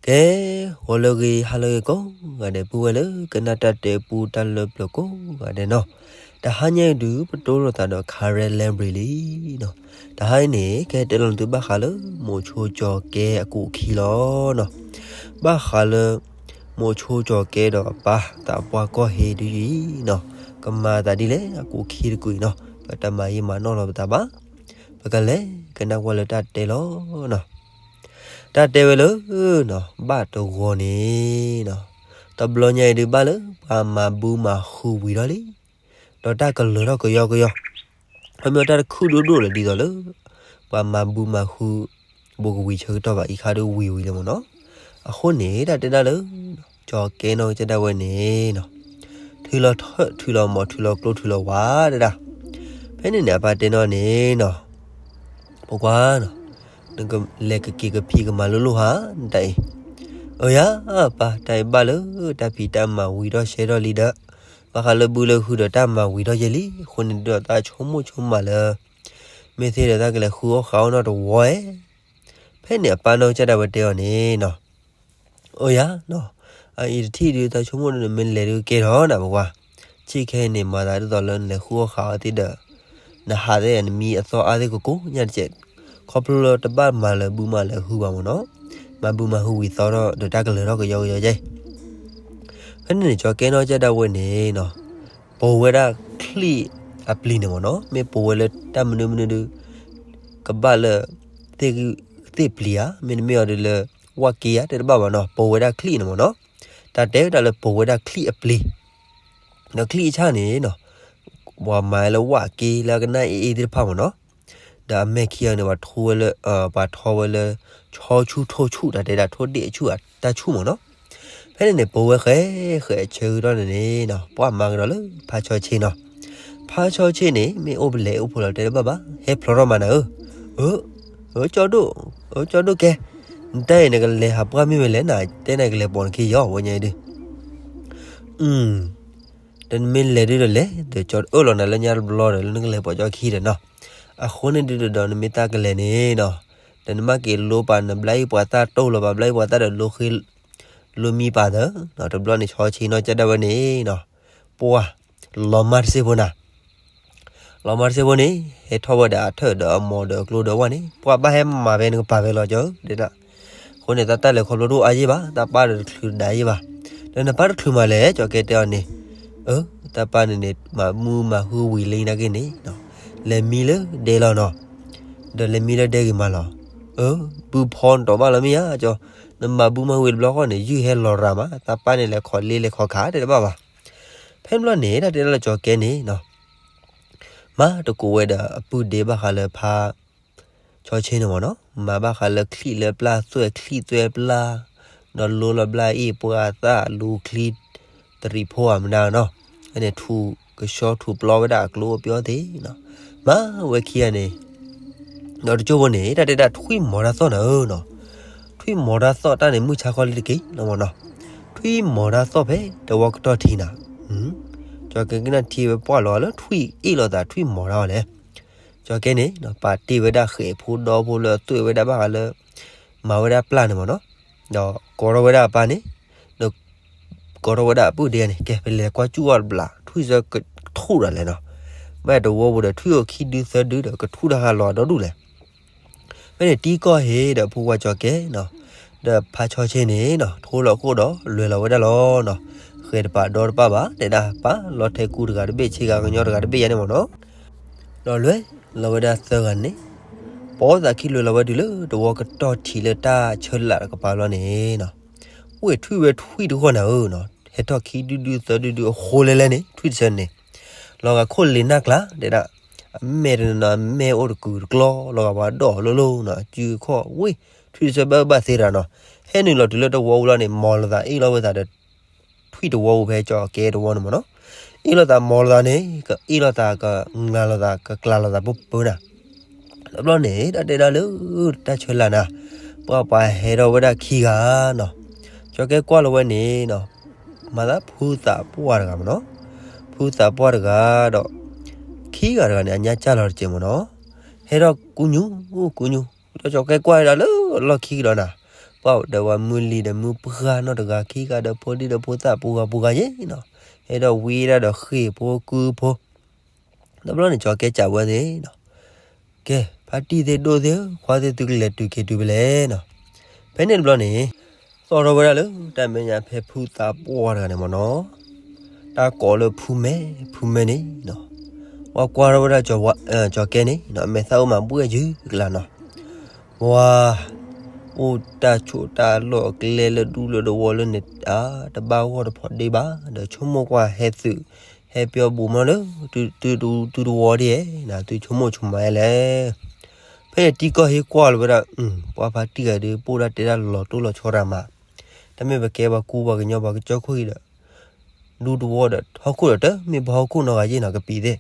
ကဲ, ဂီၤလၢအဂ့ၤ ဟါလၢအဂ့ၤကိးဂၤဒဲး ပုၢ်ဝဲၢ်လၢကနၣ်တၢ်တဲပူတၢ်လၢပျၢၤကိးဂၤဒဲးနီၤ, တဟါညါအံၤဒုး ပတိၢ်လိာ်သးဒီး Karen Library လံနီၤ, တဟါအံၤန့ၣ် ကဟဲတဲလီၤနသုဘၣ်ဃးလၢ မိၤဆိကၠီၤကဲအကူာ်ခံလီၤနီၤ, ဘၣ်ဃးလၢ မိၤဆိကၠီၤကဲဒီးအပၢ် သးပှၢ်ကီၢ်ဟ့ဒုးအံၤနီၤ, ကမၤသးဒ်လဲၣ် အကူာ်ခံတကူာ်အံၤနီၤ, ပတမၤယံာ်မၤနီၢ်လီၤပသးဘၣ်, ပကလဲၤကနၣ်ကွၢ်လၢတၢ်တဲလီၤနီၤ. တၢ်တဲဝဲလၢ ဘၣ်တဂီၤန့ၣ်နီၤ, တဘျီညါအံၤဒုးဘၣ်လၢ ပှၤမၤဘုမၤဟုဝံၤထီၣ်လံ, ဒီးတၢ်ကလၢၤထီၣ်ကယီကယီ, ခီဖျိတၢ်တခုၣ်ဒိၣ်ဒိၣ်လၢဒ်သိးလၢ ပှၤမၤဘုမၤဟု ဘူးကဝံၤဆၢကတီၢ်ဘၣ်, အံၤခါဒုးဝံၤဝံၤလံမ့ၢ်နီၤ. အဃိန့ၣ် တၢ်တဲဒၣ်လၢ ကၠီၤကဲနီၢ်ကစၢ်ဒၣ်ဝဲန့ၣ်နီၤ, ထုးလီၤထၢၣ် ထုးလီၤမီၤ ထုးလီၤကျိ ထုးလီၤဝါတဲဒၣ်, ဖဲန့ၣ်န့ၣ် အပၢ်တဲနီၢ်န့ၣ်နီၤ, ဖိခွါနီၤ, နကလဲၤကက့ၤကဖံးကမၤလိလိၣ်ဧါ နတၢ်အံၤ, အၢယၤ ပၢ် တၢ်အံၤဘၣ်လၢ တၢ်ဖံးတၢ်မၤဝံၤထီၣ်ရှဲထီၣ်လံဒီး, ဘၣ်ဃးလၢဘုလၢဟုဒီးတၢ်မၤဝံၤထီၣ်ယဲလံ, အဃိန့ၣ်ဒီးသးဆိကမိၣ်ဆိကမးလၢ မ့ၢ်သ့ဒီးသးကလဲၤဃုအီၣ်ဃုအီၣ်နီၢ်တဝီဧါ. ဖဲန့ၣ်အပၢ်နီၢ်ကစၢ်ဒၣ်ဝဲတဲအီၤန့ၣ်နီၤ, အၢယၤနီၤ, အအံၤတထံၣ်ဒုး သးဆိကမိၣ်ဒုး နမ့ၢ်လဲၤဒုးကဲထီၣ်နၤ ပကွၢ်, ဆ့ၣ်ခဲအံၤန့ၣ် မၤသးဒ်သိးလၢနလဲၤဃုအီၣ်ဃုအီၣ်သ့ဒီး နဟးသ့ၣ်နမံအသီၣ်အါသ့ၣ်ကိးကိးညါတစဲး, ခီဖျိလၢတဘၣ်မၤလၢၤဘုမၤလၢၤဟုဘၣ်မ့ၢ်နီၤ, မၤဘုမၤဟုဝံၤသီထီၣ်ဒီးတၢ်ကလၢၤထီၣ်ကယီကယီယဲ ဖဲန့ၣ်န့ၣ် ကၠီၤကဲနီၢ်ကစၢ်ဒၣ်ဝဲန့ၣ်နီၤ, ပိာ်ဝဲဒၣ်ချံၣ်အပျံၤန့ၣ်မ့ၢ်နီၤ, မ့ၢ်ပိာ်ဝဲလၢတၢ်မနုၤမနုၤဒုး ကဘၣ်လၢ သ့ၣ်ပျံၤဧါ, မ့တမ့ၢ်အီၤဒုးလၢ ဝၣ်က့ဧါ တဲတဘၣ်ဘၣ်နီၤ, ပိာ်ဝဲဒၣ်ချံၣ်န့ၣ်မ့ၢ်နီၤ. တၢ်တဲဝဲဒၣ်လၢပိာ်ဝဲဒၣ်ချံၣ်အပျံၤ, ဒီးချံၣ်အဆၣ်န့ၣ်နီၤ, ပှၤမၤလၢဝၣ်က့လၢအကနၣ်အ့ၣ်အ့ၣ်သ့ၣ်တဖၣ်မ့ၢ်နီၤ, ဒီးအမဲာ်ခံဂၤန့ၣ် ပှၤထိဝဲလၢ ပှၤထီဝဲလၢ ဆီဆူၣ်ထိၣ်ဆူၣ် တၢ်တဲဒၣ်ထိၣ်ဒ့ၣ်အဆူၣ်အတၢ်ဆူၣ်မ့ၢ်နီၤ. ဖဲန့ၣ်န့ၣ် ပိာ်ဝဲဃဲ ဃဲအဆၢကတီၢ်န့ၣ်န့ၣ်နီၤ, ပှၤမၤကဒီးလၢဖါဆီဆ့နီၤ. ဖါဆီဆ့န့ၣ် မ့ၢ်အိၣ်ပလဲၤအိၣ်ဖိလီၤတဲတဘၣ်ဘၣ်, ဟဲဖျိးထီၣ်မးနၤဧၢ, အၢ ကၠီဒိၣ်, အၢ ကၠီဒိၣ်ကဲ, နတၢ်အံၤနကလဲၤဟးပှၢ်မ့ၢ်ဝဲလဲၣ်နၤ, တဲနၤကလဲၤပိာ်နခံယီၤဝဲညါအံၤဒုး ဒီးနမ့ၢ်လဲၤဒုးဒီးလဲၤ, ဒီးကၠီအၢၣ်လီၤနၤလၢညါတဘျီဒီး လၢနကလဲၤပိာ်ကၠီခံဒီးနီၤ. အဃိန့ၣ်ဒုးဒီး နမ့ၢ်တၢ်ကလဲၤန့ၣ်နီၤ, ဒီးနမ့ၢ်က့ၤလိပာ်နဘျါအံၤပှၤသၣ်တိၢ်လီၤပာ်ဘျါအံၤ ပှၤသၣ်ဒီးလိဃ့ လိမံပာ်သၢ, တဘျီန့ၣ် ဆီဆ့နီၢ်ကစၢ်ဒၣ်ဝဲန့ၣ်နီၤ, ပှၤ လီၤမၢ်တစ့ၢ်ဖိနၤ လီၤမၢ်တစ့ၢ်ဖိန့ၣ် ဟဲထီၣ်ဝဲဒီးအထၢၣ်ဒီးအမိာ်ဒီးအကျိဒီးအဝၣ်န့ၣ် ပှၤဘၣ်ဟဲမၤဖဲနကပၤဖဲလီၤကၠီဧၢ, တဲဒၣ်. အဃိန့ၣ် တၢ်တၢ်လဲၤခီဖျိတအိၣ်အါယံၣ်ဘၣ်, တၢ်ပၢ်ဒီးတချုးဒၣ်ယံၣ်ဘၣ်. ဒီးနပၢ်တချုးမးလဲၣ်, ကၠီကဲတဲအီၤန့ၣ်, အၢ တၢ်ပၢ်န့ၣ်န့ၣ် မၤမူမၤဟုဝံၤလံနာ်က့န့ၣ် လဲၤမံလၢဒဲလီၤနီၤ. ဒီးလဲၤမံလၢဒဲဂ့ၤမးလီၤ. အၢ ဘုဖီနတီၤဘၣ်လီၤမ့ၢ်ဧါကၠီ, နမၤဘုမၤဟုဝံၤတဘျီဃီန့ၣ် ယုၢ်ဟဲလီၤရၤမး, တၢ်ပၢ်န့ၣ်လဲၤခီလ့လဲၤခီခးတဲတဘၣ်ဘၣ်. ဖဲန့ၣ်ဘျီန့ၣ် တၢ်တဲဒၣ်လၢကၠီကဲန့ၣ်နီၤ, မၤတကိးဝဲဒီးအပုၢ်ဒ့ဘၣ်ဃးလၢဖါ ဆီဆ့န့ၣ်မ့ၢ်နီၤ, မၤဘၣ်ဃးလၢချံၣ်လၢပျၢ်သွဲၣ်ချံၣ်သွဲၣ်ပျၢ်, ဒီးလိလီၤဘျါအံၤပှၤသၣ်လူချံ တရံးဖိဧါမနုၤနီၤ, ဖဲန့ၣ်ထူၣ်ကဆှီထူၣ်ပျီဝဲဒၣ်အကျိအပျီသ့ၣ်နီၤ, မၤဝဲခံဂၤန့ၣ် ဒီးတကၠိဖိန့ၣ် တၢ်တဲဒၣ်ထွံၣ်မီၤတၢ်သီၣ်နၤဧၢနီၤ, ထွံၣ်မီၤတၢ်သီၣ်တၢ်န့ၣ်မုၢ်ဆါခီလံတက့ၢ်လီၤမ့ၢ်နီၤ, ထွံၣ်မီၤတၢ်သီၣ်ဖဲတဝီကတီၢ်ထံနၤ, ကၠီကဲကနၣ်ထံဝဲပှၢ်လီၤလၢထွံၣ်အ့ၣ်လိာ်သးထွံၣ်မီၤတၢ်အီၤလဲၣ်, ကၠီကဲန့ၣ် ပာ်တ့ၢ်ဝဲဒၣ်ဃဲၤဖိဒီဖိလၢအသွဲၣ်ဝဲဒၣ်ဘၣ်ဃးလၢ မၤဝဲဒၣ်ပျၢ်န့ၣ်မ့ၢ်နီၤ, ဒီးကိးထီၣ်ဝဲဒၣ်အပၢ်န့ၣ် ဒီး ကိးထီၣ်ဝဲဒၣ်အပုၢ်ဒ့န့ၣ် ကဲ ပလဲၤကွၢ်စူၣ်အီၤတဘျီ ထွံၣ်စၢကထူၣ်ဒၣ်လဲာ်နီၤ, ဘၣ်တဝီပူၤဒီးထွံၣ်အိၣ်ခံဒုသၢဒုဒီးကထူၣ်တၢ်ဃာ်လီၤဒီဒူၣ်လဲၣ်. ဖဲန့ၣ်တံၤကီၢ်ဟ့ၣ်ဒီးဖိခွါကၠီကဲနီၤ, ဒီးဖါဆီဆ့န့ၣ်နီၤ ထိလီၤခိၣ်ဒီးလဲၤလီၤဝဲဒၣ်လီၤနီၤ, ဃဲၤတပာ်ဒီတပာ်ဘၣ် တဲဒၣ်ပာ်လီၤထဲကူတဂၤတဘ့ၣ် ဆ့ဂၤကညီတဂၤတဘ့ၣ်ယါန့ၣ်မ့ၢ်နီၤ, ဒီးလဲၤလီၤဝဲဒၣ်သၢဂၤန့ၣ်, ပိာ်သးခံလဲၤလီၤဝဲတုၤလၢတဝီကတီၢ်ထံးလၢတၢ်ဆၢလာ်တကပၤလီၤန့ၣ်နီၤ, ဝဲထွံၣ်ဝဲထွံၣ်တဂီၢ်နၤဧၢနီၤ, ဟဲထီၣ်ခံဒုဒုသၢဒုဒုအဃိလဲၣ်လဲၣ်န့ၣ် ထွံၣ်တဆၢန့ၣ် လီၤဂာ်ခိၣ်လ့ၤနၢ်ကျါ တဲဒၣ်, အမဲာ်တနီၤနီၤ အမဲာ်အိၣ်တကုာ်တကျီ လီၤဂာ်ပှၤဒီၣ်လိလိၤနီၤ စုခီၣ်ဝ့ၢ် ထွံၣ်တဆၢဘၣ်ဘၣ်သ့တဂၤနီၤ, ဟဲနုာ်လီၤတုၤလၢတဝီပူၤလီၤန့ၣ် မီၤလိာ်သးအ့ၣ်လိာ်ဝဲသးဒီး ထွံၣ်တဝီပူၤဖဲကၠီကဲတဝီန့ၣ်မ့ၢ်နီၤ, အ့ၣ်လိာ်သးမီၤလိာ်သးန့ၣ် ကအ့ၣ်လိာ်သးကငၢ်လိာ်သးကကျးလိာ်သးပၢပၢနၤ, တဘျီန့ၣ် တၢ်တဲဒၣ်လၢ တၢ်ဆၢလာ်နၤ, ပှၤပှၤဟဲထီၣ်ဝဲဒၣ်ခံဂၤနီၤ, ကၠီကဲကွၢ်လီၤဝဲန့ၣ်နီၤ, မၤသးဖုသးပှၢ်တဂၤမ့ၢ်နီၤ, ဖုသးပှၢ်တဂၤဒီး ခံဂၤတဂၤန့ၣ် အညါကၢ်လီၤတစဲးမ့ၢ်နီၤ, ဟဲထီၣ်ကူညူ ကူညူ, ဒီးကၠီကဲကွၢ်ဒၣ်လၢအလီၢ်ခံကဒီးနၤ, ပှၢ်ဒီးဝဲမုၢ်လံၤဒီးမုၢ်ပှၢ်နီတဂၤခံဂၤဒီးဖိဒံၣ်ဒီးဖိသၣ်ပူၤဂၤပူၤဂၤယဲနီၤ, ဟဲဒီးဝံဒၣ်ဒီးဃ့ၢ်ဖိကုဖိ, တဘျီန့ၣ် ကၠီၤကဲစံးဝဲသ့ၣ်နီၤ, ကဲ ဖါတံၢ်သ့ၣ်ဒိၣ်သ့ၣ်ဧၢ ခွါသ့ၣ်သုကလဲၤတုၤက့ၤတုၤဖဲလဲၣ်နီၤ, ဖဲန့ၣ်တဘျီန့ၣ် သီၣ်ထီၣ်ဝဲဒၣ်လၢတၢ်မဲာ်ညါဖဲဖုသးပှၢ်တဂၤန့ၣ်မ့ၢ်နီၤ, တၢ်ကိးလၢဖုမဲ ဖုမဲန့ၣ်နီၤ, ပှၤကွၢ်ထီၣ်ဝဲဒၣ် ကၠီၤကဲန့ၣ်နီၤ အမဲာ်သၣ်အိၣ်မးဘှဲၣ်ယုၢ်ကလါနီၤ, ပှၤ အိၣ်တၢ်ဆိးတၢ်လီၢ်အကျဲလၢဒူလၢတဝီလၢန့ၣ် အတဘၣ်ဂီၢ်တဖီဒ့ဘၣ်, ဒီးဆိကမိၣ်ကွၢ်ဟဲသုး ဟဲပျီဘူးမးလၢ သုတဝီဒ်ဧဲ, သုဆိကမိၣ်ဆိကမးလဲၣ်. ဖဲန့ၣ်တံၤကီၢ်ဟ့ၣ်ကွၢ်လီၤဝဲဒၣ် ပှၤဖါတံၢ်ဂၤဒုး ပအိၣ်ဒၣ်တဲဒၣ်လီၤတိၢ်လီၤဆီတၢ်မး, တၢ်မ့ၢ်ပကဲပှၤကူပှၤကညီပှၤကစၢၢ်ခိၣ်အံၤဒီး ဒူတဝီဒီးဟီၣ်ခိၣ်ဒီးတမ့ၢ်ပဟီၣ်ခိၣ်နီတဂၤယဲနီၤ ကပံာ်သ့ၣ်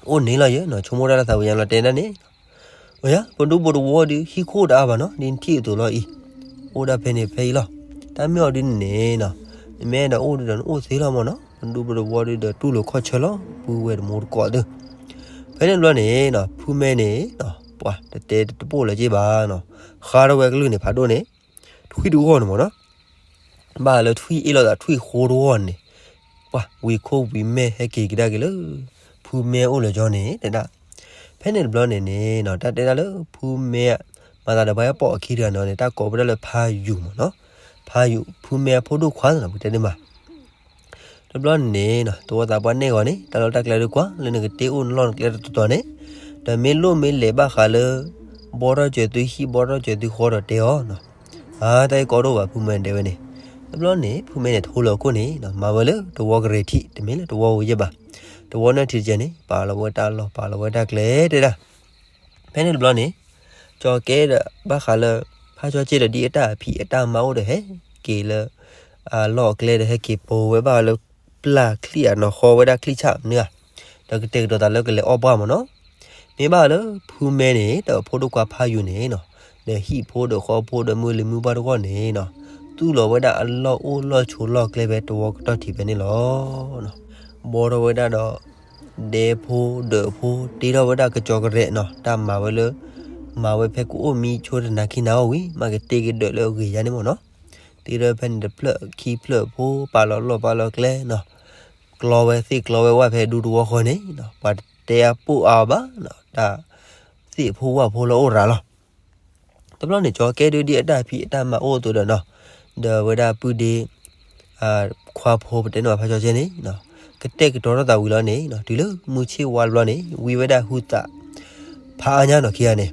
အိၣ်န့ၣ်လီၤယဲနီၤ, ဆိကမိၣ်တၢ်လၢသးဝံၤညါလီၤတဲဒၣ်န့ၣ်, အိယၤ ပဒူပတဝီဒုး ဟံၣ်ခိၣ်တအါဘၣ်နီၤ ဒ်နထံၣ်အသိးလီၤအံၤ, အိၣ်ဒၣ်ဖဲန့ၣ်ဖဲအံၤလီၤ. တၢ်မ့ၢ်အီၤဒုးန့ၣ်နီၤ, နမ့ၢ်အဲၣ်ဒိးအိၣ်ဒုးဒီးနအိၣ်သ့လီၤမ့ၢ်နီၤ, ပဒူပတဝီဒုးဒီးတူၢ်လိာ်ခီၣ်ဆၢလီၤ ပုၢ်ဝဲၢ်တမူတကိးသ့ၣ်. ဖဲန့ၣ်တဘျီန့ၣ်နီၤ ဖုမဲန့ၣ်နီၤ ပှၤတတဲတပိၢ်လၢၤက့ဘၣ်နီၤ, ဃါထီၣ်ဝဲကလုၢ်န့ၣ်ဖးဒိၣ်န့ၣ် ထွံၣ်တဂီၢ်န့ၣ်မ့ၢ်နီၤ ဘၣ်လၢထွံၣ်အ့ၣ်လိာ်သးထွံၣ်ဃိတဂီၢ်န့ၣ်, ပှၤဝံၤခိၣ်ဝံၤမဲာ်ဟဲက့ၤကဒါက့ၤလၢ ဖုမဲအိၣ်လၢၤကၠီန့ၣ်တဲဒၣ်. ဖဲန့ၣ်တဘျီန့ၣ်န့ၣ်နီၤ တၢ်တဲဒၣ်လၢဖုမဲ မၤသးဒီးပှၤဟဲပိာ်အခံတဂၤန့ၣ်န့ၣ် တၢ်ကိးဝဲဒၣ်လၢဖါယူၤမ့ၢ်နီၤ, ဖါယူၤ ဖုမဲအဖိဒိၣ်ခွါနီၤ ပကတဲဒ်မး တဘျီန့ၣ်န့ၣ်နီၤ သဝီသးပှၢ်နဲၣ်ဂီၤန့ၣ် တၢ်လီၢ်တၢ်ကျဲဒုးကွၢ် လၢနကတ့အိၣ်နလီၢ်နကျဲတတီၤတီၤန့ၣ်, ဒီးမ့ၢ်လိၣ်မ့ၢ်လဲၤဘၣ်ဃးလၢ ဘီထီၣ်စၢၤသုဟံၣ်ဘီထီၣ်စၢၤသုဃီဒီးတဲအီၤနီၤ. အါ တၢ်အံၤကီဒိၣ်ဘၣ် ဖုမဲတဲဝဲန့ၣ်. တဘျီန့ၣ် ဖုမဲန့ၣ် ထိလၢအခိၣ်န့ၣ်နီၤ မၤဝဲလၢတဝီကရ့ၤထံး တမ့ၢ်လၢတဝီဝဲယဲၢ်ဘၣ်. တဝီန့ၣ်ထံးတကဲန့ၣ် ပာ်လီၤဝဲတၢ်လီၢ် ပာ်လီၤဝဲတၢ်ကျဲတဲဒၣ်. ဖဲန့ၣ်တဘျီန့ၣ် ကၠီၤကဲဒီးဘၣ်ဃးလၢ ဖါကၠီဆ့ဒီးဒ်အတၢ်ဖံးအတၢ်မၤအိၣ်ဒီးဟဲက့ၤလၢ အလီၢ်အကျဲဒီးဟဲက့ၤပိာ်ဝဲဘၣ်လၢ ပျၢ်ချံၣ်အနီၢ်ဃီဝဲဒၣ်ချံၣ်ဆၣ်မနုၤဧါ, ဒီးကတဲာ်ကတီၤသးလၢကလဲၤအီၣ်ပှၢ်မ့ၢ်နီၤ. မ့ၢ်ဘၣ်လၢဖုမဲန့ၣ် ဒီးအဖိဒိၣ်ခွါဖါယူၤန့ၣ်နီၤ, ဒီးဟံၣ်ဖိဒီးဃီဖိဒီးမုၢ်လံၤမုၢ်ပှၢ်တဂီၢ်န့ၣ်နီၤ, သူၣ်လီၤဝဲဒၣ်အလီၢ်အိၣ်လီၢ်ဆိးလီၢ်ကျဲဖဲတဝီကတီၢ်ထံးဖဲန့ၣ်လီၤ. ဘီထီၣ်ဝဲဒၣ်ဒီး ဒဲဖိဒၢးဖိ တ့ထီၣ်ဝဲဒၣ်ကစီကရဲးနီၤ, တၢ်မၤဝဲလၢ မၤဝဲဖဲကအိၣ်မံဆိတနၤခံနၤအီၣ်ဝံၤ မၤကတ့ကဒၢးလၢအဂ့ၤယါန့ၣ်မ့ၢ်နီၤ. တ့ထီၣ်ဖဲန့ၣ်တဖျၢၣ်ခံဖျၢၣ်ဖိ ပာ်လီၤလီၢ်ပာ်လီၤကျဲနီၤ, ကျီဝဲသ့ၣ်ကျီဝဲဝၣ်ဖဲဒူတဝီဃီန့ၣ်နီၤ, ပှၤတတဲအပိၢ်အါအီၤဘၣ်နီၤ, တၢ်သ့ၣ်ဖိဝၣ်ဖိလၢအိၣ်ရၤလီၤ. တဘျီန့ၣ် ကၠီၤကဲဒုးဒ်အတၢ်ဖံးအတၢ်မၤအိၣ်အသိးဒီးနီၤ, ဒီးဝဲဒၣ်ပုၢ်ဒ့ ခွါဖိပတဲန့ၣ်ဘၣ်ဖါကၠီဆ့န့ၣ်နီၤ, ကတဲာ်ကတီၤထီၣ်သးဝံၤလီၤန့ၣ်နီၤ, တုၤလၢမုၢ်ဆ့ၣ်ဝါတဘျီန့ၣ် ဝံဝဲဒၣ်ဟုသး ဖးအါညါနီၤခံဂၤန့ၣ်,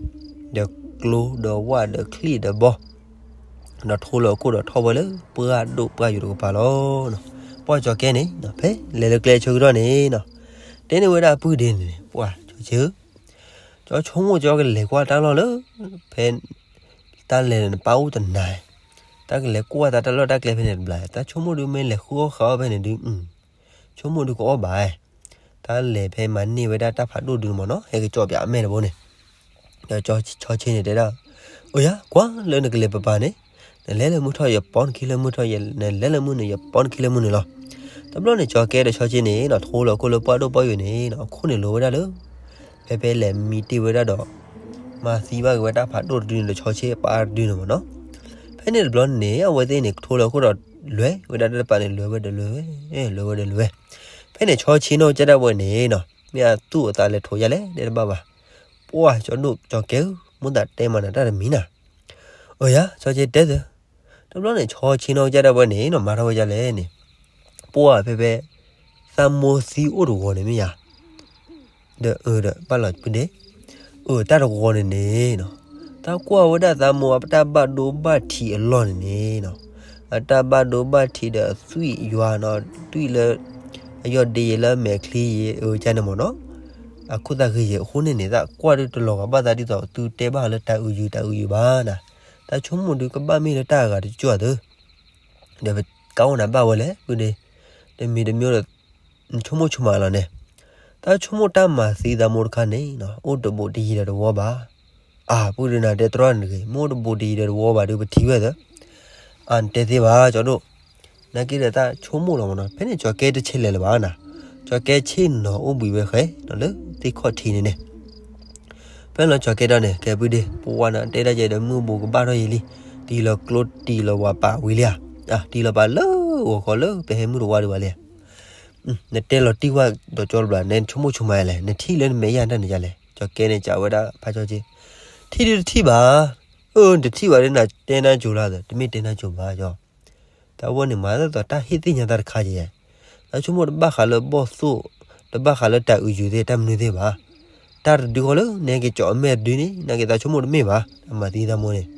ဒီးကျိဒီးဝၣ်ဒီးချံၣ်ဒီးဘီ ဒီးထိလၢအခိၣ်ဒီးထီၣ်ဝဲလၢပှၢ်ဒိၣ်ပှၢ်ယိာ်တကပၤလီၤ. ပှၢ်ကၠီၤကဲန့ၣ်နီၤ ဖဲလဲၤလၢကျဲဆၢကတီၢ်န့ၣ်နီၤ, တဲန့ၢ်ဝဲဒၣ်အပုၢ်ဒ့န့ၣ်န့ၣ် ပှၢ်ကၠီၤဆ့ဧၢ, ကၠီၤဆိကမိၣ်ကၠီၤကလဲၤကွၢ်တၢ်လီၢ်လၢ ဖဲ တၢ်လဲၤနပၢ်အိၣ်တနၤ, တၢ်ကလဲၤကွၢ်သးတၢ်လီၢ်တၢ်ကျဲဖဲန့ၣ်တဘျီ, တၢ်ဆိကမိၣ်ဒုးမ့ၢ်လဲၤဃုအီၣ်ဃုအီၣ်ဖဲန့ၣ်ဒုး, ဆိကမိၣ်ဒုးကအီၣ်ဘၣ်, တၢ်လဲၤဖဲမၤန့ၢ်ဝဲဒၣ်တၢ်ဖးဒိၣ်ဒုးမ့ၢ်နီၤ, ဟဲကကၠီပၠးအမဲာ်တဘိန့ၣ်, ဒီးကၠီၤဆ့န့ၣ်တဲဒၣ်, အိယၤ ကွၢ်လၢနကလဲၤပပၤန့ၣ်, နလဲၤလၢမုၢ်ထီၣ်ယပီနခံလၢမုၢ်ထီၣ်ယဲ, နလဲၤလၢမုၢ်နုာ်ယပီနခံလၢမုၢ်နုာ်လီၤ. တဘျီန့ၣ် ကၠီၤကဲဒီးကၠီၤဆ့န့ၣ်နီၤ ထိလၢအခိၣ်လၢပှၢ်ဒိၣ်ပှၢ်ယိာ်န့ၣ်နီၤ, အခိၣ်န့ၣ်လိၤဝဲဒၣ်လၢ ဖဲဖဲလဲၤမံတ့ၢ်ဝဲဒၣ်ဒီး မၤသံဘၣ်က့ၤဝဲတၢ်ဖးဒိၣ်တဒုန့ၣ်ဒီး ကၠီၤဆ့အပၢ်တဒုန့ၣ်မ့ၢ်နီၤ. ဖဲန့ၣ်တဘျီန့ၣ် အဝဲသ့ၣ်န့ၣ် ထိလၢအခိၣ်ဒီး လဲၤဝဲဒၣ်တၢ်တပၤန့ၣ် လဲၤဝဲဒီးလဲၤဝဲ, လဲၤဝဲဒီးလဲၤဝဲ. ဖဲန့ၣ် ကၠီၤဆ့နီၢ်ကစၢ်ဒၣ်ဝဲန့ၣ်နီၤ မ့ၢ်အသူၣ်အသးလဲၤထိးယါလဲၣ် တဲတဘၣ်ဘၣ်. ပှၢ်ကၠီၤဒိၣ်ကၠီၤကဲဧၢ, မိၣ်သးတဲမးနၤတၢ်တမံၤနၤ. အိယၤ ကၠီၤဆ့တဲသၢ တဘျီန့ၣ် ကၠီၤဆ့နီၢ်ကစၢ်ဒၣ်ဝဲန့ၣ်နီၤ မၤထီၣ်ဝဲဒ်လဲၣ်န့ၣ်, ပှၢ်ဖဲဖဲ သးမိၢ်သံအိၣ်တဂီၤန့ၣ်မ့ၢ်ယါ, ဒီးအၢဒီးဘၣ်လီၤပူၤဒ့, အၢတၢ်တဂီၤန့ၣ်န့ၣ်နီၤ, တၢ်ကွၢ်ဝဲဒၣ်သးမိၢ်အတၢ်ဘၣ်ဒိဘၣ်ထံးအလီၢ်န့ၣ်န့ၣ်နီၤ, အတၢ်ဘၣ်ဒိဘၣ်ထံးဒီးအသွံၣ်ယွၤနီၤ, သွံၣ်လၢ အယီၢ်ဒ့ယဲလၢအမဲာ်ချံယဲ အၢကန့ၣ်မ့ၢ်နီၤ, အခိၣ်သၣ်ဂ့ၤယဲအဃိန့ၣ်န့ၣ် သးကွၢ်ဒုးတလီၤဂာ်ဘၣ်သးဒ်သိးသုတဲဘၣ်လၢတၢ်အုးယုာ်တၢ်အုးယုာ်ဘၣ်နၤ, တၢ်ဆိကမိၣ်ဒုးကဘၣ်မ့ၢ်လၢတၢ်အဂၤတကၠီၣ်သု, ဒီးပကအိၣ်နၤဘၣ်ဝဲလဲၣ် ပုၢ်ဒ့, တမံၤတမံၤဒီး နဆိကမိၣ်ဆိကမးလီၤန့ၣ်, တၢ်ဆိကမိၣ်တၢ်မၤသံသးမိၢ်တခါန့ၣ်နီၤ အိၣ်တဘူးတယံၤဒီးတဝီဘၣ်. အၢ ပုၢ်ဒ့နၤတဲတြီန့ၣ်တဂ့ၤ, မ့ၢ်အိၣ်တဘူးတယံၤဒီးတဝီဘၣ်ဒုးပထံၣ်ဝဲသၢ, အၢ နတဲသ့ဘၣ် ကၠီဒိၣ်, နာ်က့ဒီးတၢ်ဆိကမိၣ်လီၤမ့ၢ်နီၤ, ဖဲန့ၣ်ကၠီၤကဲတဆဲးလဲၤလၢၤဘၣ်နၤ, ကၠီၤကဲဆ့ၣ်နီၤအိၣ်ဘှံးဝဲဃဲနီၤလၢသ့ၣ်ခီၣ်ထံးန့ၣ်န့ၣ် ဖဲလီၤကၠီၤကဲဒီးန့ၣ် ကဲပုၢ်ဒ့ ပဝါနၤတဲဒၣ်ယဲဒီးမုၢ်ဘူးကဘၣ်ထီၣ်ယံာ်လံ, တံၢ်လီၤကျိတံၢ်လီၤဝၤပာ်ဝံၤလံဧါ, တံၢ်လီၤပာ်လၢဂီၤခီလၢပဟဲမုၢ်တဝါဒံးဘၣ်လံဧါ. နတဲလီၤတံၢ်ဝဲဒီးကၠီတဘျီ နဆိကမိၣ်ဆိကမးလဲၣ်, နထံၣ်လၢနမဲာ်ယၤတၢ်န့ၣ်ယၤလဲၣ်. ကၠီကဲန့ၣ် ကးဝဲဒၣ်ဖးဆီဆ့, ထံၣ်ဒုတထံၣ်ဘၣ်. အၢ နတထံၣ်ဘၣ်ဒီး နတဲနၢ်ကိၤလီၤသး, တမ့ၢ်တဲနၢ်ကိၤဘၣ်ကၠီ. တၢ်ဝဲန့ၣ်မၤသး တၢ်ဟ့ၣ်သ့ၣ်ညါတၢ်တခါကဲ, တၢ်ဆိကမိၣ်တဘၣ်ဃးလၢဘီၣ်သိၣ်, တဘၣ်ဃးလၢတၢ်အုးယုၤသ့ၣ် တၢ်မနုၤသ့ၣ်ဘၣ်. တၢ်တဒုဃီလၢ နဟဲက့ၤကၠီအမဲာ်တဒုန့ၣ် နာ်က့ၤသးဆိကမိၣ်တမ့ၢ်ဘၣ်, တၢ်မၤသံသးမိၢ်န့ၣ်.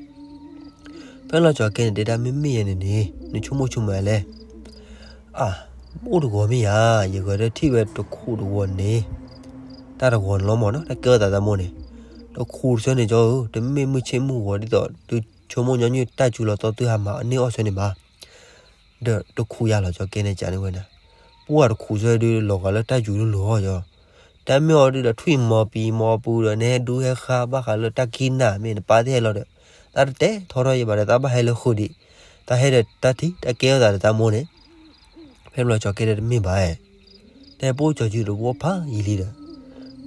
ဖဲလီၤကၠီကဲန့ၣ် တဲဒၣ်မ့မ့ၢ်ယဲန့ၣ်န့ၣ် နဆိကမိၣ်ဆိကမးလဲၣ်. အၢ အိၣ်တဂီၤမ့ၢ်ယၤ, ယဂဲၤထံၣ်ဝဲတခူးတဂီၤန့ၣ်, တၢ်တဂီၤန့ၣ်လီၤမၢ်နီၤ တၢ်ကဲထီၣ်သးသးမိၢ်န့ၣ်, တခူးတဆၢန့ၣ်ကၠီဧၢ, တမ့ၢ်မုၢ်ဆ့ၣ်မုၢ်ဂီၤဒ်သိး သုဆိကမိၣ်ညီနုၢ်တၢ်စူၤလီၤသီသုဟးမၤန့ၢ်အီၣ်ဆၢန့ၣ်ဘၣ်. ဒီးတခူးယၤလီၤ ကၠီကဲန့ၣ် ကးန့ၢ်ဝဲန့ၣ်, ပှၢ်တခူးဆၢဒုးလီၤဂာ်လၢတၢ်စူၤလိၤလိၤအီၤကၠီ. တၢ်မ့ၢ်အီၤဒုးဒီးထွံၣ်မီၤပံၤမီၤပူၤဒီး နဟဲဒူဟဲဃါဘၣ်ဃးလၢတၢ်ကံၢ်နၢ်မ့ၢ် နပၢ်သ့ၣ်ဟဲလီၤဒီး, တၢ်တတဲထီထီၣ်ယဘၣ်ဒီး တၢ်ဘၣ်ဟဲလၢဃုာ်ဒံး, တၢ်ဟဲဒီးတၢ်ထံၣ် တၢ်ကဲထီၣ်သးဒီးသးမိၢ်န့ၣ်. ဖဲမ့ၢ်လီၤကၠီကဲဒီးတမ့ၢ်ဘၣ်, တၢ်ဟဲပိာ်ကၠီကၠူတဝီဖးယံာ်လံဒီး,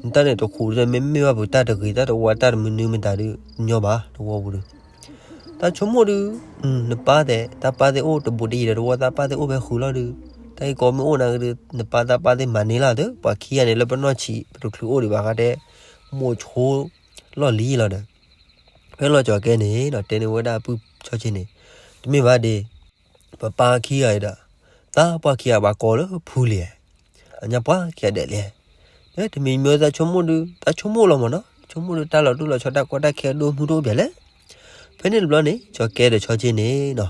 နတၢ်န့ၣ်တခူးဒီး မ့မ့ၢ်ဘၣ်ပူၤတၢ်တဂ့ၤ တၢ်တဝါတၢ်တမနုၤမတၤဒုး ညီဘၣ်တဝီပူၤဒုး. တၢ်ဆိကမိၣ်ဒုး, နပၢ်သဲး တၢ်ပၢ်သ့ၣ်အိၣ်တဘူးတယံၤဒီးတဝီ တၢ်ပၢ်သ့ၣ်အိၣ်ဖဲဃုာ်လီၤဒုး, တၢ်ဟံၣ်ကီမ့ၢ်အိၣ်နၤကဒုး နပၢ်တၢ်ပၢ်သ့ၣ်မၤန့ၢ်လီၤသ့ ပှၤခံဂၤန့ၣ်လၢပနီၢ်ဆံး ပတချုးအိၣ်ဒံးဘၣ်ဃးတဲ, မိၢ်ဆိလီၢ်လံလီၤဒီး. ဖဲလီၤကၠီကဲန့ၣ်ဒီး တဲန့ၢ်ဝဲဒၣ်ပုၢ်ဆီဆ့န့ၣ်, တမ့ၢ်ဘၣ်ဒ့, ပပၢ်ခံဂၤအံၤဒီး, သးပှၢ်ခံဂၤဘၣ်ကီလၢဖုလံ, အညါပှၢ်ခံဂၤဒဲးလံ. တမံၤမ့ၢ်သးဆိကမိၣ်ဒုး သးဆိကမိၣ်လီၤမၢ်နီၤ ဆိကမိၣ်ဒုး တၢ်လီၤတိၢ်လီၤဆီ တၢ်ကီတၢ်ခဲဒိၣ်မုၢ်ဒိၣ်ဘၣ်လဲၣ်. ဖဲန့ၣ်တဘျီန့ၣ် ကၠီကဲဒီးဆီဆ့န့ၣ်နီၤ,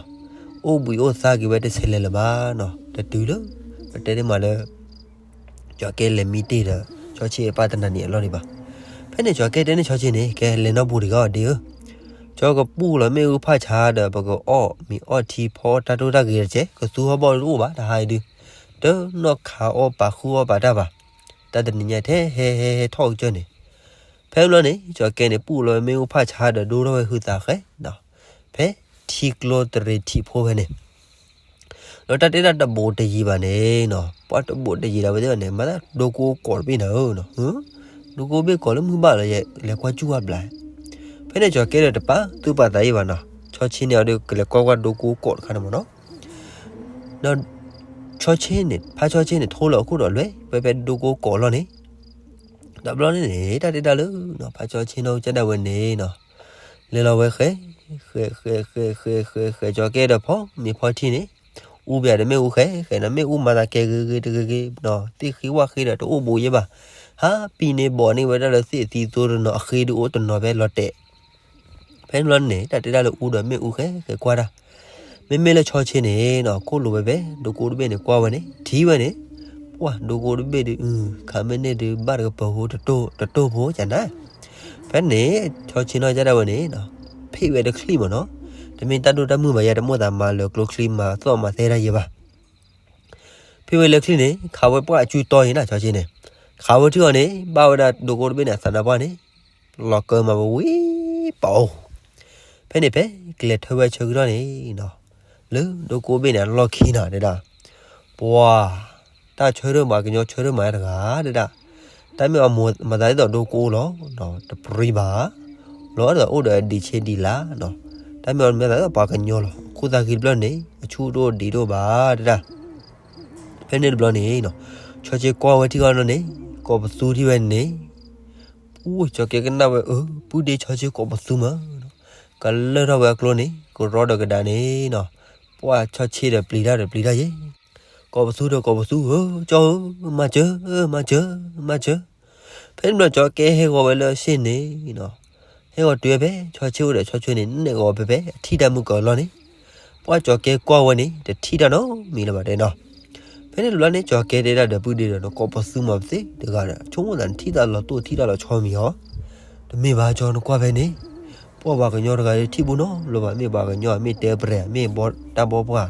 အိၣ်ဘှံးအိၣ်သါက့ၤဝဲတဆဲးလဲၤလၢၤဘၣ်နီၤ တတုၤလၢ, ပတဲဒ်မးလၢ ကၠီကဲလဲၤမံတ့ၢ်ဒီး ဆီဆ့အပၢ်တနၤနံၤအလီၢ်ဒံးဘၣ်. ဖဲန့ၣ် ကၠီကဲတဲန့ၢ်ဆီဆ့န့ၣ် ကဲလဲၤနီတဘူၣ်တဂ့ၤအီၤဒ့ဧၢ, ကၠီကပူၢ်လီၤမ့ၣ်အူဖးဆါဒီး ပကအီၣ်မ့ၤအီထံဖီတၢ်တိၢ်တၢ်ဂ့ၤတကဲး ကသူဟီၣ်ဘီၣ်တအိၣ်ဘၣ် တဟါအံၤဒုး, တနီၣ်ခးအီၣ်ပာ်ဃုအီၣ်ပာ်တၢ်ဘၣ်, တၢ်တနံၤညါထဲဟဲဟဲဟဲထီၣ်ကစၢၢ်န့ၣ်. ဖဲမ့ၢ်လီၤန့ၣ် ကၠီကဲန့ၣ် ပူၢ်လီၤမ့ၣ်အူဖးဆါဒီးဒိၣ်ထီၣ်ဝဲဟုသးဃဲနီၤ, ဖဲထံကျိတရံးထံးဖိဖဲန့ၣ် ဒီးတၢ်တ့တၢ်တဘူးတယံၤဘၣ်န့ၣ်နီၤ, ပှၤတဘူးတယံၤဒၣ်ဝဲသ့ၣ်ဘၣ်န့ၣ် မၤသးဒိကိကီးတဘ့ၣ်နၤဧၢနီၤ, ဒိကိဘ့ၣ်ကီးလၢမုၢ်ဘၣ်လီၤယဲ လဲၤကွၢ်စူၣ်ဝဲဘျး. ဖဲန့ၣ် ကၠီကဲဒီးတပာ်သူၣ်ပာ်သးအံၤဘၣ်နီၤ, ဆီဆ့န့ၣ်အီၤဒီး ကလဲၤကွၢ်ကွၢ်ဒိကိကီးတခါန့ၣ်မၢ်နီၤ. ဒီးဆီဆ့န့ၣ် ဖးဆီဆ့န့ၣ် ထိလီၤအခိၣ်ဒီးလွဲၢ် ဖဲဖဲဒိကိကီးလီၤန့ၣ်, ဒီးဘျီန့ၣ်န့ၣ် တၢ်တ့တၢ်လၢ ဖးဆီဆ့နီၢ်ကစၢ်ဒၣ်ဝဲန့ၣ်နီၤ, လဲၤလီၤဝဲဃဲ ဃဲ ဃဲ ဃဲ ဃဲ ဃဲ ဃဲ ကၠီကဲဒီးဖီမ့ၤဖီထံန့ၣ်, အူဘၣ်ဒီးမ့ၣ်အူဃဲ ဃဲနီၤ မ့ၣ်အူမၤသးကဲဂ့ၤဂ့ၤတဂ့ၤဂ့ၤနီၤ သ့ၣ်ဃ့ဝၣ်ဃ့ဒီးတအိၣ်ဘူးယဲဘၣ်, ဟးပံၤန့ၢ်ဘီးန့ၢ်ဝဲဒၣ်လၢသ့ၣ်သံသိတနီၤ အဃ့ဒုးအိၣ်တနီၤဖဲလီၤတဲာ်. ဖဲန့ၣ်ဘျီန့ၣ် တၢ်တ့တၢ်လၢအူဒီးမ့ၣ်အူဃဲ ဃဲကွၢ်တၢ်, မ့မ့ၢ်လၢဆီဆ့န့ၣ်နီၤ ခိၣ်လိၤဝဲဖဲ ဒိကိတဘ့ၣ်န့ၣ် ကွၢ်ဝဲန့ၣ် ထံၣ်ဝဲန့ၣ်, ပှၢ်ဒိကိတဘ့ၣ်ဒုး ခးမ့ၢ်န့ၢ်ဒုး ဘၣ်တကပၤဖိ တတိၢ်ဖိကနၤ. ဖဲန့ၣ် ဆီဆ့နီၢ်ကစၢ်ဒၣ်ဝဲန့ၣ်နီၤ, ဖ့ၣ်ဝဲတချံၣ်မၢ်နီၤ, တမ့ၢ်တၢ်ဒိၣ်တၢ်မုၢ်ဘၣ်ယဲ တမိၣ်သးမၤလၢာ်ကျိချံမၤသီၣ်မၤသဲတၢ်ယဲဘၣ်. ဖ့ၣ်ဝဲလၢချံၣ်န့ၣ် ခးဝဲပှၢ်အစုတီၤအံၤနၤ ဆီဆ့န့ၣ်, ခးဝဲထံၣ်အီၤန့ၣ် ဘၣ်ဝဲဒၣ်ဒိကိတဘ့ၣ်န့ၣ် အသးနါပှၢ်န့ၣ် လီၤကၢမၤဝဲဝံၤပအိၣ်. ဖဲန့ၣ်ဖဲ ကလဲၤထၢဝဲဆၢကတီၢ်န့ၣ်နီၤ, လၢဒိကိဘ့ၣ်န့ၣ် အလီၢ်ခံနီၤတဲဒၣ်, ပှၤ တၢ်ဆၢထၢၣ်မၤကညီဆၢထၢၣ်မၤတဂၤတဲဒၣ်, တၢ်မ့ၢ်အမၤသးဒ်သိးဒိကိလီၤ, တပြံဘၣ်, လီၤဒီးအိၣ်ဒီးအဒံးဆ့ဒံးလါနီၤ, တၢ်မ့ၢ်အမၤသးဒ်သိးပှၤကညီလီၤ ခိၣ်သၣ်ဃံတဖျၢၣ်န့ၣ် အဆူၣ်တအိၣ်ဒံးတအိၣ်ဘၣ်တဲဒၣ်. ဖဲန့ၣ်တဘျီန့ၣ်နီၤ, ဆီဆ့ကွၢ်ဝဲထံၣ်အီၤန့ၣ်, ကိးပသူထံၣ်ဝဲန့ၣ်, ပူၤ ကၠီကဲကနၣ်ဝဲအၢ ပုၢ်ဒ့ဆီဆ့ကိးပသူမး, ကလၢထီၣ်ဝဲအကျိန့ၣ် ကရီဒီးကဒါန့ၣ်နီၤ, ပှၢ်ဆီဆ့ဒီးပျံၤတၢ်ဒီးပျံၤတၢ်ယဲ, ကိးပသူဒီးကိးပသူဧၢ ကၠီဧၢ မၤစၢၤ မၤစၢၤ မၤစၢၤ. ဖဲန့ၣ်တဘျီကၠီကဲဟဲဂီၤဝဲလၢအဆ့ၣ်န့ၣ်နီၤ, ဟဲဂီၤတုၤဝဲဖဲ ဆီဆ့အိၣ်ဒီးဆီဆ့န့ၣ် နဲၣ်ဂီၤဝဲဖဲဖဲအထံၣ်တၢ်မုၢ်ကီၤလီၢ်န့ၣ်, ပှၢ်ကၠီကဲကွၢ်ဝဲန့ၣ် တထံၣ်တၢ်နီတမံၤလၢၤဘၣ်တဲနီၤ. ဖဲန့ၣ်တဘျီန့ၣ် ကၠီကဲတဲဒၣ်ဒီးပုၢ်ဒ့ဒီး နကိးပသူမၤပသ့တဂၤဒီး ဆိကမိၣ်သးနထံၣ်သးလီၤတိၢ်ထံၣ်တၢ်လီၤဆီမံၤအီၤ, တမ့ၢ်ဘၣ်ကၠီ နကွၢ်ဖဲန့ၣ်, ပှၢ်ပှၤကညီတဂၤထံၣ်ဘူးနီတဘျီဘၣ် မ့ၢ်ပှၤကညီ မ့ၢ်တဲပရဲၤ မ့ၢ်တၢ်ဘီပှၢ်,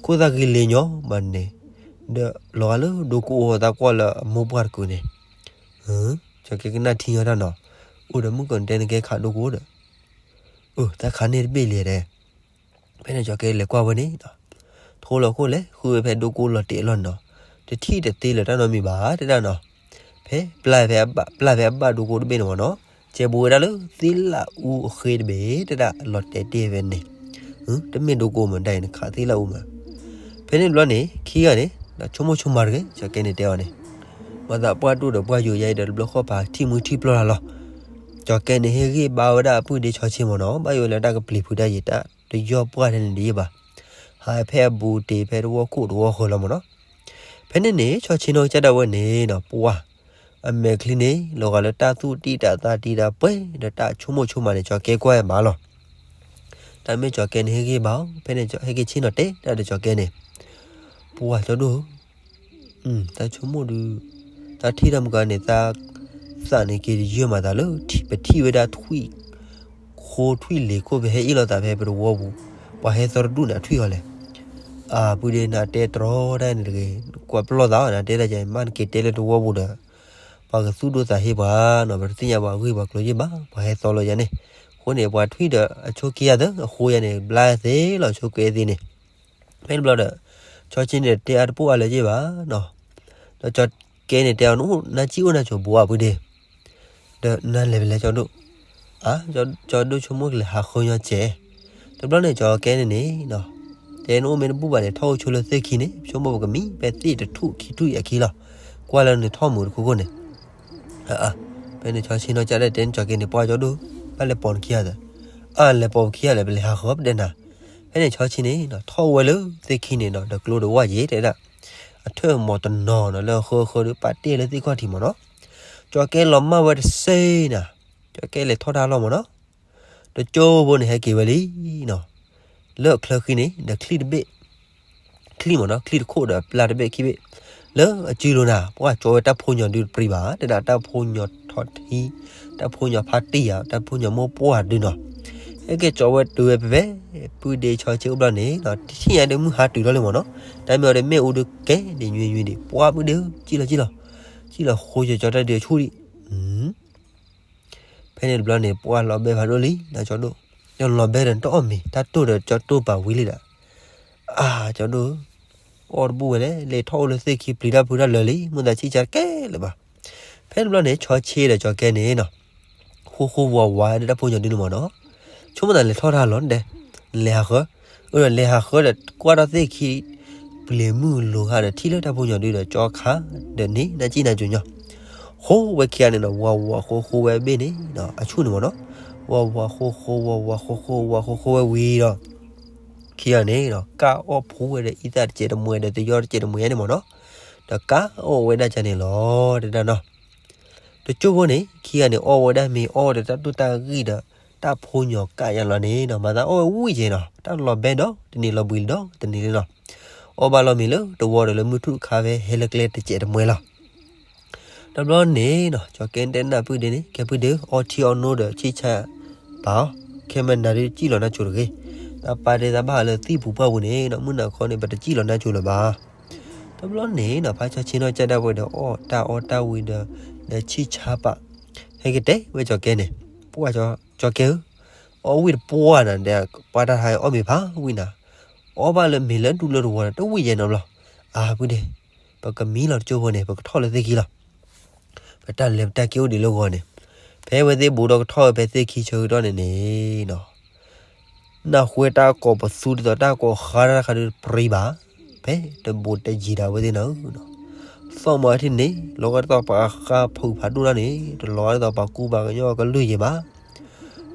ခိၣ်သၣ်ဃံလ့ၤညီမးန့ၣ်, ဒီးလီၤဂာ်လၢဒိကိအိၣ်သးကွၢ်လၢအမိၢ်ပှၢ်တကုာ်န့ၣ်, ကၠီကဲကနၣ်ထံညီတၢ်နီၤ, အိၣ်ဒီးမုၣ်ကီၤနတဲနကဲခးဒိကိဒီး, အၢ တၢ်ခးန့ၢ်တဘ့ၣ်လံတဲ ဖဲန့ၣ်ကၠီကဲလဲၤကွၢ်ဝဲန့ၣ်, ထိလီၤခိၣ်လဲၤ ဃုဝဲဖဲဒိကိလီၤတဲာ်အလီၢ်န့ၣ်နီၤ, တထံၣ်တသ့လၢၤတၢ်နီတမံၤဘၣ်တဲဒၣ်နီၤ. ဖဲပျၢ်ဖဲအဘၣ် ပျၢ်ဖဲအဘၣ်ဒိကိတဘ့ၣ်န့ၣ်မ့ၢ်နီၤ, ကဲဘူးဝဲဒၣ်လၢသ့လးအူအဃ့တဘ့ၣ်တဲဒၣ် လီၤတဲာ်တ့ၢ်ဖဲန့ၣ် တမ့ၢ်ဒိကိးမးဒၣ်အံၤ နခးသ့လၢအူမး. ဖဲန့ၣ်တဘျီန့ၣ် ခံဂၤန့ၣ် ဆိကမိၣ်ဆိကမးတဂ့ၤ ကၠီၤကဲန့ၣ်တဲအီၤန့ၣ်, မၤသးပှၢ်ဒိၣ်ဒီးပှၢ်ယိာ်ယါအံၤဒီး တဘျီဃီပာ်ထံၣ်မုၢ်ထံၣ်ပျီၢ်လၢ်လီၤ. ကၠီၤကဲန့ၣ် ဟ့ၣ်ဂံၢ်ဘါဝဲဒၣ်အပုၢ်ဒ့ဆီဆ့မ့ၢ်နီၤ, ဘၣ်ယိၣ်လၢတၢ်ကပျံၤဖုးတၢ်ယံၤ တၢ်တယီၢ်ပှၢ်ထဲန့ၣ်တယံာ်ဘၣ်, ဟးဖဲအဘူးတ့ၢ်ဖဲတဝီခိၣ်တဝီဃၢၤလီၤမ့ၢ်နီၤ. ဖဲန့ၣ်န့ၣ် ဆီဆ့နီၢ်ကစၢ်ဒၣ်ဝဲန့ၣ်နီၤ ပှၢ် အမဲာ်ချံန့ၣ် လီၤဂာ်လၢတၢ်သူၣ်တံၢ်တၢ်သးတံၢ်တၢ်ပှဲၤဒီးတၢ်ဆိကမိၣ်ဆိကမးန့ၣ် ကၠီၤကဲကွၢ်ဘၣ်လီၤ. တၢ်မ့ၢ်ကၠီၤကဲန့ၣ် ဟ့ၣ်ဂံၢ်ဘါအီၤ, ဖဲန့ၣ်ဟဲက့ၤဆ့ၣ်နီၤတဲဒၣ်ဒီးကၠီၤကဲန့ၣ်, ပှၢ်ကၠီၤဒိၣ်ဧၢ, တၢ်ဆိကမိၣ်ဒုး, တၢ်ထံၣ်တၢ်မုၢ်ကါန့ၣ် သးသးန့ၣ်က့ၤတယၢၢ်မးသးလၢ ပထံၣ်ဝဲဒၣ်ထွံၣ် ဃိထွံၣ်လ့ၤခိၣ် ပဟဲအ့ၣ်လိာ်သးဖဲပတဝီပူၤ, ပှၤဟဲသီတဒူၣ်န့ၣ် အထွံၣ်အီၤလဲၣ်. အၢ ပုၢ်ဒ့ နတဲတြီတၢ်န့ၣ်တဂ့ၤ, ကွၢ်ပလီၢ်သးအီၤ နတဲတၢ်ယါအံၤ မ့ၢ်နက့ၤတဲလၢတဝီပူၤဒီး ပှၤကသူၣ်ဒိၣ်သးဟ့ပှၤနီၤ, ပတသ့ၣ်ညါပှၤဂ့ၢ်ပှၤကျိၤယ့ၢ်ဘၣ်, ပှၤဟဲသီလီၤယါန့ၣ်, အဃိန့ၣ် ပှၤထွံၣ်ဒီးအဆိက့ၤယါသၢ အဃိယါန့ၣ် ဘျါသ့လီၤ ဆိက့ၤသ့န့ၣ်. ဖဲန့ၣ်တဘျီဒီး ဆီဆ့န့ၣ်တဲအါတပိၢ်အါလၢၤယ့ၢ်ဘၣ်နီၤ, ဒီးကၠီၤကဲန့ၣ်တဲအီၤ နအိၣ်နါစံၣ်အိၣ်နါစိၤဘိဧါ ပုၢ်ဒ့ ဒီးနလဲၤဖဲလဲၣ်ကၠီၤဒိၣ်, အၢ ကၠီၤဒိၣ်ဆိကမိၣ်ကလဲၤဟးဃၢညီကဲး, တဘျီန့ၣ် ကၠီၤကဲန့ၣ်န့ၣ်နီၤ, တဲနအိၣ်မ့ၢ်တဘူၣ်ဘၣ်န့ၣ် ထီၣ်အိၣ်ဆိလၢသ့ၣ်ခံန့ၣ် ဆိကမိၣ်ပကမံ ဖဲသ့ၣ်တထူၣ်ခံထူၣ်အခံလီၤ, ကွၢ်လၢနထီၣ်မုာ်တခိၣ်ခိၣ်န့ၣ်. အၢ ဖဲန့ၣ် ဆီဆ့နီၢ်ကစၢ်ဒၣ်တဲန့ၣ် ကၠီၤကဲန့ၣ် ပှၢ်ကၠီၤဒိၣ်, ဘၣ်လဲၤပိာ်နခံဂၤသၢ, အၢ လဲၤပိာ်ပခံဂၤလဲၣ် ပလဲၤဟးဃၢပဒဲနၤ. ဖဲန့ၣ် ဆီဆ့န့ၣ်နီၤ ထီၣ်ဝဲလၢသ့ၣ်ခံန့ၣ်နီၤ ဒီးကျိတဝၣ်ယဲတဲဒၣ်, အထၢၣ်မီၤတနီၤနီၤ လၢအဃၢအဃၢဒီး ပာ်တ့ၢ်လၢသ့ၣ်ခီၣ်ထံးမ့ၢ်နီၤ, ကၠီၤကဲလီၤမၢ်ဝဲတစ့နၤ, ကၠီၤကဲလဲၤထီၣ်တၢ်လီၢ်မ့ၢ်နီၤ, တကၠိဖိန့ၣ် ဟဲက့ၤဝဲလံနီၤ, လၢအချၢဃံန့ၣ် ဒီးချံတဘ့ၣ် ချံမ့ၢ်နီၤ ချံတခိၣ်ဒီးအပျၢ်တဘ့ၣ်ခံဘ့ၣ်, လၢအစုလိၤနၤ ပှၢ်ကၠီၤဝဲတၢ်ဖိညီဒုတပြံဘၣ် တဲဒၣ်တၢ်ဖိညီထီထံ, တၢ်ဖိညီဖါတံၢ်ဧါ တၢ်ဖိညီမိၢ်ပှၢ်ဒုနီၤ, ဟဲက့ၤကၠီၤဝဲတုၤဝဲဖဲဖဲ, ပုၢ်ဒ့ဆီဆ့အိၣ်ဘျီန့ၣ်နီၤ ထံၣ်ညါဒီးမုၢ်ဟါတုၤလီၤလံမ့ၢ်နီၤ, တၢ်မ့ၢ်အီၤဒီးမ့ၣ်အူဒုကဲန့ၣ်ညွံညွံဒံး ပှၢ်ပုၢ်ဒ့ဧၢ ကံၣ်လီၤကံၣ်လီၤ, ကံၣ်လီၤဃိကၠီၤကၠီၤတၢ်ဒုးအဆူၣ်ဒံး ဖဲန့ၣ်တဘျီန့ၣ် ပှၢ်လီၤဘဲဖးဒိၣ်လံ နကၠီၤဒိၣ်, လီၤဘဲဒီးနတအီၣ်မ့ၤ တၢ်တိၢ်ဒီးကၠီၤတိၢ်ပာ်ဝံၤလံဒီး, အၢ ကၠီၤဒိၣ်ဧၢ, အီၣ်တဘူၣ်ဝဲလဲၣ် လဲၤထီၣ်အိၣ်လၢသ့ၣ်ခံပျံၤတၢ်ဖုးတၢ်လၢာ်လံ မုၢ်သးဆံၣ်ဆါတကဲလၢၤဘၣ်. ဖဲန့ၣ်တဘျီန့ၣ် ဆီဆ့ဒီးကၠီၤကဲန့ၣ်နီၤ, ဃိဃိဝးဝးဒီးတၢ်ဖိညီဒုန့ၣ်မ့ၢ်နီၤ, ဆိကမိၣ်သးလဲၤထီၣ်တၢ်လီၤနတဲ, လဲၤဟးဃၢ, အၢ လဲၤဟးဃၢဒီးကွၢ်ထီၣ်သ့ၣ်ခံ ပျံၤမုၢ်လိၤဟါဒီးထံၣ်လၢတၢ်ဖိညီဒုဒီးကၠီခါ, ဒီးန့ၣ် နၢ်စံၣ်နၢ်စိၤညီ, ဃိဝဲခံဂၤန့ၣ်နီၤ ဝးဝးဃိဃိဝဲအဘ့ၣ်န့ၣ်နီၤ အဆူၣ်န့ၣ်မ့ၢ်နီၤ, ဝးဝးဃိဃိ ဝးဝးဃိဃိ ဝးဃိဃိဝဲဝံၤဒီး ခံဂၤန့ၣ်နီၤ ကၢ်အီၣ်ဖိဝဲဒီးအံသၣ်တစဲးတမှဲဒီးတယီတစဲးတမှဲန့ၣ်မ့ၢ်နီၤ, ဒီးကၢ်အီၣ်ဝဲဒၣ်ကန့ၣ်လီၤ တဲဒၣ်နီၤ. တကၠိဖိန့ၣ် ခံဂၤန့ၣ် အီၣ်ဝဲဒၣ်မ့ၤအီၣ်ဝဲဒီးတၢ်ဒိၣ်တၢ်ဂံၢ်ဒီး တၢ်ဖိညီကၢ်ယါလီၤန့ၣ်နီၤ မၤသးအီၣ်ဝဲဝံၣ်ကဲနီၤ တၢ်လီၤဘဲဒီးတနံၤလီၤဘှံးဒီးတနံၤလံနီၤ, အီၣ်ဘၣ်လီၤမ့ၤလၢတဝီဒီးလၢမုၢ်ထူၣ်တခါဖဲဟဲလၢကျဲတစဲးတမှဲလီၤ. တဘျီန့ၣ်နီၤ ကၠီၤကဲတဲနၢ်ပုၢ်ဒ့န့ၣ် ကဲပုၢ်ဒ့ဧၢ အီထံအီနိဒီးဆံၣ်ဆါပာ်အီၤ, ခဲမနၤဒုးစံၣ်လီၤနါစိၤတဂ့ၤ, တၢ်ပာ်ဒ့သးဘၣ်ဃးလၢသံၣ်ပူၤပှၢ်ပူၤန့ၣ်နီၤ မုၢ်နၤခီန့ၣ် ပတစံၣ်လီၤနါစိၤလၢၤဘၣ်. တဘျီန့ၣ်နီၤ ဖါဆီဆ့နီၢ်ကစၢ်ဒၣ်ဝဲဒီးအီၣ်တၢ်အီၣ်တၢ်ဝံၤဒီး ဒီးဆံၣ်ဆါပာ်, ဟဲက့ၤတဲဝဲကၠီၤကဲန့ၣ်, ပှၢ်ကၠီၤကဲဧၢ, အီၣ်ဝံၣ်တပှၢ်နၤဒီး ပှၤတၢ်ဟါအီၣ်မ့ၤဖးဝံၣ်နၤ, အီၣ်ဘၣ်လၢမ့ၤလၢဒူလၢတဝီဒီး တဝံၣ်ယဲနီတဘျီ, အၢ ပုၢ်ဒ့, ပကမံလီၤတကၠိဖိန့ၣ် ပကထီၣ်လၢသ့ၣ်ခံလီၤ. ပတၢ်လဲၤပတၢ်က့ၤအိၣ်ဒံးလၢဂီၤန့ၣ်, ဖဲဝဲသ့ၣ်ဘူးဒီးကထီၣ်ဝဲဖဲသ့ၣ်ခံဆၢကတီၢ်န့ၣ်န့ၣ်နီၤ, နၢ်ဟူဝဲတၢ်ကိးပသူဒ်သိးတၢ်ကိးဃါတၢ်တခါဒုးတပြံဘၣ်, ဖဲတဘူးတယံၤဒၣ်ဝဲသ့ၣ်နီၤ, သီၣ်မၤထံၣ်န့ၣ် လီၤဂာ်ဒ်သိးပှၤဃါဖုးဖးဒိၣ်တၢ်န့ၣ် တလီၤဂာ်ဒ်သိးပှၤကူပှၤကညီကလုၢ်ယံၤဘၣ်,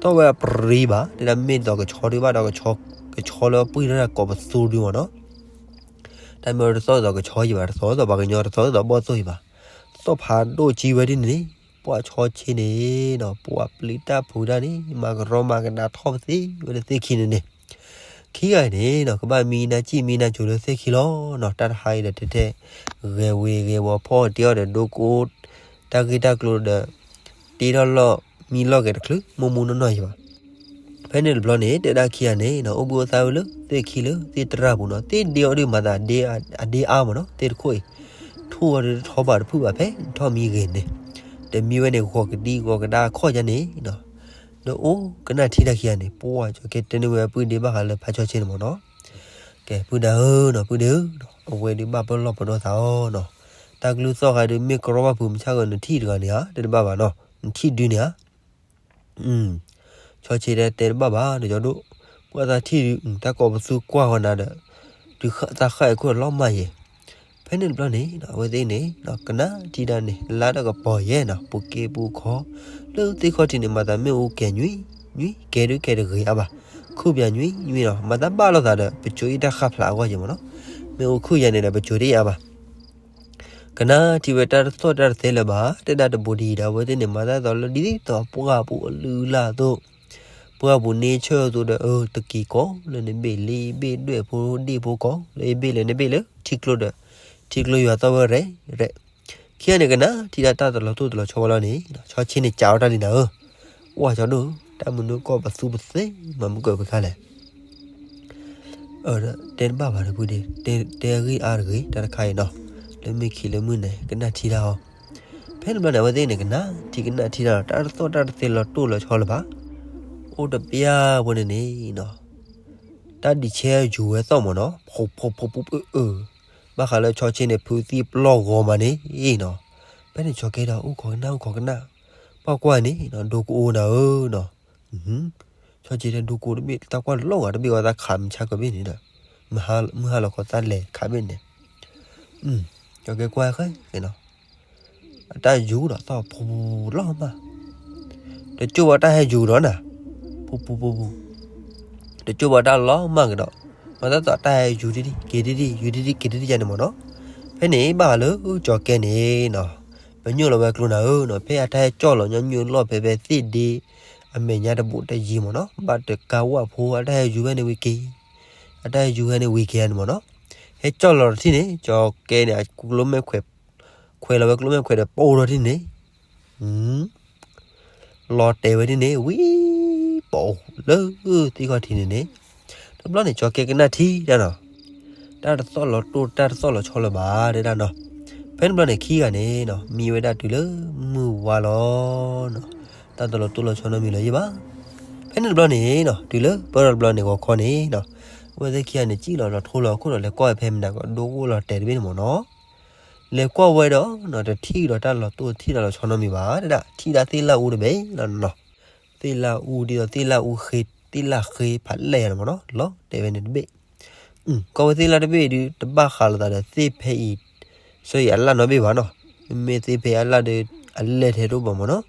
သီၣ်ဝဲအပြံဘၣ် တဲဒၣ်မ့ၢ်ဒ်သိးကဆီဒုးဘၣ်ဒီး ကဆီလၢပှံၢ်ထီၣ်တၢ်ကိးပသူဒုးမ့ၢ်နီၤ တၢ်မ့ၢ်တသီၣ်ဒ်သိးကဆီယံၤဘၣ် တသီၣ်ဒ်သိးပှၤကညီ တသီၣ်ဒ်သိးဘီၣ်သိၣ်ယံၤဘၣ်, သီၣ်ဖးဒိၣ်ကံဝဲဒ်န့ၣ်န့ၣ်, ပှၢ်ဆီဆ့န့ၣ်နီၤ ပှၢ်ပျံၤတၢ်ဖုးတၢ်န့ၣ် မၤကရီမၤကဒါထီၣ်ပသ့ဝဲလၢသ့ၣ်ခံန့ၣ်န့ၣ်, ခံဂၤန့ၣ်နီၤ ကဘၣ်မံနါစံၣ်မံနါစိၤလၢသ့ၣ်ခံလီၤနီၤ တၢ်တဟါအံၤဒီးထဲထဲ ဂဲၤဝ့ၤဂဲၤဝီၤဖီၣ်တ့ၢ်အီၣ်ဒီးဒိကိ တၢ်ဂ့ၢ်တၢ်ကျိၤဒီး တ့ထီၣ်လီၢ်မံလီၢ်ဂဲၤတချုး မိၢ်မိၢ်နီၢ်နီၢ်ယံၤဘၣ်. ဖဲန့ၣ်တဘျီန့ၣ် တဲဒၣ်ခံဂၤန့ၣ်နီၤ အိၣ်ဘှံးအိၣ်သါဝဲလၢသ့ၣ်ခံလၢသ့ၣ်တရၢ်ပူၤနီၤ သ့ၣ်ဒ့အီၤဒုးမၤသးအဒ့အါမ့ၢ်နီၤ သ့ၣ်တခိၣ်အံၤ, ထူၣ်အီၤဒုးတထီဘၣ်တဖုၣ်ဘၣ်ဖဲထီၣ်မံဂ့ၤန့ၣ်, တမံဝဲန့ၣ်ဂီၤကဒံဂီၤကဒါအခီၣ်ယါန့ၣ်နီၤ, ဒီးအိၣ်ကနၣ်ထံတၢ်ခံဂၤန့ၣ် ပှၢ်ကၠီၤကဲတဲန့ၢ်ဝဲပုၢ်ဒ့ဘၣ်ဃးလၢဖါဆီဆ့န့ၣ်မ့ၢ်နီၤ, ကဲပုၢ်ဒ့ဧၢနီၤ ပုၢ်ဒ့ဧၢ, အဝဲဒုးဘၣ်ပလီၢ်ပဒီသးအီၤနီၤ, တၢ်ကလုၢ်သီၣ်ဃာ်ဒုးမ့ၢ်ကရီဘၣ်ဖုးမုၢ်ဆါဂီၤနထံၣ်တဂၤန့ၣ်ဧါ တဲတဘၣ်ဘၣ်နီၤ နထံၣ်ဒုးန့ၣ်ဧါ ဆီဆ့တဲတဲတဘၣ်ဘၣ် နကၠီဒိၣ်, ပှၤသးထံၣ်ဒုး တၢ်ကိးပသူကွၢ်ဃီနၤဒီး တုၤသးဃၣ်အံၤခိၣ်ဒီးလီၤမၢ်ယဲၢ်. ဖဲန့ၣ်တဘျီန့ၣ် အဝဲသ့ၣ်န့ၣ် ကနၣ်ထံတၢ်န့ၣ် လါတၢ်ကပီၤယဲၢ်နီၤ ပူၤက့ပူၤခီ လၢသ့ၣ်ခီၣ်ထံးန့ၣ် မၤသးမ့ၣ်အူကဲၤညွံးညွံး ကဲၤဒုးကဲၤတဂ့ၤအါဘၣ် ခုၣ်ပၠးညွံးညွံးနီၤ မၤသးဘၣ်လိာ်သးဒီး ပစိၤအ့ၣ်တၢ်ဃၣ်ဖျါအဂီၢ်ယဲၢ်မ့ၢ်နီၤ. မ့ၣ်အူခုၣ်ယဲၢ်န့ၣ်ဒီး ပစိၤတအ့ၣ်အါဘၣ် ကနၣ်ထံဝဲတၢ်တသီၣ်တၢ်တသဲလၢၤဘၣ် တဲဒၣ်တဘူးဒံးဒီး အဝဲသ့ၣ်န့ၣ် မၤသးဒ်သိးလၢဒ်သိးပှၢ်ပူၤအလုၢ်အလၢ်အသိး ပှၢ်ပူၤန့ၢ်ဆၢၣ်အသိးဒီး အၢ တက့ၤကိးလၢနဘ့ၣ်လံ ဘ့ၣ်ဒွဲၣ်ဖိဒ့ၣ်ဖိကိး လၢအဘ့ၣ်လၢနဘ့ၣ်လၢ ထံကျိဒီး ထံကျိယွၤသီၣ်ဝဲရဲၣ်ရဲၣ် ခံဂၤန့ၣ် ကနၣ်ထံဒၣ်တၢ်တလီၤတိၢ်တလီၤဆီဝဲလီၤန့ၣ် ဆီဆ့န့ၣ် ကးအီၣ်တၢ်လံနၤဧၢ, ကွၢ်ကၠီဒိၣ် တၢ်မနုၤကီၢ်ပသူပသ့ မၤမုၢ်ကၢၢ်ဖဲခါလဲၣ် တဲတဘၣ်ဘၣ်တဖုဒ့ တဲအဂ့ၢ်အါတဂ့ၤ တၢ်တခါအံၤနီၤ, လၢမ့ၢ်ခံးလၢမုၢ်နၤ ကနၣ်ထံတၢ်အီၤ, ဖဲန့ၣ်ဘျီန့ၣ် အဝဲသ့ၣ်န့ၣ် ကနၣ်ထံကနၣ်ထံတၢ်လီၤ တၢ်တသီၣ်တၢ်တသဲလီၤတိၢ်လီၤဆီလၢၤဘၣ်, အိၣ်တပျၢ်ဖိန့ၣ်န့ၣ် တၢ်ဒံးဆဲယူၤဝဲသီၣ်မ့ၢ်နီၤ, ဖိဖိဖိဖိအၢ, ဘၣ်ဃးလၢဆီဆ့န့ၣ် ဖုသံပျီၢ်ဂီၤမးန့ၣ်နီၤ, ဖဲန့ၣ် ကၠီၤကဲဒီး အိၣ်ခိးကနၣ် အိၣ်ခိးကနၣ်, ပှၤကွၢ်န့ၣ်နီၤ ဒိကအိနၤဧၢနီၤ, ဆီဆ့တဲ ဒိကအိတဘ့ၣ် တၢ်ကွၢ်လီၤဂာ်တဘ့ၣ်ဝဲ တၢ်ခးမုၢ်ဆါကဘ့ၣ်န့ၣ်ဒီး မုၢ်ဟါလီၤခီသၣ်လဲၤခးဘ့ၣ်န့ၣ်, ကၠီၤကဲကွၢ်ဃဲနီၤ အတၢ်ယူၤဒီးသီၣ်ပူၤပူၤလီၤမး, တကၠိၢ်ဘၣ်တၢ်ဟဲယူၤဒီးနၤ, ပူၤပူၤပူၤပူၤ, တကၠိၢ်ဘၣ်တၢ်လီၤမၢ်ကဒီး, မၤသးဒ်သိးတၢ်ဟဲယူၤဒံဒံ က့ၤဒံဒံ ယူၤဒံဒံ က့ၤဒံဒံယါန့ၣ်မ့ၢ်နီၤ, ဖဲန့ၣ်ဘၣ်ဃးလၢကၠီၤကဲန့ၣ်နီၤ, ပညိၣ်လီၤဝဲကျိနၤဧၢနီၤ, ဖဲအတၢ်ဟဲကၠီၣ်လီၤညီနုၢ်လီၢ်ဖဲဖဲသ့ၣ်ဒ့ အမဲာ်ညါတဘူးတယံၤမ့ၢ်နီၤ, ဘၣ်တကးဝၣ်ဖိ အတၢ်ဟဲယူၤဝဲန့ၣ်ဝံၤက့ၤ, အတၢ်ဟဲယူၤဝဲန့ၣ်ဝံၤက့ၤဧါန့ၣ်မ့ၢ်နီၤ, ဟဲကၠီၣ်လီၤတထံၣ်န့ၣ် ကၠီၤကဲန့ၣ် အကျိမဲာ်ခွဲး ခွဲးလီၤဝဲကျိမဲာ်ခွဲးဒီး ပိာ်ထီၣ်ထံၣ်န့ၣ် လီၤတဲာ်ဝဲဒ်န့ၣ် ဝံၤ ပိာ်လၢသ့ၣ်ခီၣ်ထံးန့ၣ်န့ၣ်, တဘျီန့ၣ် ကၠီၤကဲကနၣ်ထံတၢ်နီၤ, တၢ်တသီၣ်လီၤတိၢ် တၢ်တသီၣ်လီၤဆီလၢၤဘၣ်တဲဒၣ်နီၤ, ဖဲန့ၣ်တဘျီန့ၣ် ခံဂၤန့ၣ်နီၤ မံဝဲဒၣ်တုၤလၢမုၢ်ဝါလီၤနီၤ, တၢ်တလီၤတိၢ်လီၤဆီနီတမံၤလၢၤယံၤဘၣ်. ဖဲန့ၣ်တဘျီန့ၣ်နီၤ တုၤလၢပၢၢ်ထီၣ်တဘျီန့ၣ် ဂီၤခီန့ၣ်နီၤ, အဝဲသ့ၣ်ခံဂၤန့ၣ် စံၣ်လီၤလီၤထိလီၤအခိၣ်ဒီး လဲၤကွၢ်ဝဲဖဲမနၤကီး ဒိကအိၣ်လီၤတဲာ်တဘ့ၣ်န့ၣ်မ့ၢ်နီၤ လဲၤကွၢ်ဝဲဒီးနီၤ တထံၣ်ဒီးတၢ်လီၤတိၢ် တထံၣ်တၢ်လီၤဆီနီတမံၤဘၣ်တဲဒၣ်, ထံၣ်ဒၣ်သ့ၣ်လၣ်အူတဘ့ၣ်လီၤနီၤ, သ့ၣ်လၣ်အူဒ်သိးသ့ၣ်လၣ်အူဃ့ သ့ၣ်လၣ်ဃ့ဖးလဲၢ်န့ၣ်မ့ၢ်နီၤ လီၤတဲာ်ဝဲန့ၣ်တဘ့ၣ်, ကွၢ်ဝဲသ့ၣ်လၣ်တဘ့ၣ်ဒုး တဘၣ်ဃးလိာ်သးဒီးသ့ၣ်ဖဲအံၤ ဆၢအံၤအလၣ်နီတဘ့ၣ်ဘၣ်နီၤ, မ့မ့ၢ်သ့ၣ်ဖဲအလၣ်ဒီး အလဲၢ်ထဲတအိၣ်ဘၣ်မ့ၢ်နီၤ,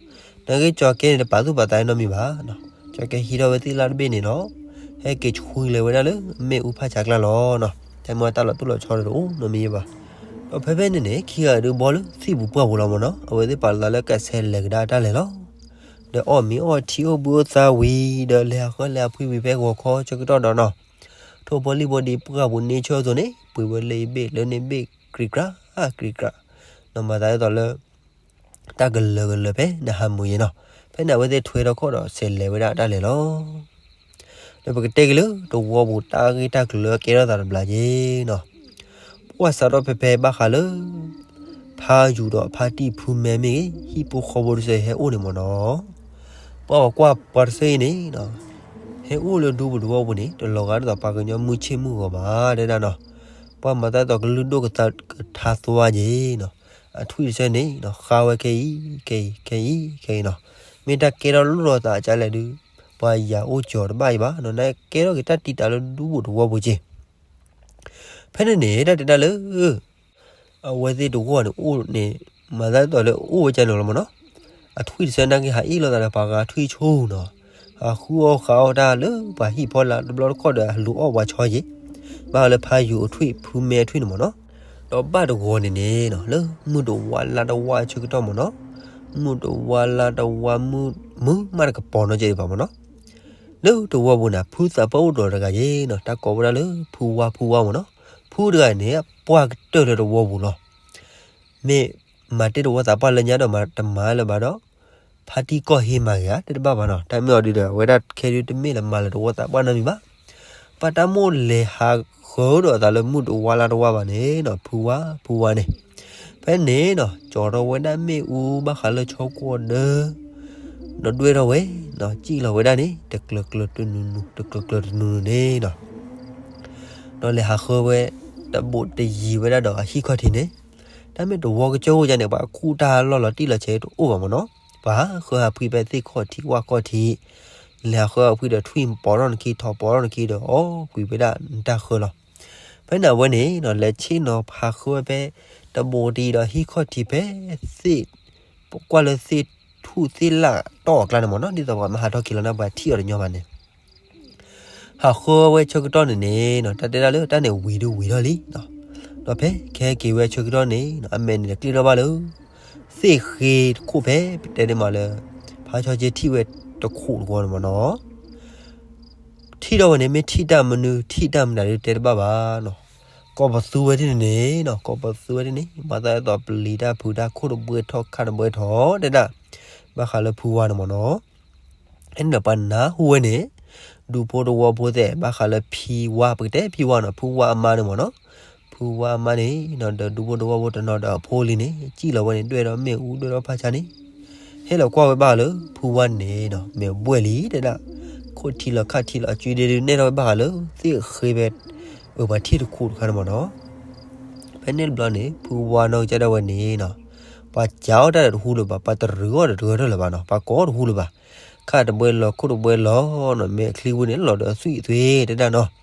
နာ်က့ကၠီၤကဲန့ၣ် တပာ်သူၣ်ပာ်သးနီတမံၤဘၣ်နီၤ, ကၠီၤကဲဟံးထီၣ်ဝဲသ့ၣ်လၣ်တဘ့ၣ်န့ၣ်နီၤ, ဟဲက့ၤဆှံလဲၤဝဲဒၣ်လၢမ့ၣ်အူဖးဆးကျါလီၤနီၤ, တၢ်မ့ၢ်တၢ်လီၤတိၢ်လီၤဆီတအိၣ်နီတမံၤဘၣ်, ဒီးဖဲဖဲန့ၣ်န့ၣ် ခံဂၤဒုးဘီလၢသံၣ်ပူၤပှၢ်ပူၤလီၤမ့ၢ်နီၤ, အဝဲသ့ၣ်ပာ်လီၤသးလၢကဆဲးလဲၤကဒါတၢ်လဲၤလီၤ ဒီးအီၣ်မ့ၤအီထံအိၣ်ဘှံးအိၣ်သါဝံၤ ဒီးလဲၤဟးဃၢလဲၤဟးဖှံဝံၤဖဲဂီၤခီဆၢကတီၢ်ဒီးနီၤ, ထိၣ်ဖိလံၣ်ဖိဒံးပှၢ်ပူၤန့ၢ်ဆၢၣ်အသိးန့ၣ် ပှ့ၤဝဲလၢအဘ့ၣ်လၢန့ၣ်ဘ့ၣ် ကြံကြၢ ကြံကြၢ, နီၤမၤသးဒ်သိးလၢ တၢ်ကလၢၤကလၢၤဖဲနဟးမုာ်ယဲနီၤ, ဖဲန့ၣ် အဝဲသ့ၣ်ထွဲထီၣ်ခီၣ်ဒီးဆဲးလဲၤဝဲဒၣ်တၢ်လဲၤလီၤ ဒီးပကတဲက့ၤလၢတဝီပူၤ တၢ်ဂ့ၢ်တၢ်ကျိၤကဲထီၣ်သးတဘျီက့ၤနီၤ, ပှၢ်စးထီၣ်ဖဲဖဲဘၣ်ဃးလၢ ဖါယူၤဒီးဖါတံၢ်ဖုမဲမ့ၢ်ဂ့ၤ ဟံၣ်ဖိဃီဖိတစဲးဟဲအိၣ်န့ၣ်မ့ၢ်နီၤ, ပှၢ်ပှၤကွၢ်ပှၤတစဲးအံၤန့ၣ်နီၤ, ဟဲအိၣ်လၢဒူပူၤတဝီပူၤန့ၣ် တလီၤဂာ်ဒ်သိးပှၤကညီမုၢ်ဆ့ၣ်မုၢ်ဂီၤဘၣ်တဲဒၣ်နီၤ, ပှၢ်မၤသးဒ်သိးကလုၢ်ဒိၣ်ကထါသွါက့ၤနီၤ, အထွံၣ်တစဲးန့ၣ်နီၤ ဃါဝဲခဲအံၤ ခဲအံၤ ခဲအံၤ ခဲအံၤနီၤ, မ့ၢ်တၢ်ကဲထီၣ်လိၣ်ထီၣ်သးကလဲၣ်ဒုး ပှၤယၤအိၣ်ကၠီၤတဘၣ်အံၤဘၣ်နီၤ, နကဲထီၣ်က့ၤတၢ်တံာ်တာ်လၢဒူပူၤတဝီပူၤက့ၤ ဖဲန့ၣ်န့ၣ် တၢ်တဲဒၣ်လၢ အဝဲသ့ၣ်တဝီန့ၣ်အိၣ်န့ၣ် မၤသးဒ်သိးလၢအိၣ်ဝဲကန့ၣ်လီၤမ့ၢ်နီၤ, အထွံၣ်တစဲးနာ်က့ဟးအ့ၣ်လိာ်သးဒီးပှၤဂၤထွံၣ်ဆိနီၤ, ဟးဃုအီၣ်ဃုအီၣ်တၢ်လၢပှၤဟံၣ်ဖီလာ်တဘျီတခီၣ်ဒီး အလူၤအီၣ်ပှၤဆီက့ၤ, ဘၣ်ဃးလၢဖါယူၤအထွံၣ် ဖုမဲအထွံၣ်န့ၣ်မ့ၢ်နီၤ, ဒီးဘၣ်တဝီန့ၣ်န့ၣ်နီၤ လၢမုၢ်တဝါလါတဝါဆၢကတီၢ်မ့ၢ်နီၤ, မုၢ်တဝါလါတဝါ မုၢ်မးတကပီၤနီတစဲးဒံးဘၣ်မ့ၢ်နီၤ လၢတဝီပူၤန့ၣ် ဖုသးပှၢ်အိၣ်ဒီးတဂၤယ့ၤနီၤ, တၢ်ကိးဝဲဒၣ်လၢ ဖုဝါ ဖုဝါမ့ၢ်နီၤ, ဖုတဂၤန့ၣ် ပှၢ်ကတၢၢ်လၢတဝီပူၤလီၤ. မ့ၢ်မၤတ့ၢ်တဝီသးပှၢ်လၢညါဒီးမၤတမၤလၢၤဘၣ်ဒီး ဖါတံၢ်ကီၢ်ဟ့ၣ်မၤဂ့ၤဧါ တဘၣ်ဘၣ်နီၤ, တၢ်မ့ၢ်အီၤဒုးဒီး အဝဲဒၣ်ခဲဒုးတမ့ၢ်လၢမၤလၢၤတဝီသးပှၢ်နီတမံၤဘၣ်. ပှၤတၢ်မိၣ်လဲၤဟးဃၢဒီးအသးလၢမုၢ်တဝါလါတဝါဘၣ်န့ၣ်နီၤ, ဖုဝါ ဖုဝါန့ၣ် ဖဲန့ၣ်နီၤ ကၠီၤထီၣ်ဝဲဒၣ်မ့ၣ်အူဘၣ်ဃးလၢဆီကိးဒၢ ဒီးဒွဲၣ်ထီၣ်ဝဲနီၤ, စံၣ်လီၤဝဲဒၣ်န့ၣ် တကျၢၤကျၢၤတနူၤနူၤ တကျၢၤကျၢၤတနူၤနူၤန့ၣ်နီၤ, ဒီးလဲၤဟးဃၢဝဲ တဘိးတယံၤဝဲဒၣ်ဒီးအဟံၣ်ခီၣ်ထံးန့ၣ်, တၢ်မ့ၢ်တဝီကစၢၢ်အိၣ်ယါန့ၣ် ပှၤခူၣ်တၢ်လီၢ်လီၤတံၢ်လီၤဆဲးတအိၣ်ဘၣ်မ့ၢ်နီၤ, ပှၤဟးဃၢဟးဖှံဖဲသ့ၣ်ခီၣ်ထံးဝၣ်ခီၣ်ထံး, လဲၤဟးဃၢအဖှံဒီးထွံၣ်ပိာ်ထီၣ်နခံ ထိးပိာ်ထီၣ်နခံဒီး အီၣ်ကွံာ်ဝဲဒၣ်နတၢ်ဃၢလီၤ. ဖဲန့ၣ်အဝဲန့ၣ်နီၤ လဲၤဆ့ၣ်နီၤဟးဃၢဝဲဖဲ တဘိတံၤဒီးဟံၣ်ခီၣ်ထံးဖဲ သ့ၣ် ကွၢ်လၢသ့ၣ်ထူၣ်သ့ၣ်လၣ်တီၢ်အကျါန့ၣ်မ့ၢ်နီၤ ဒ်သိးပှၤမ့ၢ်ဟးထီၣ်က့ၤလီၤန့ၣ် ပှၤထံၣ်အီၤတညီဘၣ်န့ၣ် ဟးဃၢဝဲဆၢကတီၢ်န့ၣ်န့ၣ်နီၤ တၢ်တဲဒၣ်လၢတၢ်န့ၣ်ဝံၤဒုးဝံၤထီၣ်လံနီၤ. ဒီးဖဲကဟဲက့ၤဝဲဆၢကတီၢ်န့ၣ်နီၤ အမဲာ်န့ၣ်တကျ့ၣ်ထီၣ်ဘၣ်လၢ သ့ၣ်ဃ့တခိၣ်ဖဲ ပတဲဒ်မးလၢ ဖါဆီဆ့ထံၣ်ဝဲတခိၣ်တဝီန့ၣ်မ့ၢ်နီၤ ထံၣ်ထီၣ်ဝဲန့ၣ် မ့ၢ်ထံၣ်တၢ်မနုၤ ထံၣ်တၢ်မတၤဒုးတဲတဘၣ်ဘၣ်နီၤ. ကိးပသူဝဲဒ်န့ၣ်န့ၣ်နီၤ ကိးပသူဝဲဒ်န့ၣ် မၤသးဒ်သိးပျံၤတၢ်ဖုးတၢ် ခိၣ်တဘှဲထီၣ်ခါတဘှဲထီၣ် တဲဒၣ် ဘၣ်ဃးလၢဖုဝါန့ၣ်မ့ၢ်နီၤ. ဖဲန့ၣ်ဒီးပှၤနၢ်ဟူဝဲန့ၣ် ဒူဖိတဝီဖိသ့ၣ် ဘၣ်ဃးလၢဖံဝါ ပကတဲဖံဝါနီၤ ဖုဝါအမါန့ၣ်မ့ၢ်နီၤ. ဖုဝါအမါန့ၣ်နီၤ ဒီးဒူဖိတဝီဖိတနီၤဒီးအဖိလံၤန့ၣ် စံၣ်လီၤဝဲန့ၣ် ဒွဲၣ်ဒီးမ့ၣ်အူ ဒွဲၣ်ဒီးဖးဆါန့ၣ် ဟဲလီၤကွၢ်ဝဲဘၣ်ဃးလၢ ဖုဝါန့ၣ်နီၤ မဲာ်ဘှဲၣ်လံတဲဒၣ် ခိၣ်ထံလီၤခါထံလီၤ အစုဒ့ဒုးနဲၣ်ထီၣ်ဝဲဘၣ်ဃးလၢ သ့ၣ်ဃ့ဖဲ အပှၤထံၣ်တခိၣ်တခါန့ၣ်မ့ၢ်နီၤ. ဖဲန့ၣ်တဘျီန့ၣ် ဖုဝါနီၢ်ကစၢ်ဒၣ်ဝဲန့ၣ်နီၤ ပှၤစံးအီၣ်တၢ်ဒီးတဟူလၢၤဘၣ် ပှၤတရံးအီၣ်ဒီးတရံးထီၣ်လၢၤဘၣ်နီၤ ပှၤကိးတဟူလၢၤဘၣ်. ခါတဘှဲလီၤ ခိၣ်တဘှဲလီၤနီၤ မဲာ်ချံဝဲန့ၣ် လီၤဒီးအသွံၣ်အသွဲတဲဒၣ်နီၤ.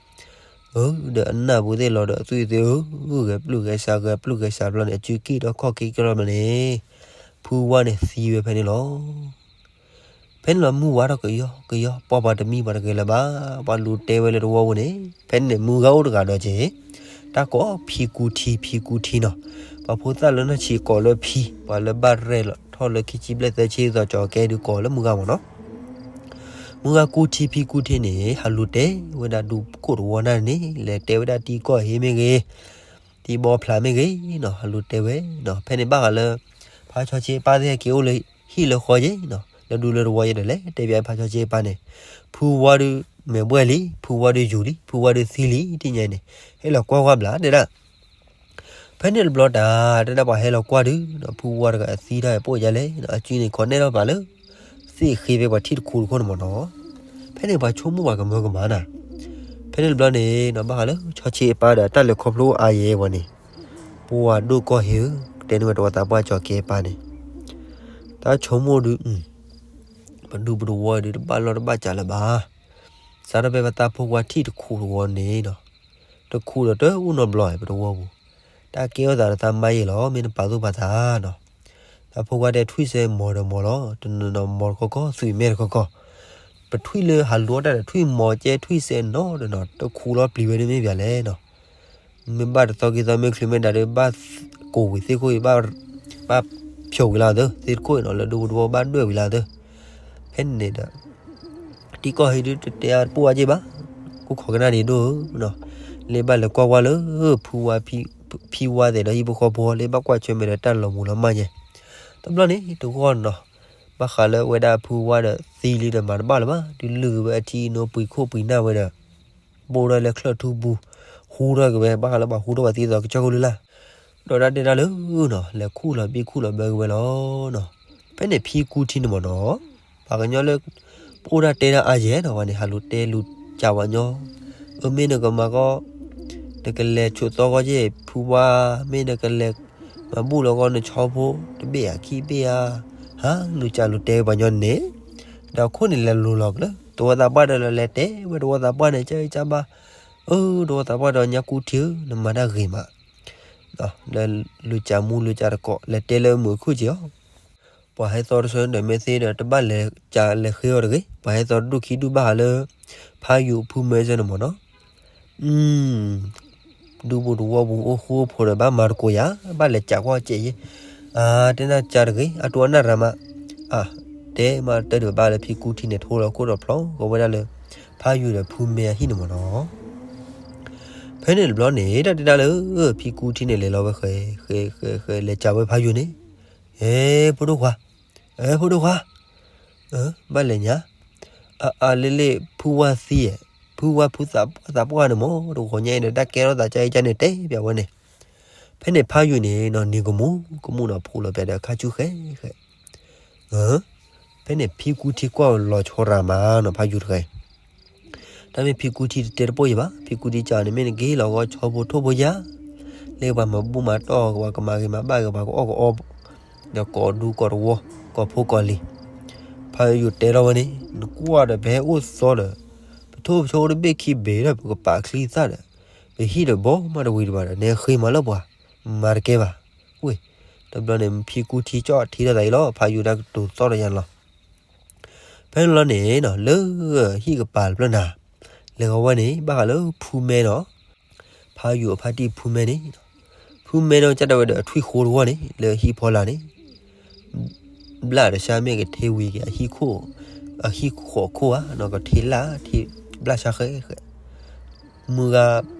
အၢ ဒီးအနၢ်ပူၤသ့ၣ်လီၤဒီးအသွံၣ်အသွဲ အၢ ဂဲၤပျုၢ်ဂဲၤဆှး ဂဲၤပျုၢ်ဂဲၤဆှးတဘျီန့ၣ် အစုက့ၣ်ဒီးခီၣ်က့ၤက့ၤလီၤမးန့ၣ် ဖုဝါန့ၣ်သံဝဲဖဲန့ၣ်လီၤ. ဖဲန့ၣ်လီၤမုၢ်ဝါထီၣ်ကယီကယီ ပှၤပှၤတမံၤပှၤတဂ့ၤလၢၤဘၣ် ပှၤလူၤတဲဝဲလၢတဝီပူၤန့ၣ် ဖဲန့ၣ်မုၢ်ဂၤအိၣ်တဂၤဒီးက့ၤ တၢ်ကိးဖံကူထံ ဖံကူထံနီၤ. ပှၤဖိသၣ်လၢနီၢ်ဆံးကိးလၢဖံ ပှၤလၢဘၣ်ရဲၣ်လီၤထီၣ်လၢခံဆံဘျဲၣ်သၢဆံ သိးကၠီၤကဲဒုးကိးလၢမုၢ်ဂၤမ့ၢ်နီၤ. မုၢ်ဂၤကူထံ ဖံကူထံန့ၣ် ဟးလူၤတဲဝဲဒၣ်ဒူခိၣ်တဝီနၢ်န့ၣ် လဲၤတဲဝဲဒၣ်တံၤကီၢ်ဟ့မ့ၢ်ဂ့ၤ တံၤဘီဖျးမ့ၢ်ဂ့ၤနီၤ ဟးလူၤတဲဝဲနီၤ. ဖဲန့ၣ်ဘၣ်ဃးလၢ ဖါဆီဆ့အပၢ်သ့ၣ်ဟဲက့ၤအိၣ်လၢဟံၣ်လၢဃီယဲနီၤ လၢဒူလၢတဝီယဲဒီး လဲၤတဲဘၣ်ဖါဆီဆ့အပၢ်န့ၣ် ဖုဝါဒုးမဲာ်ဘှဲၣ်လံ ဖုဝါဒုးယူၤလံ ဖုဝါဒုးသံလံ တနံၤညါအံၤန့ၣ် ဟဲလီၤကွၢ်ဝဲဘျီတဲဒၣ် ဖဲန့ၣ်တဘျီတၢ် တဲဒၣ်ပှၤဟဲလီၤကွၢ်ဒုးနီၤ ဖုဝါတဂၤအသံတၢ်ပိၢ်ယါလဲၣ်နီၤ အစုန့ၣ်ခိးနဲၣ်ထီၣ်ပာ်လၢ သ့ၣ်ဃ့ဖဲပှၤထံၣ်တခိၣ်တခိၣ်န့ၣ်မ့ၢ်နီၤ. ဖဲန့ၣ်ပှၤဆိကမိၣ်ပှၤကမၢကမၣ်နၤ ဖဲန့ၣ်တဘျီန့ၣ်နီၤ ဘၣ်ဃးလၢဆီဆ့အပၢ်ဒီးတၢ်လဲၤခီဖျိအါယဲပှၤန့ၣ် ပှၤဒိၣ်ကီၢ်ဟ့ၣ်ဧၢ ကတဲန့ၢ်ဝဲတဝီသးပှၢ်ကၠီၤကဲပၢ်န့ၣ် တၢ်ဆိကမိၣ်ဒုး ပဒူပတဝီဒုးတဘၣ်လီၢ်တဘၣ်စးလၢၤဘၣ်. စးထီၣ်ဖဲပသးဖိခွါထံၣ်တခိၣ်တဝီန့ၣ်နီၤ တခိၣ်ဒီးတအိၣ်နီတဘျီပတဝီပူၤ တၢ်ကဲထီၣ်သးဒီးသးမါယဲၢ်လီၤ မ့ၢ်နပာ်သူၣ်ပာ်သးနီၤ သးဖိခွါတဲထွံၣ်စဲမီၤဒီးမီၤလီၤ တနီၤနီၤမီၤတခီခီ သွံၣ်မဲာ်တခီခီ ပထွံၣ်လၢဟးလူၤအီၣ်တၢ်ဒီးထွံၣ်မီၤကဲထွံၣ်စဲနီၤဒီးနီၤ တခူၣ်လီၤပျံၤဝဲဒ်မ့ၢ်ပၠးလဲၣ်နီၤ မ့ၢ်ဘၣ်တသီက့ၤသီမ့ၢ်ချုးမ့ၢ်ဒၣ်ဒီး ဘၣ်ကိၢ်ဝံၤသ့ၣ်ခိၣ်အံၤ ဘၣ်ဖျိးဝံၤလၢသ့ၣ်တခိၣ်အံၤနီၤ လၢဒူပတဝီဘၣ်ဒွဲၣ်ဝံၤလၢသ့ၣ် ဖဲန့ၣ်ဒီး တံၤကီၢ်ဟ့ၣ်ဒုးတတဲအါတပိၢ်အါက့ၢ်ဘၣ် ကိးခိးကနၣ်ဒံးဒိၣ်ဧၢနီၤ လၢဘၣ်လဲၤကွၢ်ကွၢ်လၢ ဖုဝါ ဖံဝါသ့ၣ်ဒီးဟံၣ်ဖိဃီဖိ လၢဘၣ်ကွၢ်ဆၢၣ်မဲာ်ဒီးတၢ်လီၤမူၤလီၤမၢ်ညါ တဘျီန့ၣ် တဂီၢ်နီၤ ဘၣ်ဃးလၢဝဲဒၣ်ဖုဝါဒီးသံလံဒီးမၤတဘၣ်လၢၤဘၣ် ဒုးလုၢ်က့ၤဝဲအထံအနိပှံၤခိၣ်ပှံၤနၢ်ဝဲဒီး ဘိၣ်ထီၣ်လၢချၢၣ်ထူပူၤ ဟူထီၣ်က့ၤဝဲ ဘၣ်ဃးလၢပှၤဟူထီၣ်ပှၤသံသိးကစၢၢ်ခိၣ်လၢ်လၢ် ဒီးတၢ်တဲတၢ်လၢနီၤ လဲၤခူၣ်လီၤဘံၣ်ခူၣ်လီၤဘၢက့ၤဝဲလီၤနီၤ ဖဲန့ၣ်ဖံကူထံန့ၣ်မ့ၢ်နီၤ ပှၤကညီလၢ ပအိၣ်ဒၣ်တဲဒၣ်အါယဲၢ်နီၤ ပှၤန့ၣ် ဟးလူၤတဲလူၤကးပှၤညီ အၢ မ့ၢ်နကမၤကီ နကလဲၤဆိးသီဂီၢ်က့ၢ် ဖုဝါ မ့ၢ်နကလဲၤ မၤဘူၣ်လီၤဂီၢ်နဆီဖိ တဘ့ၣ်ဧါခံဘ့ၣ်ဧါ ဟးလူၤကးလူၤတဲပှၤညီန့ၣ် ဒီးခိၣ်န့ၣ်လဲၤလူၤလီၤကလၢ တဝီသးပှၢ်ဒီးလဲၤတဲဝဲတဝီသးပှၢ်န့ၣ် ကၢကၢဘၣ် အၢ တဝီသးပှၢ်ဒီးညါကူထံဧၢ နမၤတၢ်ဂ့ၤမး ဒီးလူၤကးမူလူၤကးတကိး လဲၤတဲလၢမုာ်ခုၣ်က့ၤအီၤ ပှၤဟဲသီတဆၢဒီးမ့ၢ်သ့ဒီး တဘၣ်လဲၤကးလဲၤဃ့အီၤတဂ့ၤ, ပှၤဟဲသီတဒူၣ်ခံဒူၣ်ဘၣ်ဟးလၢ ဖးယိၤဖုမဲစၢၤန့ၣ်မ့ၢ်နီၤ, ဒူပူၤတဝီပူၤအိၣ်ဃူအိၣ်ဖိးဒီး ဘၣ်မၤတကိးယၤ, ဘၣ်လဲၤကးကွၢ်ကဲးယဲ, အတဲနၤကးတဂ့ၤ, အတိအနၢ်ရၤမး, အတဲမးတၢ်ဒုးဘၣ်လၢဖံကူထံန့ၣ် ထိလီၤခိၣ်ဒီးဖျီဃီဝဲဒၣ်လၢ ဖးယိၤဒီးဖုမဲအဟံၣ်န့ၣ်မ့ၢ်နီၤ. ဖဲန့ၣ်တဘျီန့ၣ် တၢ်တဲဒၣ်လၢ ဖံကူထံန့ၣ် လဲၤလီၤဝဲဃဲ ဃဲ ဃဲ ဃဲ လဲၤကးဝဲဖးယိၤန့ၣ်, ဟဲ ဖိဒိၣ်ခွါ, ဟဲ ဖိဒိၣ်ခွါ, ဘၣ်လဲၤညါ, အအါလ့လ့ ဖုဝါသံ, ဖုဝါဖုသးပှၢ်န့ၣ်မ့ၢ် တဂီၤညါအံၤဒီး တၢ်ကဲထီၣ်သးကါအံၤကါန့ၣ် တဲပၠးဝဲန့ၣ်, ဖဲန့ၣ်ဖးယိၤန့ၣ်နီၤ နံၤကမူၤကမူၤနီၤ ဖိးလီၤပၠးဒီးခါဆူဃဲဃဲ ဖဲန့ၣ်ဖံကူထံကွၢ်လီၤဆီရၤမးနီၤ ဖးယိၤတဂၤအံၤ, တၢ်မ့ၢ်ဖံကူထံတတဲတပိၢ်ယံၤဘၣ်, ဖံကူထံကးန့ၣ် မ့ၢ်နကဟ့ၣ်လီၤဂီၤဆီဖိထိၣ်ဖိယါ, လၢပှၤမၤဘူၣ်မၤတီၢ် ပှၤကမၤဂ့ၤမၤဘၣ်ဂ့ၤ ပှၤကအီၣ်ကအီ, ဒီးကိးဒူကိးတဝီ ကိးဖိကိးလံၤ, ဖ ဖးယိၤတဲထီၣ်ဝဲန့ၣ်, နကွၢ်ဒီး ပဟဲအိၣ်သီဒီး ပထိၣ်ပဆိတဘ့ၣ်ခံဘ့ၣ်ဒီး ပကပာ်ချံသၣ်ဒီး ပဟံၣ်ဒီးဘီမးတဝံၤတဘၣ်ဒီး နဃ့မၤလၢပှၤ, မၤတကဲဘၣ်. ဝ့ၢ်, တဘျီန့ၣ် ဖံကူထံကၠီၣ်ထံထီၣ်သးအံၤလီၤ, ဖးယိၤဒၣ်ကတိၤသီၣ်ဒီးယၤန့ၣ်လီၤ. ဖဲန့ၣ်လီၤန့ၣ်နီၤ လၢဟံၣ်ကပၤတဖျၢၣ်နၤ, လဲၤဃီၤဝဲန့ၣ် ဘၣ်ဃးလၢဖူမဲနီၤ, ဖးယိၤအဖါတံၢ်ဖူမဲန့ၣ်, ဖူမဲနီၤ ကၠီၣ်ဒၣ်ဝဲဒီးအထွံၣ်ဃိတဝီန့ၣ် လၢဟံၣ်ဖီလာ်န့ၣ် ဘျၣ်ဒီးဆါမ့ၢ်ကထ့ဝံၤက့ၤအဟံၣ်ခိၣ်, အဟံၣ်ဃိးခိၣ်ဧါနီၤ ကထ့လၢ်ထ့ဘျၣ်ဆါဃဲဃဲ, မုၢ်ဂၤ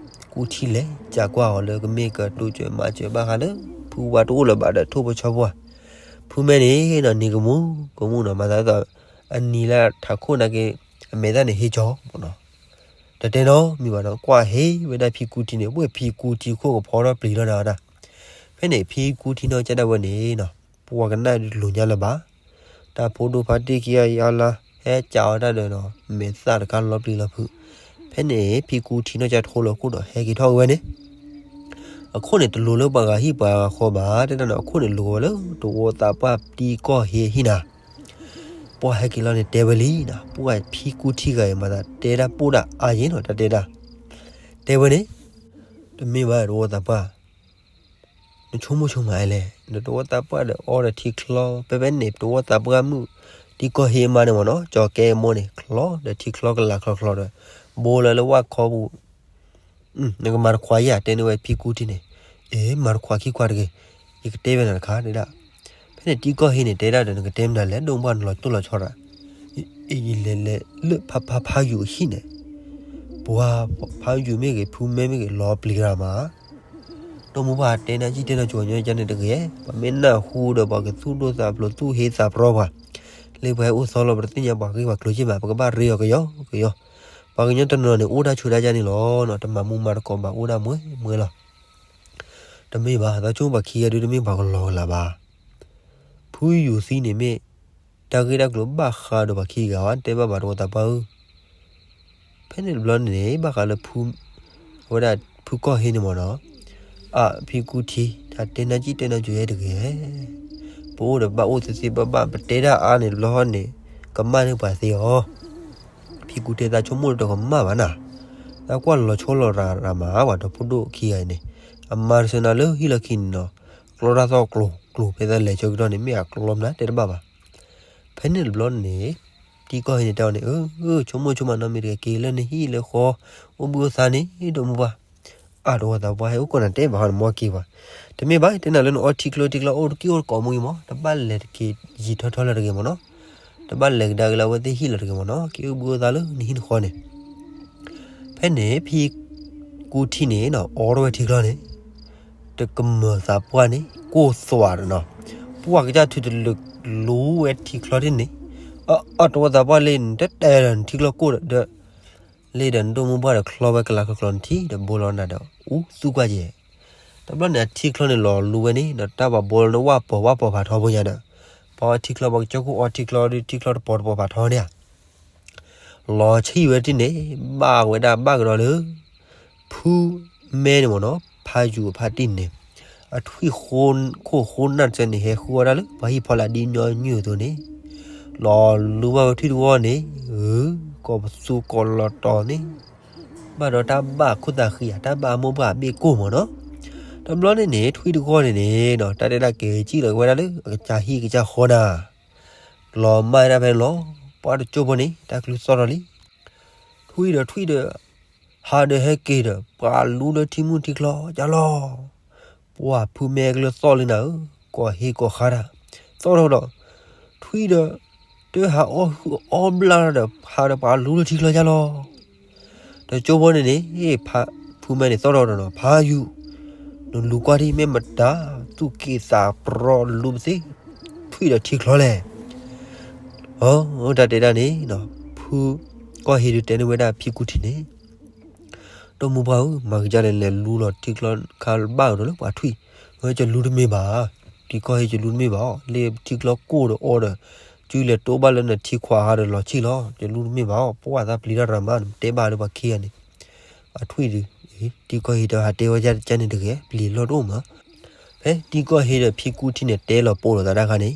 ကူထံလဲၤ ကးကွၢ်အီၤလၢကမ့ၢ်ကတိၤစၢၤမၤစၢၤဘၣ်ဃးလၢ ဖုဝါတအိၣ်လၢၤဘၣ်ဒီးထိၣ်ဖိဆီဖိဧါ, ဖုမဲန့ၣ်နီၤ နံၤကမူၤကမူၤနီၤ မၤသးဒ်သိး အနံၤလၢထးခိၣ်နာ်က့ အမဲာ်သၣ်န့ၣ်ဟ့ၣ်ကၠီမ့ၢ်နီၤ, တတဲနီတမံၤဘၣ်နီၤ ကွၢ်ဟ့ၣ်ဝဲဒၣ်ဖံကူထံန့ၣ် ဝဲဖံကူထံခိၣ်ကဖီထီၣ်ပျံၤထီၣ်နၤဝဲဒၣ်, ဖဲန့ၣ် ဖံကူထံနီၤကၠီၣ်ဒၣ်ဝဲန့ၣ်နီၤ ပှၤကနၣ်တလိၤညါလၢၤဘၣ်, တၢ်ဖိဒိၣ်ဖါတံၢ်ခံဂၤအံၤအါလါ ဟဲကးအီၤတၢ်ဒီးနီၤ မဲာ်သၣ်တခါလီၤပျံၤလီၤဖုး, ဖဲန့ၣ် ဖံကူထံနီၤကၠီၣ်ထိလီၤခိၣ်ဒီးဟဲက့ၤထီၣ်ဝဲန့ၣ်, အခိၣ်န့ၣ်တလိၤလၢပှၤဂၤဟံၣ်ပှၤဂၤဃီဘၣ်, တဲဒၣ်နီၤ အခိၣ်န့ၣ်လိၤဝဲလၢတဝီသးပှၢ်တံၤကီၢ်ဟ့အဟံၣ်နၤ, ပှၤဟဲက့ၤလီၤန့ၣ်တဲဝဲလံနီၤ ပှၤဖံကူထံဂၤအံၤမၤသးတဲဒၣ်ပိၢ်ဒၣ်အါယံၤနီၤ တၢ်တဲဒၣ်, တဲဝဲန့ၣ်, တမ့ၢ်ဘၣ်တဝီသးပှၢ် နဆိကမိၣ်ဆိကမးလဲၣ်, နတဝီသးပှၢ်ဒီးအီဒီးထံချီ ဖဲဖဲန့ၣ် တဝီသးပှၢ်မုၣ် တံၤကီၢ်ဟ့အမါန့ၣ်မ့ၢ်နီၤ ကၠီၤကဲအမိၢ်န့ၣ် ချီဒီးထံချီကလၤချီချီဒီး ဘိလၢလၢဝၣ်ခီပူၤ, နကမၤတခွးယၤ တဲန့ၢ်ဝဲဖံကူထံန့ၣ်, အ့ မၤတခွးခံခွးတဂ့ၤ, ယကတဲဝဲနၤတခါတဲဒၣ်, ဖဲန့ၣ်တံၤကီၢ်ဟ့န့ၣ် တဲဒၣ်ဒီး နကတဲမနုၤလဲၣ် ဒိၣ်မုၢ်ဘၣ်နလီၤတိၢ်လီၤဆီတၢ် ယလဲၤလဲၤလၢဖးဖးဖးယိၤအဟံၣ်န့ၣ်, ပှၤဖးယိၤမ့ၢ်ဂ့ၤ ဖုမဲမ့ၢ်ဂ့ၤ လီၤပျံၤရၤမး, ဒိၣ်မုၢ်ဘၣ်တဲနၤကံၣ်တဲနၤကၠိၤညီကန့ၣ်တဂ့ၤ, ပှၤမ့ၢ်နၢ်ဟူဒီး ပှၤကသူၣ်ဒိၣ်သးဖျိးသူၣ်ဟ့သးပြီပှၤ, လၢပှၤဟဲအိၣ်သီလီၤ ပတသ့ၣ်ညါပှၤဂ့ၢ်ပှၤကျိၤက့ၢ်ဘၣ် ပကဘၣ်ရ့အီၤကယီကယီ, ပှၤကညီတနီၤန့ၣ် အိၣ်ဒၣ်ဆူၣ်ဒၣ်ယၤန့ၣ်လီၤ, တမၤမူမၤတကိးဘၣ် အိၣ်ဒၣ်မှဲမှဲလီၤ. တမ့ၢ်ဘၣ် သးဆိကမိၣ်ပှၤခံဂၤဒုးတမ့ၢ်ပှၤကလီၤကလၤဘၣ်, ဖုယိၤသံန့ၣ်မ့ၢ် တၢ်ဂ့ၢ်တၢ်ကျိၤဘၣ်ဃးဒီးပှၤခံဂၤဧါ တဲဘၣ်ဘၣ်တဝီသးပှၢ်ဧၢ, ဖဲန့ၣ်တဘျီန့ၣ် ဘၣ်ဃးလၢဖု, အဝဲဒၣ်ဖုကီၢ်ဟ့န့ၣ်မ့ၢ်နီၤ, အဖံကူထံ တၢ်တဲနၤကံၣ်တဲနၤကၠိၤယဲတဂ့ၤ, ပအိၣ်ဒီးဘၣ်အိၣ်သ့သ့ဘၣ်ဘၣ် ပတဲဒၣ်အါန့ၣ်တဘျီဃီန့ၣ် ကမၣ်န့ၢ်ပှၤသ့အီၤ, ဖံကူထံသးဆိကမိၣ်တကမၣ်ဘၣ်နၤ, သးကွၢ်လီၤဆိလီၤရၤရၤမး ပှၤဒီဖိဒိၣ်ခံဂၤအံၤန့ၣ်, အမါတဆၢနၤလၢဟံၣ်လီၢ်ခံန့ၣ်နီၤ, ကျီတၢ်သီၣ်ကျိၤကျိၤ ဖဲသးလဲၤဆၢကတီၢ်န့ၣ် မ့ၢ်အကျီမနုၤတဲတဘၣ်ဘၣ် ဖဲန့ၣ်တဘျီန့ၣ် တံၤကီၢ်ဟ့န့ၣ်တဲအီၤန့ၣ် အၢ ဆိကမိၣ်ဆိကမးနီတမံၤတဂ့ၤ က့ၤလၢနဟံၣ်လၢဃီ အိၣ်ဘှံးအိၣ်သါန့ၣ် ဒိၣ်မုၢ်ပှၢ်, အတဝီသးပှၢ်ဟဲအိၣ်ကိးနၤတဲဘၣ်ဃီန့ၣ် မ်က့ၤဘၣ်, တမ့ၢ်ဘၣ် တဲနၤလၢနအီထံချီထံချီအိၣ်တက့ၢ်အိၣ်တကိးမူအံၤမး တဘၣ်လဲၤတက့ၤယံာ်ထီထီလၢၤတဂ့ၤမ့ၢ်နီၤ, တဘၣ်လဲၤကဒါက့ၤလၢအဝဲသ့ၣ်ဟံၣ်လၢၤတဂ့ၤမ့ၢ်နီၤ က့ၤအိၣ်ဘှံးအိၣ်သါလၢနဟံၣ်နဃီန့ၣ် ဖဲန့ၣ် ဖံကူထံန့ၣ်နီၤ အိးထီၣ်ဝဲထံချီန့ၣ် တကမၢၢ်သးပှၢ်န့ၣ် ကိၢ်သွးဒီးနီၤ, ပှၢ်ကစၢ်ထုးတလၢာ်လူဝဲထံချီတန့ၣ်, အတဝီသးပှၢ်လၢနတတဲဒီးနထံချီကိၢ်ဒီး လၢဒီးနဒိၣ်မူဘၣ်ဒီးချီဝဲကလၤချီချီနထံဒီးဘိလီၤနၤဒီး အူသူကွၢ်ကဲ တဘျီန့ၣ် အထံချီန့ၣ်လီၤလူဝဲန့ၣ်ဒီး တၢ်ဘၣ်ဘိလီၤန့ၣ် ဝၣ်ပီၤဝၣ်ပီၤဖးထီဘိညါဒီး ပှၤအီထံချီ ပှၤကစၢၢ်ခိၣ်အီထံချီဒီး ထံချီတပီၤတပီၤဖးထီန့ၣ်ဧါ လီၤဆံၣ်ဝဲတန့ၣ် ဘၣ်ဝဲဒၣ်ဘၣ်ကဒီးလၢ ဖုမဲန့ၣ်မ့ၢ်နီၤ ဖးယူၤအဖါတံၢ်န့ၣ် အထွံၣ်ခိၣ်ဃိနၢ်တစဲးန့ၣ် ဟဲဃုအီၣ်ဒၣ်လၢပှၤဟံၣ်ဖီလာ်ဒ်ညီနုၢ်အသိးန့ၣ် လီၤလူဘၣ်ဝဲထွံၣ်တဂီၢ်န့ၣ် ကိးပသူကိးလီၤတီၤန့ၣ် ဘၣ်ဒီးတၢ်ဘၣ်ခိၣ်သးဃံဧါ တၢ်ဘၣ်အမိၢ်ပှၢ်အဘ့ၣ်ကိၢ်မ့ၢ်နီၤ တဘျီန့ၣ်န့ၣ် ထွံၣ်တဂီၢ်န့ၣ်န့ၣ် တၢ်တဲဒၣ်က့ၤစံၣ်လီၤက့ၤဝဲဒၣ်လၢအကစၢ်ဟံၣ်ကစၢ်ဃီနၤ လီၤမၢ်ဒၣ်ဖဲန့ၣ်လီၤ ပှၤတကၠိဖိန့ၣ် တၢ်ကလုၢ်သီၣ်ထီၣ်လံ ထွံၣ်ဒီးထွံၣ်ဒီး ဟးဒီးဟဲက့ၤဒီး ပှၤလူလၢထံမုၢ်ထံချီကၢ်လီၤ ပှၤဖုမဲကလုၢ်သီၣ်လံနၤဧၢ ကိးဟ့ၣ်ကိးဃါတၢ် သီၣ်ထီၣ်ဒီး ထွံၣ်ဒီး တဟးအီၣ်ဟုၣ်အီၣ်ဘျၣ်ဒီး ဟးဒီးပှၤလူလၢထံချီကၢ်လီၤ တကၠိဖိန့ၣ်န့ၣ် ဖုမဲန့ၣ်သီၣ်ထီၣ်ဒီးနီၤ ဖးယူၤ နလူၤကွၢ်ဒ်မ့ၢ်မတၤ သူၣ်က့သးပြီလူပသ့ ထွံၣ်ဒီးထံချီလဲၣ် တၢ်တဲဒၣ်န့ၣ် ဖုကီၢ်ဟ့ၣ်ဒုးတဲန့ၢ်ဝဲဒၣ်ဖံကူထံန့ၣ် ဒိၣ်မူပှၢ်ဧၢ မၤကစၢ်လဲၣ်လဲၣ်လူလီၤထံချီခါဘၣ်ကဒီးလၢပှၤထွံၣ် ဝဲကလူတမ့ၢ်ဘၣ် တံၤကီၢ်ဟ့ၣ်ကလူတမ့ၢ်ဘၣ်အီၤ လၢထံချီကိၢ်ဒီးအီဒီး စုလဲၤတိဘၣ်လၢနထံခွးဟးဒီးလီၤဆံၣ်လီၤ ကလူတမ့ၢ်ဘၣ်အီၤ ပှၤသးပျံၤတၢ်ရၤမး နတဲဘၣ်လၢပှၤခံဂၤန့ၣ် အထွံၣ်ဒုး တံၤကီၢ်ဟ့ၣ်ဒီးဟးတဲဝဲကန့ၣ်တဂ့ၤ ပျံၤလီၢ်တအိၣ်မး ဖဲတံၤကီၢ်ဟ့ၣ်ဒီးဖံကူထံန့ၣ်တဲလီၤပိာ်လိာ်သးတၢ်ခါန့ၣ်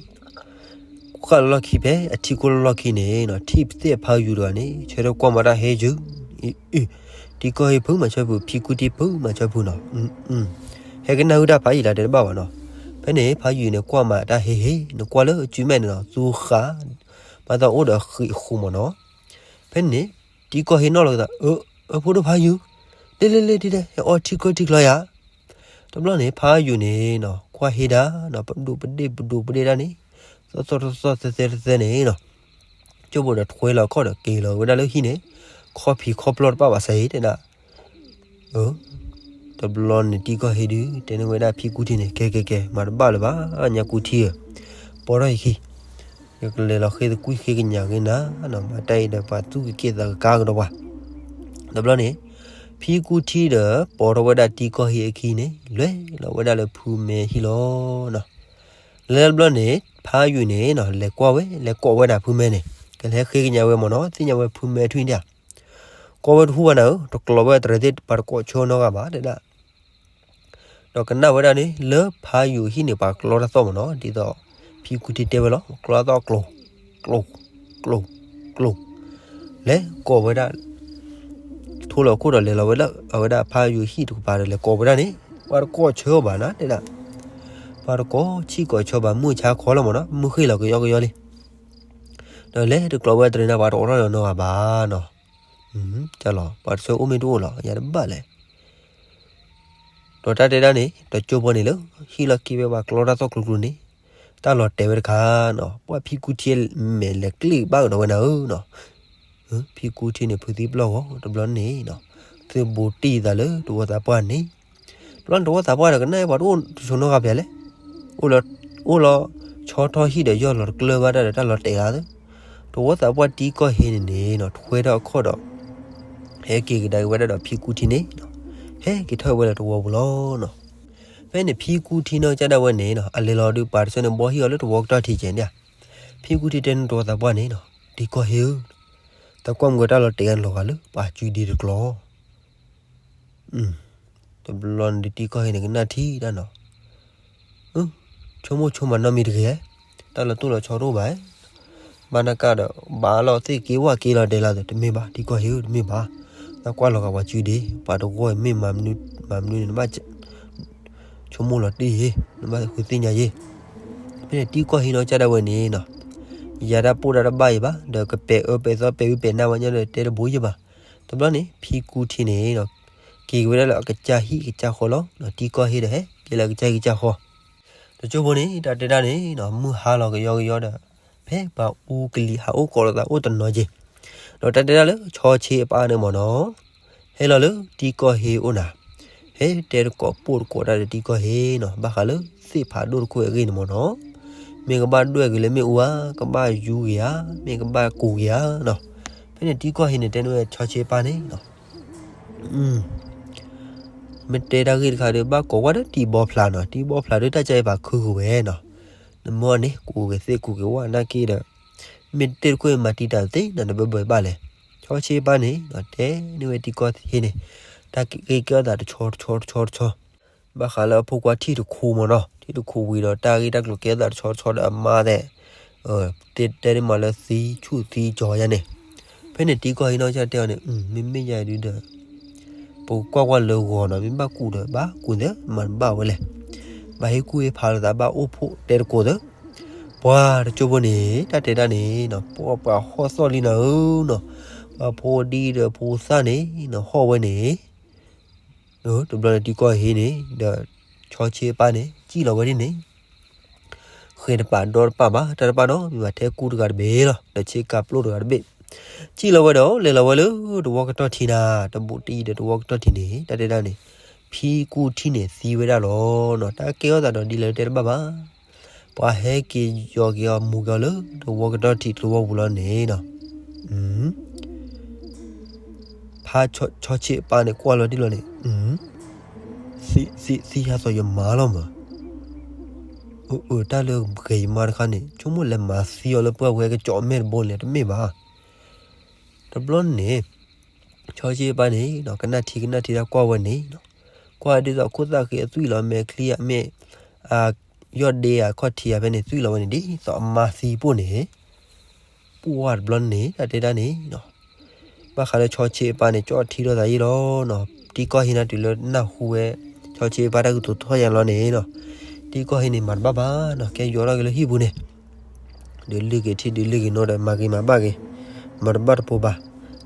ဃၣ်လီၢ်လီၢ်ခံဖဲအထံကိၢ်လီၢ်လီၢ်ခံန့ၣ်နီၤ ထံၣ်သ့ၣ်ဖါယုာ်တဂၤန့ၣ် ဆၢထၢၣ်ကွၢ်မၤတၢ်ဟဲယုာ်, အံၤ, တံၤကီၢ်ဟ့ၣ်ဖုမၤဆၢဖု ဖံကူထံဖုမၤဆၢဖုနီၤ, ဟဲကနၣ်ဟုၣ်တၢ်ဖးယံာ်လၢတဲတဘၣ်ဘၣ်နီၤ, ဖဲန့ၣ် ဖါယုာ်န့ၣ်ကွၢ်မၤတၢ်ဟ့ဟ့ နကွၢ်လၢစုမဲာ်န့ၣ်နီၤ သူဃာ်, မၤသးအိၣ်ဒီးဃံးအဃူမ့ၢ်နီၤ, ဖဲန့ၣ် တံၤကီၢ်ဟ့ၣ်နီၣ်လီၤကသး အၢ, အၢ ဖိဒိၣ်ဖါယုာ်, လ့လ့လ့ ဒ်လဲၣ် ဟဲအီထံကၢၢ်ထံချီယၤ, တဘျီန့ၣ် ဖါယုာ်န့ၣ်နီၤ ကွၢ်ဟ့ၣ်ဒၣ်နီၤ ပဒိၣ်ပဒ့ၣ်ပဒိၣ်ပဒ့ၣ်ဒၣ်န့ၣ်, သီၣ်သီၣ်သီၣ်သီၣ်သဲသဲသဲသဲန့ၣ်နီၤ, ကၠိဘိဒီးထွဲလီၤခီၣ်ဒီးက့ၤလီၤဝဲဒၣ်လၢဟံၣ်န့ၣ်, ခီၣ်ဖံးခီၣ်ပျီၢ်တပၣ်ဘၣ်စဲအံၤတဲဒၣ်, အၢ, တဘျီန့ၣ် တံၤကီၢ်ဟ့ၣ်ဒုး တဲန့ၢ်ဝဲဒၣ်ဖံကူထံန့ၣ် ကဲကဲကဲ မၤတဘၣ်လၢၤဘၣ် ညါကူထံဧၢ, ပိာ်ထီၣ်ယခံ ယကလဲၤလီၤဃ့သကွံၢ်ဃ့ကညးဂ့ၤနၤနီၤ မၤတၢ်အံၤဒီးပှၤသူၣ်က့ၤက့ၤသးကကါကဒီးပှၤ, တဘျီန့ၣ် ဖံကူထံဒီး ပိာ်ထီၣ်ဝဲဒၣ်တံၤကီၢ်ဟ့ၣ်အခံန့ၣ် လဲၤလီၤဝဲဒၣ်လၢဖုမဲဟံၣ်လီၤနီၤ, လဲၤတဘျီန့ၣ် ဖါယုာ်န့ၣ်နီၤ လဲၤကွၢ်ဝဲ လဲၤကိးဝဲဒၣ်ဖုမဲန့ၣ် ကလဲၤဃ့ကညးဝဲမ့ၢ်နီၤ သ့ၣ်ညါဝဲဖုမဲထွံၣ်ဒၣ် ကိးဝဲတဟူဘၣ်နၤဧၢ တကျိးဝဲတရံးသ့ၣ် ပှၤတကိးဆၢနီတဂၤဘၣ်တဲဒၣ် ဒီးကနၣ်ဝဲဒၣ်န့ၣ် လၢဖါယုာ်ဟံၣ်န့ၣ် ပှၤကျီတၢ်သီၣ်မ့ၢ်နီၤ ဒ်သိး ဖံကူထံတဲဝဲလီၤ ကျီတၢ်သီၣ်ကျိၤ ကျိၤ ကျိၤ ကျိၤ လဲၤကိးဝဲဒၣ် ထိလီၤခိၣ်ဒီးလဲၤလီၤဝဲလၢ အဝဲဒၣ်ဖါယုာ်ဟံၣ်တကပၤဒီးလဲၤကိးဝဲဒၣ်န့ၣ် ပှၤတကိးဆၢဘၣ်နၤတဲဒၣ် ပှၤတကိးဆံးကိးဆၢဘၣ် မုၢ်ဆါခီလီၤမ့ၢ်နီၤ မုၢ်ဃ့ၢ်လီၤကယီကယီလံ ဒီးလဲၤတကျိးဝဲတရံးနၤ ပှၤတအိးထီၣ်လီၤနီတဂၤဘၣ်နီၤ ကလီၤ ပှၤတဆၢအိၣ်မ့ၢ်တအိၣ်လီၤ ယၤတဘၣ်လဲၣ် ဒီးတၢ်တဲဒၣ်န့ၣ် တကၠိဖိန့ၣ်လၢ ဟံၣ်လီၢ်ခံဖဲပှၤကျီတၢ်သီၣ်ကျိၤကျိၤန့ၣ် တၢ်လီၤတဲာ်ဝဲတခါနီၤ ပှၤဖံကူထံမဲာ်လဲၤကျ့ၣ်ဘၣ်ကဒီးဝဲနၤဧၢနီၤ ဖံကူထံန့ၣ် ဖုသံပျီၢ်ဂီၤ တဘျီန့ၣ်နီၤ သုးဘူးတံၢ်သးလၢတဝီသးပှၢ်န့ၣ် တဘျီန့ၣ်တဝီသးပှၢ်ဒီးကနၣ်ပှၤတအိၣ်တဆိးနီတဂၤပျဲလဲၣ် အိၣ်လီၤ အိၣ်လီၤ ဆီထီၣ်ဟံၣ်ဒီးယီၢ်လီၤတကျၢၢ်ဘၣ်တၢ်ဒီးတၢ်လီၤတဲာ်ဂၤသၢ တဝီသးပှၢ်တံၤကီၢ်ဟ့ၣ်န့ၣ်န့ၣ်နီၤ ထွဲထီၣ်အခီၣ်ဒီး ဟဲက့ၤကဒါက့ၤဝဲဒၣ်ဒီးဖံကူထံန့ၣ်နီၤ ဟဲက့ၤထီၣ်ဝဲလၢတဝီပူၤလီၤနီၤ ဖဲန့ၣ်ဖံကူထံနီၢ်ကစၢ်ဒၣ်ဝဲန့ၣ်နီၤ အလဲၤလီၤဒုးပှၤတဆၢန့ၣ်ဘီဟံၣ်အီၤလၢတဝီကတီၢ်ထံကဲန့ၣ်ဧါ ဖံကူထံတဲန့ၣ်တဝီသးပှၢ်န့ၣ်နီၤ တံၤကီၢ်ဟ့ၣ်ဧၢ သးကွၢ်မုၢ်ကတၢ်လီၤတဲာ်ဂၤလီၤဂာ်လၢပှၤစုဒ့တကျိၤ တဘျီန့ၣ်တံၤကီၢ်ဟ့ၣ်န့ၣ်ကနၣ်ထံတၢ်နီၤ ဆိကမိၣ်ဆိကမးနီတမံၤတဂ့ၤ, တၢ်လၢတိၢ်လီၤဆီတအိၣ်ဘၣ်, ဘၣ်နၢ်ကၢ်ဒီး ဘၣ်လီၤသ့ၣ်က့ၤဝၣ်က့ၤလီၤဒဲးလီၤ တမ့ၢ်ဘၣ် တံၤကီၢ်ဟ့ၣ်ဧၢ တမ့ၢ်ဘၣ်, သးကွၢ်လီၤဂာ်ပှၤစုဒ့ ပှၤတဂီၢ်မ့ၢ်မၤမနုၤန့ၣ် နဘၣ် ဆိကမိၣ်လီၤတံၢ်ယ့ၣ် နဘၣ်ဃုသ့ၣ်ညါယ့ၣ်, ဖဲန့ၣ်တံၤကီၢ်ဟ့ၣ်နီၢ်ကစၢ်ဒၣ်ဝဲန့ၣ်နီၤ, ယၤတၢ်ပိၢ်တၢ်တဘၣ်ယံၤဘၣ် ဒီးကပဲာ်အၢပဲာ်သီပဲာ်ဝံပဲာ်နါဝဲညါဒီးတဲတဘိယ့ၣ်ဘၣ်, တဘျီန့ၣ် ဖံကူထံန့ၣ် က့ၤက့ၤဝဲဒၣ်လၢအကစၢ်ဟံၣ်ကစၢ်ဃီလီၤ, တံၤကီၢ်ဟ့ၣ်ဒီးဟဲက့ၤလၢအကစၢ်ဟံၣ်ကစၢ်ဃီ တကၠိဖိန့ၣ် တၢ်တဲတၢ်န့ၣ် မုၢ်ဟါလီၤကယီကယီဒီး ဖဲပှၤအူကလံၤဟးအိၣ်ကိးလိာ်သးအိၣ်တနီၤက့ၤ, ဒီးတၢ်တဲတၢ်လၢဆီဆ့အပၢ်န့ၣ်မ့ၢ်နီၤ, ဟဲလီၤလၢတံၤကီၢ်ဟ့ၣ်အိၣ်နၤ, ဟဲတဲတကိးပိၢ်တကိးတၢ်ဒီးတံၤကီၢ်ဟ့ၣ်နီၤ, ဘၣ်ဃးလၢသ့ၣ်ဖးဒိၣ်တခိၣ်အဂ့ၢ်န့ၣ်မ့ၢ်နီၤ, မ့ၢ်ကဘၣ်ဒွဲၣ်က့ၤလၢမ့ၣ်အူဧါ, ကဘၣ်ယူၤက့ၤဧါ, မ့ၢ်ကဘၣ်ကူးက့ၤဧါနီၤ, ဖဲန့ၣ်တံၤကီၢ်ဟ့ၣ်န့ၣ် တဲန့ၢ်ဝဲဆီဆ့အပၢ်န့ၣ်နီၤ မ့ၢ်တဲတၢ်ဂ့ၢ်တခါဒီး ဘၣ်ကိးဝဲဒီးတံၤဘီဖျးနီၤ, တံၤဘီဖျးဒီးတၢ်ကဲအံၤပာ်ခုက့ၤဝဲနီၤ, နမ့ၢ်န့ၣ် ကူးက့ၤသ့ၣ်ကူးက့ၤဝၣ်နာ်က့ဒီး, မ့ၢ်တ့ၢ်တခိၣ်မၤတံာ်တာ်သ့ၣ်နီၤ တဘၢဘၢဘၣ်လဲၣ်, ဆီဆ့ပၢ်န့ၣ် တဲန့ၢ်ဝဲတံၤကီၢ်ဟ့ၣ်န့ၣ်, တၢ်က့ၤကဲထီၣ်သးတဆီတဆီတဆီတဆီ ဘၣ်ဃးလၢအဖိခွါထံၣ်တခူမ့ၢ်နီၤ, ထံၣ်တခူဝံၤဒီး တၢ်ဂ့ၢ်တၢ်ကျိၤကဲထီၣ်သးတဆီတဆီဒီးအမါသ့ၣ် တဲတဲန့ၣ်မးလၢသံဆူၣ်သံကၠီၤယါန့ၣ်, ဖဲန့ၣ်တံၤကီၢ်ဟ့ၣ်နီၢ်ကစၢ်တဲအီၤန့ၣ်, မ့မ့ၢ်ယၤဒုဒီး ပကကွၢ်ကွၢ်လၢဂီၤနီၤ, မ့ၢ်ဘၣ်ကူးဒီးဘၣ်ကူးသ့, မၤတဘၣ်ဝဲလဲၣ်, ဘၣ်ဟ့ၣ်ကူၣ်ဟ့ၣ်ဖးလိာ်သးဘၣ်အိၣ်ဖှိၣ်တဲတကိးသ့, ပှၤတကၠိဖိန့ၣ် တၢ်တဲတၢ်န့ၣ်နီၤ, ပှၤပှၤဟီၣ်သီၣ်လံနၤဧၢနီၤ, ပှၤဖိဒံဒီးဖိသၣ်န့ၣ်နီၤ ဟီၣ်ဝဲန့ၣ် တဘျီန့ၣ်တံၤကီၢ်ဟ့ၣ်န့ၣ် ဒီးဆီဆ့အပၢ်န့ၣ် စံၣ်လီၤဝဲဒ်န့ၣ် ဃဲၤတပာ်ဒီတပာ်ဘၣ် တၢ်တပာ်နီတမံၤဘၣ် ထဲကူတဂၤတဘ့ၣ်လီၤ ဒီးဆ့ကၤပျိၢ်တဂၤတဘ့ၣ်, စံၣ်လီၤဝဲဒီး လဲၤလီၤဝဲလၢတဝီကတီၢ်ထံနၤ, တဘူးတံၢ်ဒီးတဝီကတီၢ်ထံန့ၣ် တၢ်တဲဒၣ်န့ၣ် ဖံကူထံန့ၣ်သံဝဲဒၣ်လီၤနီၤ, တၢ်ကဲထီၣ်သးဒီးဒ်လဲၣ်တဲတဘၣ်ဘၣ် ပှၤဟဲက့ၤယီၤက့ၤအီၤမူၤက့ၤအီၤလၢတဝီကတီၢ်ထံတဝီပူၤလီၤန့ၣ်နီၤ, ဖါဆီဆ့အပၢ်န့ၣ်ကွၢ်လီၤတံၢ်လီၤန့ၣ်, သံသံယါသီးယမါလီၤမး, အၢ တၢ်လၢဂဲၤယမါတခါန့ၣ် ဆိကမိၣ်လဲၤမၤသံအီၤလၢပှၢ်ဝဲကကၠီမဲာ်တဘိလဲၣ် တမ့ၢ်ဘၣ်, တဘျီန့ၣ် ဆီဆ့အပၢ်န့ၣ် ကနၣ်ထံကနၣ်ထံတၢ်ကွၢ်ဝဲန့ၣ်, ကွၢ်ဒ်သိးခိၣ်သၣ်ဃံအသွံၣ်လီၤ မဲာ်ချံအမဲာ်, အ ယီၢ်ဒ့ဧါ ခီၣ်ထံးဧါ ဖဲန့ၣ် သွံၣ်လီၤဝဲန့ၣ် ဒ်သိးအမါသံပိၢ်န့ၣ် ပှၢ်တဘျီန့ၣ် တၢ်တဲဒၣ်န့ၣ်နီၤ, ဘၣ်ဃးလၢဆီဆ့အပၢ်န့ၣ် ကၠီၣ်ထံထီၣ်သးယံာ်လီၤ. တံၤကီၢ်ဟ့န့ၣ် တုၤလၢနၢ်ဟူဝဲ ဆီဆ့အပၢ်တၢ်ကတိၤထီၣ်ယါလီၤန့ၣ်နီၤ, တံၤကီၢ်ဟ့န့ၣ် မၤတဘၣ်ဘၣ်နီၤ, ကဲယီၤထီၣ်က့ၤလၢဟံၣ်ပူၤန့ၣ် ဒုးလုၢ်က့ၤထံ ဒုးလုၢ်က့ၤနိဒီး မၤက့ၤမၤဘၣ်က့ၤ မၤတဘၣ်တပိၤဘၣ်.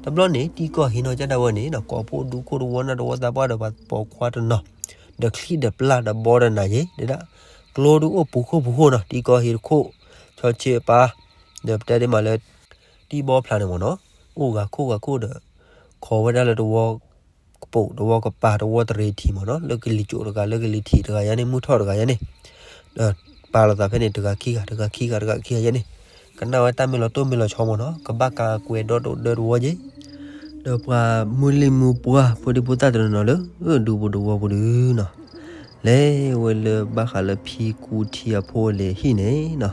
တဘျီန့ၣ် တံၤကီၢ်ဟ့နီၤ ကၢ်ဒၣ်ဝဲန့ၣ်နီၤ, ကိးဖှိၣ်ဒူခိၣ်တဝီ နၢ်တဝီ သးပှၢ်ဒီးပှၤပိာ်ခွါတနီၤ, ဒီးချံၣ်ဒီးပျၢ်ဒီးဘီဒီးနၤယ့ၤ ဒဒၣ် ကျိဒုးအိၣ်ပူၤခိၣ်ပူၤခိၣ်နီၤ, တံၤကီၢ်ဟ့တခိၣ် ဆီဆ့အပၢ် ဒီးပတဲဒ်မးလၢ တံၤဘီဖျးန့ၣ်မ့ၢ်နီၤ, အိၣ်ဂၤခိၣ်ဂၤခိၣ်ဒီး ခိးဝဲဒၣ်လၢတဝီကပိာ် တဝီကပၤ တဝီတရံးထံးမ့ၢ်နီၤ, လၢကလံၤစိးတဂၤ လၢကလံၤထံးတဂၤယါန့ၣ် မုၢ်ထီၣ်တဂၤယါန့ၣ် ဒီးပာ်လီၤသးဖဲန့ၣ် တဂၤခံဂၤ တဂၤခံဂၤ တဂၤခံဂၤယါန့ၣ်, ကနၣ်ဝဲတၢ်မ့ၢ်လီၤတိၢ်မ့ၢ်လီၤဆီမ့ၢ်နီၤ, ကဘၣ်ကၤကွဲးဒီတဒၢတဝီယ့ၤ, ဒီးပှၤမုၢ်လံၢ်မုၢ်ပှၢ် ဖိဒံဖိသၣ်တနီၤနီၤလၢ ဒူပူၤတဝီပူၤဒုနီၤ, လဲၤဝဲလၢဘၣ်ဃးလၢဖံကူထံအဖိအလံၤအဟံၣ်န့ၣ်နီၤ,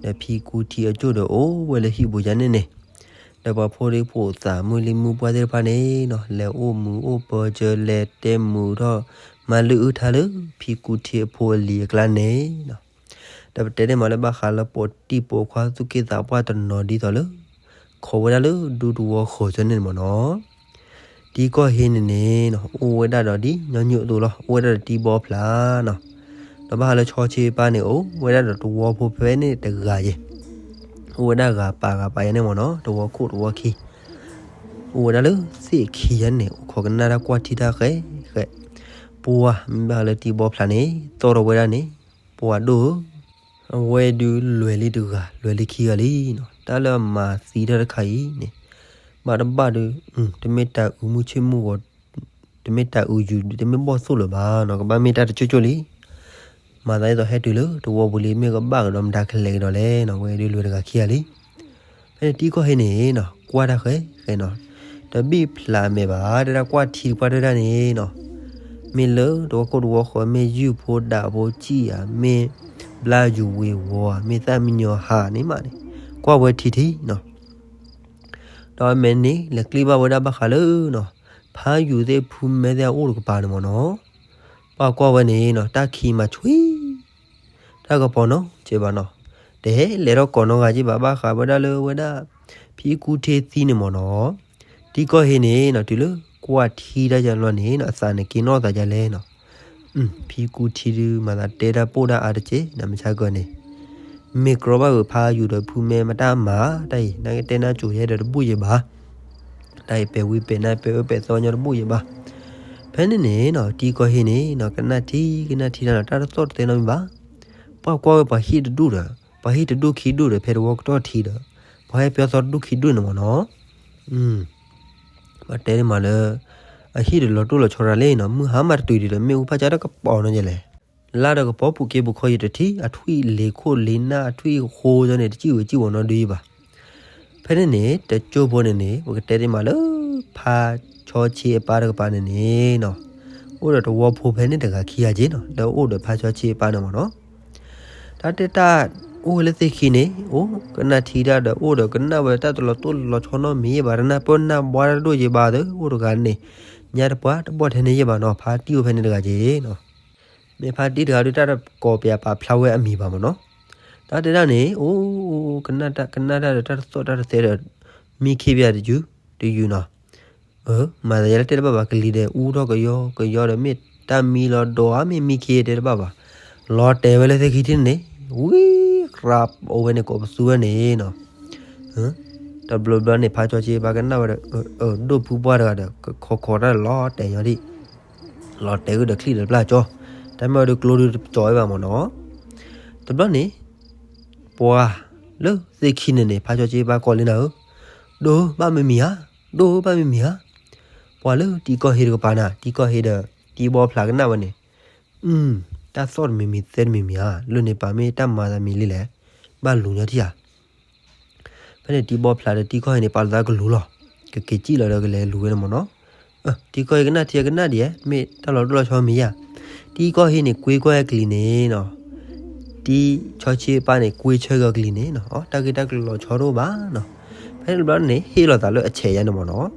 ဒီးဖံကူထံအကၠိၣ်ဒီးအိၣ်ဝဲလၢဟံၣ်ပူၤယါန့ၣ်န့ၣ် ဒီးပှၤဖိဒံဖိသၣ်မုၢ်လံၢ်မုၢ်ပှၢ်သ့ၣ်တဖၣ်န့ၣ်နီၤ လဲၤအိၣ်မုာ်အိၣ်ပၢၤစၢၤ လဲၤတဲမုာ်ထီၣ် မၤလုၢ်အုၣ်ထါလၢ ဖံကူထံအဖိအလံၤအကျါန့ၣ်နီၤ, ဒီးပတဲန့ၢ်မးလၢဘၣ်ဃးလၢပိာ်တံၢ်ပိာ်ခွါသူၣ်က့သးပှၢ်တနီၤဒ်သိးလၢ ခိးဝဲဒၣ်လၢဒူတဝီဃီၤစၢၤန့ၣ်မ့ၢ်နီၤ, တံၤကီၢ်ဟ့န့ၣ်န့ၣ်နီၤ အိၣ်ဝဲဒၣ်ဒီးဒ်ညီနုၢ်အသိးလီၤ, အိၣ်ဝဲဒၣ်ဒီးတံၤဘီဖျးနီၤ, ဒီးဘၣ်ဃးလၢဆီဆ့အပၢ်န့ၣ် အိၣ်ဝဲဒၣ်ဒီးတဝီဖိဖဲန့ၣ်တဂၤယဲၢ်, အိၣ်ဝဲဒၣ်ဂၤပာ်ဂၤပာ်ယါန့ၣ်မ့ၢ်နီၤ တဝီခိၣ်တဝီခံ အိၣ်ဝဲဒၣ်လၢသ့ၣ်ခံယါန့ၣ် အိၣ်ခိးကနၣ်တၢ်ကွၢ်ထံတၢ်ဃဲဃဲ, ပှၢ်မ့ၢ်ဘၣ်ဃးလၢတံၤဘီဖျးန့ၣ် သီၣ်ထီၣ်ဝဲဒၣ်န့ၣ် ပှၢ်ဒိၣ်ဧၢ, အဝဲဒုးလွဲၤလံတဂၤ လွဲၤလံခံဂၤလံနီၤ, တၢ်လၢအမၤသံတၢ်တခါအံၤန့ၣ် ဘၣ်တဘၣ်ဒီး တမ့ၢ်တၢ်အုးမုၢ်ဆ့ၣ်မုၢ်ဂီၤ တမ့ၢ်တၢ်အုးယူၤ တမ့ၢ်ဘီၣ်သိၣ်လၢၤဘၣ်နီၤ, ကဘၣ်မ့ၢ်တၢ်တကၠိၣ်ကၠိၣ်လံ မၤသးဒ်သိးဟဲတုၤလၢတဝီပူၤလံ မ့ၢ်ကဘၣ်ကဒီးမတၤကလဲၤကဒီးလဲၣ်နီၤ, ဝဲဒုးလွဲၤတဂၤခံဂၤလံ. ဖဲန့ၣ်တံၤကီၢ်ဟ့န့ၣ်နီၤ ကွၢ်တၢ်ဃဲဃဲနီၤ, တဘ့ၣ်ဖျးမဲာ်ဘၣ် တၢ်ကွၢ်ထံတပှၢ်တၢၢ်တၢ်န့ၣ်နီၤ, မ့ၢ်လၢတဝီခိၣ်တဝီဃီ မ့ၢ်ယုၢ်ဖိဒၣ်ဖိစံၣ်ဧါ, မ့ၢ်ဘျါယူၤဝ့ၤဝီၤဧါ, မ့ၢ်သၣ်မံညီၤဟးန့ၣ်မးန့ၣ် ကွၢ်ဝဲထံထံနီၤ ဒီးအမဲာ်န့ၣ် လဲၤကျ့ဘၣ်ဝဲဒၣ်ဘၣ်ဃးလၢနီၤ, ဖးယူၤသ့ၣ်ဖုမဲသ့ၣ်အအိၣ်တကပၤန့ၣ်မ့ၢ်နီၤ, ပှၢ်ကွၢ်ဝဲန့ၣ်နီၤ တၢ်ခံမၤဆှံ တၢ်ကပီၤနီၤက့ဘၣ်နီၤ, တဟဲလဲၤထီၣ်ကိးနီတဂၤက့ဘၣ် ဘၣ်ဃးဝဲဒၣ်လၢဝဲဒၣ် ဖံကူထံသံန့ၣ်မ့ၢ်နီၤ, တံၤကီၢ်ဟ့န့ၣ်နီၤ တုၤလၢကွၢ်ထံတၢ်ယါလီၤန့ၣ်နီၤ အသးန့ၣ်က့ၤနီၣ်သးယါလဲၣ်နီၤ ဖံကူထံဒုး မၤသးတဲတၢ်ပိၢ်တၢ်အါတက့ၢ် နမ့ၢ်ဆါကၢန့ၣ်, မ့ၢ်ကြီဘၣ်ဂ့ၤဖးယူၤဒီးဖုမဲမတၢ်မၤ တၢ်အံၤ နကတဲနၢ်ကိၤယဲဒီးတဘူၣ်ယဲဘၣ်, တၢ်အံၤပဲာ်ဝံပဲာ်နါပဲာ်အၢပဲာ်သီညီတဘူၣ်ယဲဘၣ်. ဖဲန့ၣ်န့ၣ်နီၤ တံၤကီၢ်ဟ့န့ၣ်နီၤ ကနၣ်ထံကနၣ်ထံတၢ်နီၤ တၢ်တသီၣ်တသဲနီတမံၤဘၣ်. ပှၤကွၢ်ဝဲပှၤဟံၣ်တဒူၣ်ဒီး ပှၤဟံၣ်တဒူၣ်ခံဒူၣ်ဒီး ဖဲတဝီကတီၢ်ထံဒီး ပှၤဟဲပၠီသီတဒူၣ်ခံဒူၣ်န့ၣ်မ့ၢ်နီၤ ပတဲန့ၣ်မးလၢ အဟံၣ်တလီၤတိၢ်လီၤဆီရၤလံနီၤ မုၢ်ဟါမးတတုၤဒံးဒီး မ့ၣ်အူဖးကၠီတကပီၤနီၤယဲလဲၣ်. လါဒီးကပီၤပူၤက့ပူၤခီယံၤတထံၣ် အထွံၣ်လ့ၤခိၣ်လ့ၤနၢ်အထွံၣ်ဃိကၠီန့ၣ် တစံၣ်ဝဲစံၣ်ဝီၤနီဒုယံၤဘၣ်. ဖဲန့ၣ်န့ၣ် တကၠိဖိန့ၣ်န့ၣ် ပကတဲဒ်မးလၢ ဖါဆီဆ့အပၢ်တကပၤန့ၣ်န့ၣ်နီၤ အိၣ်ဒီးတဝီဖိဖဲန့ၣ်တဂၤခံဂၤက့နီၤ လၢအိၣ်ဒီးဖါဆီဆ့အပၢ်န့ၣ်မ့ၢ်နီၤ တၢ်တဲတၢ်အိၣ်ဝဲလၢသ့ၣ်ခံန့ၣ် အိၣ်ကနၣ်ထံတၢ်ဒီး အိၣ်ဒီးကနၣ်ဝဲတၢ်တလီၤတိၢ်လီၤဆီနီတမံၤဘၣ် တနၢ်ပၢၢ်နၢ်ဘှါတၢ်တဒိၣ်ယံၤဘၣ်သၢ အိၣ်တဂၤန့ၣ် ညါတပှၢ်တဘီၣ်ထဲန့ၣ်ယံၤဘၣ်နီၤ ဖါတံၢ်အိၣ်ဖဲန့ၣ်တဂၤက့နီၤ မ့ၢ်ဖါတံၢ်တဂၤဒုးတၢ်တကိးပယၤပာ်ဖျါဝဲအမံၤဘၣ်မ့ၢ်နီၤ တၢ်တဲဒၣ်န့ၣ် အိၣ် ကနၣ်တၢ်တၢ်တသီၣ်တၢ်တသဲဒီး မံခ့ပယၤတယုၢ်တယုၢ်နီၤ မၤသးယဲလၢတဲတဘၣ်ဘၣ် ကလံၤဒီးအူထီၣ်ကယီကယီဒီး မ့ၢ်တၢ်မံလီၤဒိးဧါ မ့ၢ်မံခ့တဲတဘၣ်ဘၣ် လီၤတဲာ်ဝဲလၢသ့ၣ်ခံထံၣ်န့ၣ် ဝံၤ ကြးအိၣ်ဝဲန့ၣ် ကိးပသူဝဲန့ၣ်နီၤ တဘျီဘျီန့ၣ် ဖါကၠီဆ့ဘၣ်ကနၣ်ဝဲဒီး ဒိၣ်ဖုပှၢ်တဂၤဒီး ခိးခိးတၢ်လီၤတဲာ်ညီဒံး လီၤတဲာ်ဝဲဒီးချံၣ်ဒီးပျၢ်ကၠီ တၢ်မ့ၢ်ဝဲဒီးကျိဒုးတကၠီဝဲဘၣ်မ့ၢ်နီၤ တဘျီန့ၣ် ပှၤလၢသ့ၣ်ခံန့ၣ်န့ၣ် ဖါကၠီဆ့ဘၣ်ကိးလံနၤဧၢ ဒိၣ်ဧၢ ဘၣ်မ့ၢ်မံၤဧါ ဒိၣ်ဧၢ ဘၣ်မ့ၢ်မံၤဧါ ပှၤလၢတံၤကီၢ်ဟ့တကပၤနၤ တံၤကီၢ်ဟ့ဒီး တံၤဘီဖျးကနၣ်ဝဲန့ၣ် တၢ်သီၣ်တမံၤမံၤသဲတမံၤမံၤဧါ လၢန့ၣ်ပာ်မ့ၢ်တၢ်မၤသးမံၤလံလဲၣ် ဘၣ်လူၤညီထံၣ်ဧါ ဖဲန့ၣ်တံၤဘီဖျးဒီးတံၤကီၢ်ဟ့န့ၣ် ပာ်လီၤသးကလူၤလီၤ ကက့ၤစံၣ်လီၤဒီးကလဲၤလူၤဝဲန့ၣ်မ့ၢ်နီၤ တံၤကီၢ်ဟ့ကနၣ်ထံကနၣ်ဒံး မ့ၢ်တၢ်လီၤတိၢ်လီၤဆီမံၤဧါ တံၤကီၢ်ဟ့န့ၣ် ကွ့ကီၢ်ဟ့ကလံၤန့ၣ်နီၤ တံၤဆီဆ့အပၢ်န့ၣ် ကွ့ဆၢကီၢ်ကလံၤန့ၣ်နီၤ တၢ်ဂ့ၢ်တၢ်ကျိၤလီၤဆီတအိၣ်ဘၣ်နီၤ ဖဲန့ၣ်တဘျီန့ၣ် ဟ့ၣ်လီၤသးလၢအဆဲးယါန့ၣ်မ့ၢ်နီၤ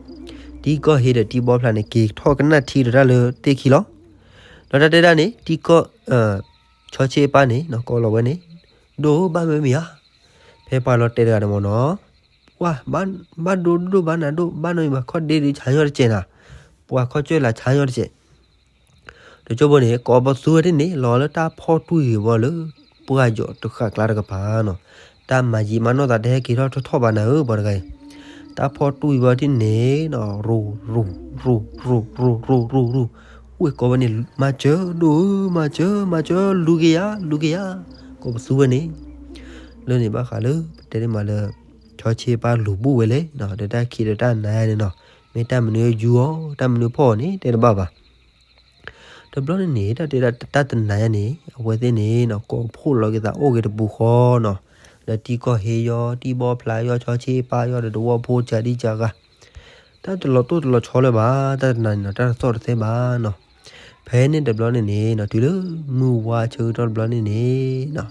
တံၤကီၢ်ဟ့ဒီးတံၤဘီဖျးန့ၣ် က့ၤထီၣ်ကနၣ်ထံဒီးတၢ်လၢသ့ၣ်ခံလီၤ ဒီးတၢ်တဲဒၣ်န့ၣ် တံၤကီၢ် ဆီဆ့အပၢ်န့ၣ်နီၤ ကိးလီၤဝဲန့ၣ်, ဒိၣ်ဧၢ ဘၣ်မနုၤမံၤဧါ. ဖဲပှၤလီၤတဲာ်တဂၤန့ၣ်မ့ၢ်နီၤ, ပှၤ ဘၣ်ဒိဒိၣ်ဒိၣ်ဘၣ်နၤဒိၣ် ဘၣ်နီတမံၤဘၣ် ခီၣ်ဒ့ဒုးဆါညီတစဲးနၤ, ပှၤခီၣ်စၢၢ်လၢဆါညီတစဲး တကၠိဘိန့ၣ် ကိးပသူဝဲဒၣ်န့ၣ် လီၤလၢတၢ်ဖီၣ်တွံၢ်ဂ့ၤဝဲလၢ ပှၢ်ယီၤတဃာ်ကျါတကပၤနီၤ, တၢ်မၤယံာ်မၤနီၢ်သးတဟဲက့ၤထီၣ်ထီၣ်ထီၣ်ဘၣ်နၤဧၢ ပှၤတဂၤအံၤ, တၢ်ဖီၣ်တွံၢ်ဝဲဒၣ်န့ၣ်နီၤ ရူၤ ရူၤ ရူၤ ရူၤ ရူၤ ရူၤ ရူၤ အိၣ်ကိးဝဲန့ၣ် မၤစၢၤဒိၣ်ဧၢ မၤစၢၤ မၤစၢၤ လူၤက့ၤယၤ လူၤက့ၤယၤ, ကိးပသူဝဲန့ၣ် လၢန့ၣ်ဘၣ်ဃးလၢ ပတဲဒ်မးလၢ ဆီဆ့အပၢ်လူၤဘူၣ်ဝဲလဲၣ်နီၤ, ဒီးတၢ်ခံးဒီးတၢ်နါယါန့ၣ်နီၤ, မ့ၢ်တၢ်မနုၤယူၤအီၤ တၢ်မနုၤဖီၣ်အီၤန့ၣ် တဲတဘၣ်ဘၣ်. တဘျီန့ၣ်န့ၣ် တၢ်တဲဒၣ်တၢ်တနၤယါန့ၣ် အဝဲသ့ၣ်န့ၣ်နီၤ ကိးဖှိၣ်လီၤက့ၤသးအိၣ်က့ၤတပူၤဃီနီၤ, ဒီးတံၤကီၢ်ဟ့ယီၤ တံၤဘီဖျါယီၤ ဆီဆ့အပၢ်ယီၤ ဒီးသဝီဖိစှၤဒံစှၤဂၤ တၢ်တလီၤတိၢ်တလီၤဆီလၢၤဘၣ်, တၢ်တနၤန့ၣ်နီၤ တၢ်တသီၣ်တသဲဘၣ်နီၤ. ဖဲန့ၣ်တဘျီန့ၣ်န့ၣ်နီၤ တုၤလၢမုၢ်ဝါဆၢကတီၢ်တဘျီန့ၣ်န့ၣ်နီၤ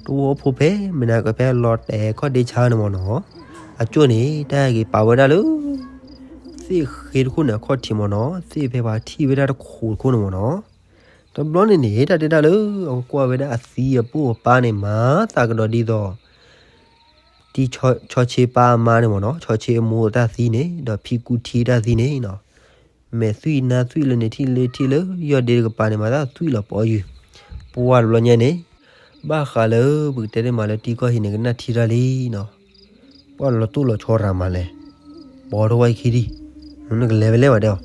သဝီဖိဖဲ မ့ၢ်နၤကဖဲလီၤတဲာ်ခီၣ်ဒ့ဆါန့ၣ်မ့ၢ်နီၤ, အကၠိၣ်န့ၣ် တၢ်ဟဲက့ၤပာ်ဝဲဒၣ်လၢ သ့ၣ်ဃ့တခိၣ်န့ၣ် အခီၣ်ထံးမ့ၢ်နီၤ, သ့ၣ်ဖဲပှၤထံၣ်ဝဲဒၣ်တခိၣ်တခိၣ်န့ၣ်မ့ၢ်နီၤ. တဘျီန့ၣ်န့ၣ် တၢ်တဲဒၣ်လၢ အဝဲကွၢ်ဝဲဒၣ်အသံအပိၢ်အပၢ်န့ၣ် မၤသးကဒီးဒ်သိး တံၤဆီဆ့ပၢ်အမါန့ၣ်မ့ၢ်နီၤ, ဆီဆ့အမိၢ်တၢ်သံန့ၣ် ဒီးဖံကူထံတၢ်သံန့ၣ်နီၤ, မဲာ်သွံၣ်နါသွံၣ်လၢန့ၣ်ထံၣ်လၢထံၣ်လၢ ယီၢ်ဒ့တကပၤန့ၣ် မၤသးသွံၣ်လီၤပီယုၢ်, ပှၢ်တဘျီညါန့ၣ် ဘၣ်ဃးလၢပကတဲဒ်မးလၢတံၤကီၢ်ဟ့န့ၣ် ကနၣ်ထံတၢ်လံနီၤ, ပှၢ်လီၤတိၢ်လီၤဆီရၤမးလဲၣ်, ပိာ်ထီၣ်ဝဲအခံဒံး, နကလဲၤဝဲလဲၣ်ဝဲဒၣ်အီၤ,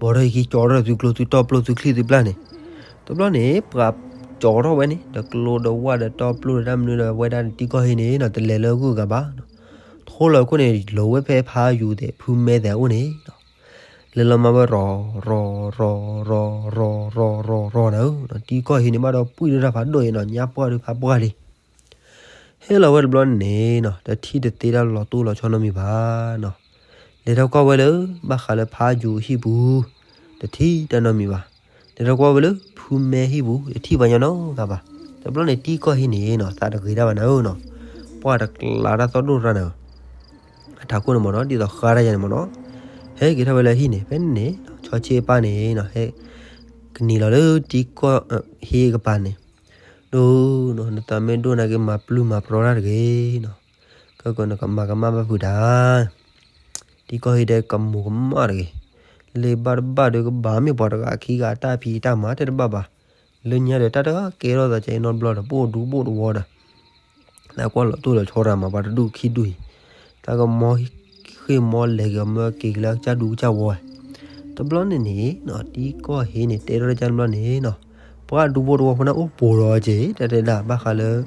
ပိာ်ထီၣ်အခံ ကၠီထီၣ်သုကျိသုတီၢ်ပျိၢ်သုချံသုပျၢ်န့ၣ်, တဘျီန့ၣ် ပှၤကၠီထီၣ်ဝဲန့ၣ် ဒီးကျိဒီးဝၣ်ဒီးတီၢ်ပျိၢ်ဒီးတၢ်မနုၤဒီး ဝဲဒၣ်တံၤကီၢ်ဟ့န့ၣ်နီၤ တလဲၤလၢအဂုၤအဂၤဘၣ်နီၤ, ထိလီၤခိၣ်န့ၣ် လီၤဝဲဖဲဖးယူၤသဲး ဖုမဲသဲးအအိၣ်န့ၣ်နီၤ လဲၤလီၤမၤဝဲရီၤ ရီၤ ရီၤ ရီၤ ရီၤ ရီၤ ရီၤ ရီၤ နၤဧၢ, တံၤကီၢ်ဟ့န့ၣ်ဘၣ်ဒီး ပှံၢ်ဒိၣ်တၢ်ဖးဒိၣ်အံၤနီၤ ညါပှၢ်ဒုးဖးပှၢ်လံ, ဟဲလီၤဝဲတဘျီန့ၣ်နီၤ တထံၣ်တသ့တၢ်လီၤတိၢ်လီၤဆီနီတမံၤဘၣ်နီၤ, လဲၤထီၣ်ကွၢ်ဝဲလၢ ဘၣ်ဃးလၢဖးယူၤဟံၣ်ပူၤ တထံၣ်တၢ်နီတမံၤဘၣ်, လဲၤထီၣ်ကွၢ်ဝဲလၢ ဖုမဲဟံၣ်ပူၤ တထံၣ်ပှၤညီနီတဂၤဘၣ်, တဘျီန့ၣ်တံၤကီၢ်ဟ့န့ၣ်နီၤ သးတဂ့ၤတၢ်ဘၣ်နၤဧၢနီၤ, ပှၢ်တကျးတၢ်သီၣ်ဒိၣ်ရၣ်နၤဧၢ အထးခိၣ်န့ၣ်မ့ၢ်နီၤ ဒ်သိးဃါတၢ်ယါန့ၣ်မ့ၢ်နီၤ, ဟဲက့ၤထီၣ်ဝဲလၢဟံၣ်န့ၣ် ဖဲန့ၣ်န့ၣ် ဆီဆ့အပၢ်န့ၣ်နီၤ ဟဲ ကနံၤလီၤလၢတံၤကီၢ်ဟ့အကပၤန့ၣ်, ဒိၣ်နီၤ နသးမ့ၢ်ဒိၣ်နၤက့ၤမၤပျုၢ်မၤပြီတၢ်တဂ့ၤနီၤ, ကကနကမၤကမၣ်ဘၣ်ဖုးတၢ်, တံၤကီၢ်ဟ့ဒီးကမိၢ်ကမၣ်တဂ့ၤ, လၢဘၣ်တဘၣ်ဒီးကဘၣ်မ့ၢ်ပှၤတဂၤခံဂၤအတၢ်ဖံးတၢ်မၤတဲတဘၣ်ဘၣ်, လၢညါဒီးတၢ်တကဲထီၣ်သးကဲနီတဘျီဒီး ပအိၣ်ဒူပအိၣ်တဝီဒီး တၢ်ကွၢ်လီၤတိၢ်လီၤဆီရၤမး ပှၤတဒူၣ်ခံဒူၣ်အံၤ, တၢ်ကမီဃ့ၢ်မီလဲၤက့ၤအီၤမၢက့ၤက့ၤလၢကစၢ်ဒူကစၢ်ဝီဝဲ, တဘျီန့ၣ်န့ၣ်နီၤ တံၤကီၢ်ဟ့န့ၣ် တဲထီၣ်တၢ်ကၢ်တဘျီန့ၣ်နီၤ, ပှၤဒူဖိတဝီဖိန့ၣ်အိၣ်ပိာ်ဒီးက့ၤ တၢ်တဲဒၣ်ဘၣ်ဃးလၢ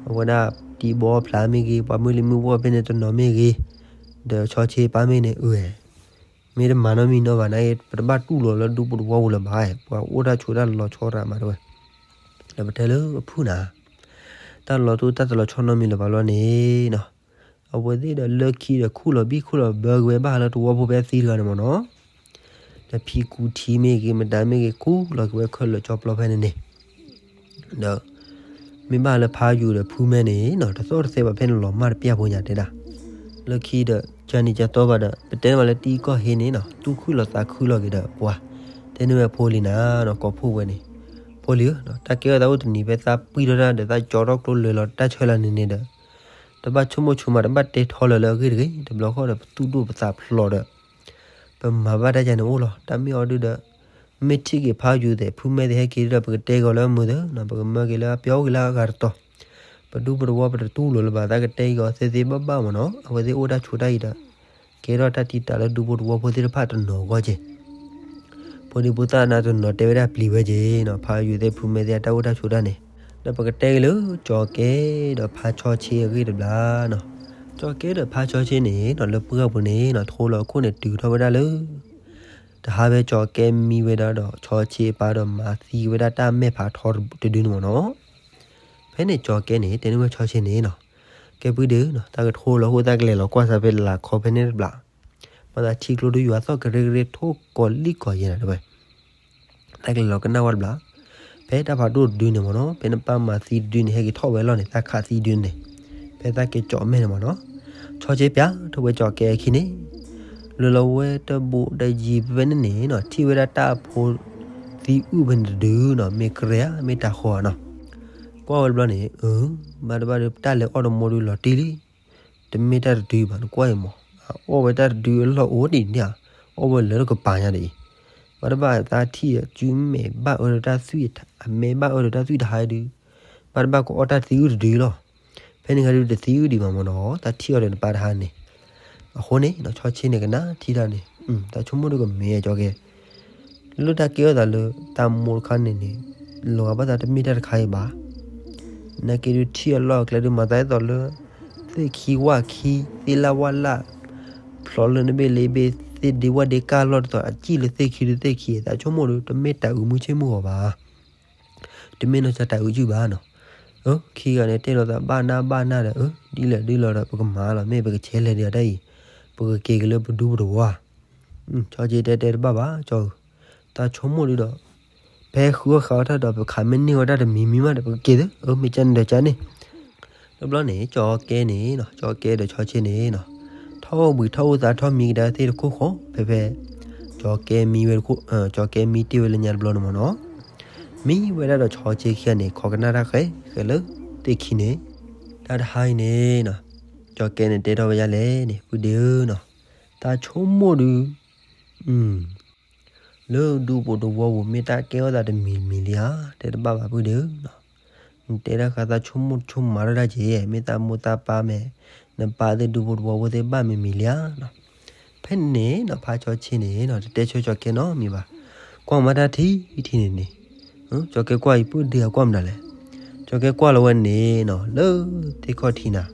အဝဲဒၣ်တံၤဘီဖျါမ့ၢ်ဂ့ၤ ပှၤမုၢ်လံမုၢ်ဝီဖဲန့ၣ်တနီၤမ့ၢ်ဂ့ၤ, ဒီးဆီဆ့ပၢ်မ့ၢ်န့ၣ် အၢ မ့ၢ်တမၤနီတမံၤနီၤဘၣ်န့ၣ် ပတဘၣ်တူၢ်လိာ်လၢဒူဖိတဝီပူၤလၢၤဘၣ်, ပှၤအိၣ်တၢ်ဆိးတၢ်လီၤဆီရၤမးတဲဝဲ, ဒီးပတဲလၢအဖုၣ်နၤ, တၢ်လီၤတိၢ်တၢ်တလီၤဆီနီတမံၤလၢၤဘၣ်လီၤန့ၣ်နီၤ, အဝဲသ့ၣ်ဒီးလၢခံဒီးခူၣ်လီၤဘံၣ်ခူၣ်လီၤဘၢက့ၤဝဲဘၣ်ဃးလၢတဝီဖိဖဲသံတဂၤန့ၣ်မ့ၢ်နီၤ, ဒီးဖံကူထံမ့ၢ်ဂ့ၤ မတၤမ့ၢ်ဂ့ၤ ခူၣ်လီၤက့ၤဝဲခဲလၢာ်ကၠီပျီဖဲန့ၣ်န့ၣ် ဒီး မ့ၢ်ဘၣ်လၢဖးယိၤဒီးဖုမဲန့ၣ်နီၤ တသီၣ်တသဲဘၣ်ဖဲန့ၣ်လီၤမၢ်တပျၢ်ဖိညါတဲဒၣ်, လၢခံဒီး ကၢ်နံၤကၢ်သီဘၣ်ဒီး ပတဲန့ၢ်ဘၣ်လၢတံၤကီၢ်ဟ့န့ၣ်နီၤ သူၣ်ခုၣ်လီၤသးခုလီၤက့ၤဒီးပှၤ, တဲန့ၢ်ဝဲဖိလံၤနၤနီၤ ကိးဖှိၣ်ဝဲန့ၣ်, ဖိလံၤဧၢ, တၢ်ကဲထီၣ်သးအိၣ်တနံၤဖဲသးပှံၢ်ထီၣ်တၢ်ဒီး သးကၠီထီၣ်ကျိလၢာ်လီၤတၢ်ဆၢလၢာ်န့ၣ်န့ၣ်ဒီး တဘၣ်ဆိကမိၣ်ဆိကမး တဘၣ်တဲထီလၢၤလၢအဂ့ၢ်တဂ့ၤ, တဘျီဃီဒီးပသူၣ်ဒိၣ်ပသးဖျိးဒီး ပမၤဘၣ်တၢ်ယါန့ၣ်အိၣ်လီၤ. တၢ်မ့ၢ်အီၤဒုဒီး မ့ၢ်ထံၣ်က့ၤဖးယူၤသဲး ဖုမဲသ့ဟဲက့ၤဒီး ပကတဲက့ၤအီၤလၢအမုာ်သ့နီၤ, ပကမၢက့ၤလၢအပျီအိၣ်က့ၤလၢအဂၤတတီၤ, ပဒူပတဝီပတတူၢ်လိာ်လၢၤဘၣ်, သးကတဲက့ၤအီၤသ့သ့ဘၣ်ဘၣ်မ့ၢ်နီၤ, အဝဲသ့ၣ်အိၣ်တၢ်ဆိးတၢ်အံၤဒီး ကဲထီၣ်တၢ်တံာ်တာ်လၢဒူဖိတဝီဖိသ့ၣ်တဖၣ်တနီၤအဂီၢ်က့ၤ ဖိဒံဖိသၣ်နၤတနီၤတဲဝဲဒၣ်ပျံၤဝဲက့ၤနီၤ, ဖးယူၤသ့ၣ်ဖုမဲသ့ၣ်အတၢ်အိၣ်တၢ်ဆိးတၢ်န့ၣ်, ဒီးပကတဲက့ၤလၢ ကၠီၤကဲဒီးဖးဆီဆ့အဂ့ၢ်တဘျီနီၤ, ကၠီၤကဲဒီးဖးဆီဆ့န့ၣ်နီၤ လၢပှၢ်ပူၤန့ၣ်နီၤ ထိလီၤခိၣ်န့ၣ်တုၤထီၣ်ဝဲဒၣ်လၢ တဟါဖဲကၠီၤကဲမံဝဲဒၣ်ဒီး ဆီဆ့အပၢ်ဒီးမၤသံဝဲဒၣ်တၢ်မဲာ်ဖးထီတဒုန့ၣ်မ့ၢ်နီၤ, ဖဲန့ၣ်ကၠီၤကဲန့ၣ် တဲန့ၢ်ဝဲဆီဆ့န့ၣ်နီၤ, ကဲပုၢ်ဒီးနီၤ တၢ်ကထိလီၤခိၣ် တၢ်ကလဲၤလီၤကွၢ်စၢ်ဖဲလၢခီဖဲန့ၣ်တဘျီ မၤသးထံကျိဒုယွၤသီၣ်ကရ့ကရ့ထိၣ်ကီၤလံၣ်ကီၤယဲၢ်နၤတဲဝဲ, တၢ်ကလဲၤလီၤကနၣ်ဝဲတဘျီ, ဖဲတၢ်ဖးဒိၣ်တဒုန့ၣ်မ့ၢ်နီၤ ဖဲနပၢ်မၤသံတဒုန့ၣ် ဟဲက့ၤထီၣ်ဝဲလီၤန့ၣ် တၢ်ခးသံဒုန့ၣ်, ဖဲတၢ်ကဲကၠီၤမဲာ်န့ၣ်မ့ၢ်နီၤ, ဆီဆ့ပျၢ်ထီၣ်ဝဲကၠီၤကဲအခံန့ၣ်, လၢလီၤဝဲတဘူးတယံၤဖဲန့ၣ်န့ၣ်နီၤ ထံၣ်ဝဲဒၣ်တၢ်ဖိ သံအုၣ်ဖဲန့ၣ်တဒုနီၤ, မ့ၢ်ကြဲဧါ မ့ၢ်တၤဃီဧါနီၤ. ကွၢ်ဝဲတဘျီန့ၣ် အၢ ဘၣ်တဘၣ်ဒီး တၢ်လဲၤအီၣ်တမီဒီးလီၤတံၢ်လံ, တမ့ၢ်တၢ်တဒုဘၣ် နကွၢ်အံၤမး, အအီၣ်ဝဲတၢ်တဒုအလီၢ်အိၣ်ဒံးန့ၣ်ဧါ, အီၣ်ဝဲလၢတကပၤညါဒံး, ဘၣ်တဘၣ်သးထံၣ်အစုမဲာ်ဘၣ်အၢဒီးတၢ်သွံၣ်, အမဲာ်ဘၣ်အၢဒီးတၢ်သွံၣ်တဟါဒုး, ဘၣ်တဘၣ်ကအီၣ်တၢ်သံအုၣ်တဒုလီၤ. ဖဲန့ၣ်ခါဒုးတသံအုၣ်ဒံးဘၣ်မ့ၢ်နီၤ, တၢ်ထံၣ်အီၤဒီးနပၢ်တဟါန့ၣ်. အဃိန့ၣ် ဆီဆ့န့ၣ်ကနၣ်ထံၣ်တၢ်န့ၣ်, တၢ်ဆိကမိၣ်ဒုးကမ့ၢ်ကၠီကဲ, လၢတၢ်ကဲထီၣ်သးလၢတၢ်မိၢ်တခါန့ၣ်န့ၣ်, လီၤဂာ်ဘၣ်သးတမ့ၢ်တၢ်တခါအံၤဘၣ်. နာ်က့ဒုးထံၣ်အလီၢ်အကျဲဒုးမၤသးဒ်သိးလၢ သ့ၣ်ခံဝၣ်ခံ, သ့ၣ်လၣ်ဝၣ်လၣ်, ဖျိးလၢနဘ့ၣ်လၢဘ့ၣ်, သ့ၣ်ဒ့ဝၣ်ဒ့ကၢ်လီၢ်ဒ်သိး အစံၣ်လၢသ့ၣ်ခံဒုးသ့ၣ်ခံ, တၢ်ဆိကမိၣ်ဒုး တမ့ၢ်တၢ်အုၣ်မူဆ့ၣ်မုၢ်ဂီၤဘၣ်. တမ့ၢ်နီၢ်ကစၢ်တၢ်အုၣ်ကၠူၣ်ဘၣ်နီၤ. ခံဂၤန့ၣ်တဲလိာ်သးဘၣ်နၢ်ဘၣ်နၢ်ဒီး, ဒ်လဲၣ်ဒ်လဲၣ်ဒီး ပကမၤလီၤ, မ့ၢ်ပကဆဲးလဲၤဒံးအတၢ်အံၤ, ပကက့ၤက့ၤလၢပဒူပတဝီ. ဆီဆ့တဲတဲတဘၣ်ဘၣ်, ကၠီဧၢ, တၢ်ဆိကမိၣ်ဒုးဒီး, ဖဲဃုအီၣ်ဃုအီတၢ်ဒီး ပခးမ့ၢ်န့ၢ်ဝဲတၢ်တမံၤမံၤမးဒီး ပကက့ၤသ့, အၢ မ့ၢ်ကန့ၣ်ဒီးကန့ၣ်. တဘျီန့ၣ် ကၠီကဲန့ၣ်နီၤ, ကၠီကဲဒီးဆီဆ့န့ၣ်နီၤ, ထီၣ်ဘှံးထီၣ်အူသးထီၣ်မံကဒါသ့ၣ်တခိၣ်ဃီ, ဖဲဖဲ ကၠီကဲမံဝဲတခိၣ်, ကၠီကဲမံတ့ၢ်ဝဲလၢညါတဘျီန့ၣ်မ့ၢ်နီၤ. မံဝဲဒၣ်ဒီးဆီဆ့ခံဂၤန့ၣ် ခိးကနၣ်တၢ်ဃဲဃဲလၢသ့ၣ်ခံန့ၣ်, တၢ်တဟါအံၤန့ၣ်နီၤ, ကၠီကဲန့ၣ်တဲထီၣ်ဝဲဒ်လဲၣ်န့ၣ် ပုၢ်ဒ့ဧၢနီၤ, တၢ်ဆိကမိၣ်ဒုး လၢဒူဖိတဝီပူၤ မ့ၢ်တၢ်ကဲထီၣ်သးတမံၤမံၤလံဧါ, တဲတဘၣ်ဘၣ် ပုၢ်ဒ့ဧၢနီၤ. နတဲတၢ်ဃးသးဆိကမိၣ်ဆိကမးထီၣ်ဒၣ်က့ၤ, မ့ၢ်သးမိၢ်သးပၢ်မ့ၢ်, နပၢ်သ့ၣ်ဒူဖိတဝီဖိသ့ၣ်ဘၣ်မံၤမံၤလံဧါနီၤ. ဖဲန့ၣ်နီၤ ဖါဆီဆ့န့ၣ်နီၤ တတဲဆၢကၠီကဲနီတမံၤဘၣ်. ကွၢ်မးတၢ်ထံထံန့ၣ်န့ၣ်, ကၠီကဲကွၢ်အံၤ ပုၢ်ဒ့အကွၢ်မနုၤလဲၣ်. ကၠီကဲကွၢ်လီၤဝဲန့ၣ်နီၤ လၢသ့ၣ်ခီၣ်ထံးနၤ,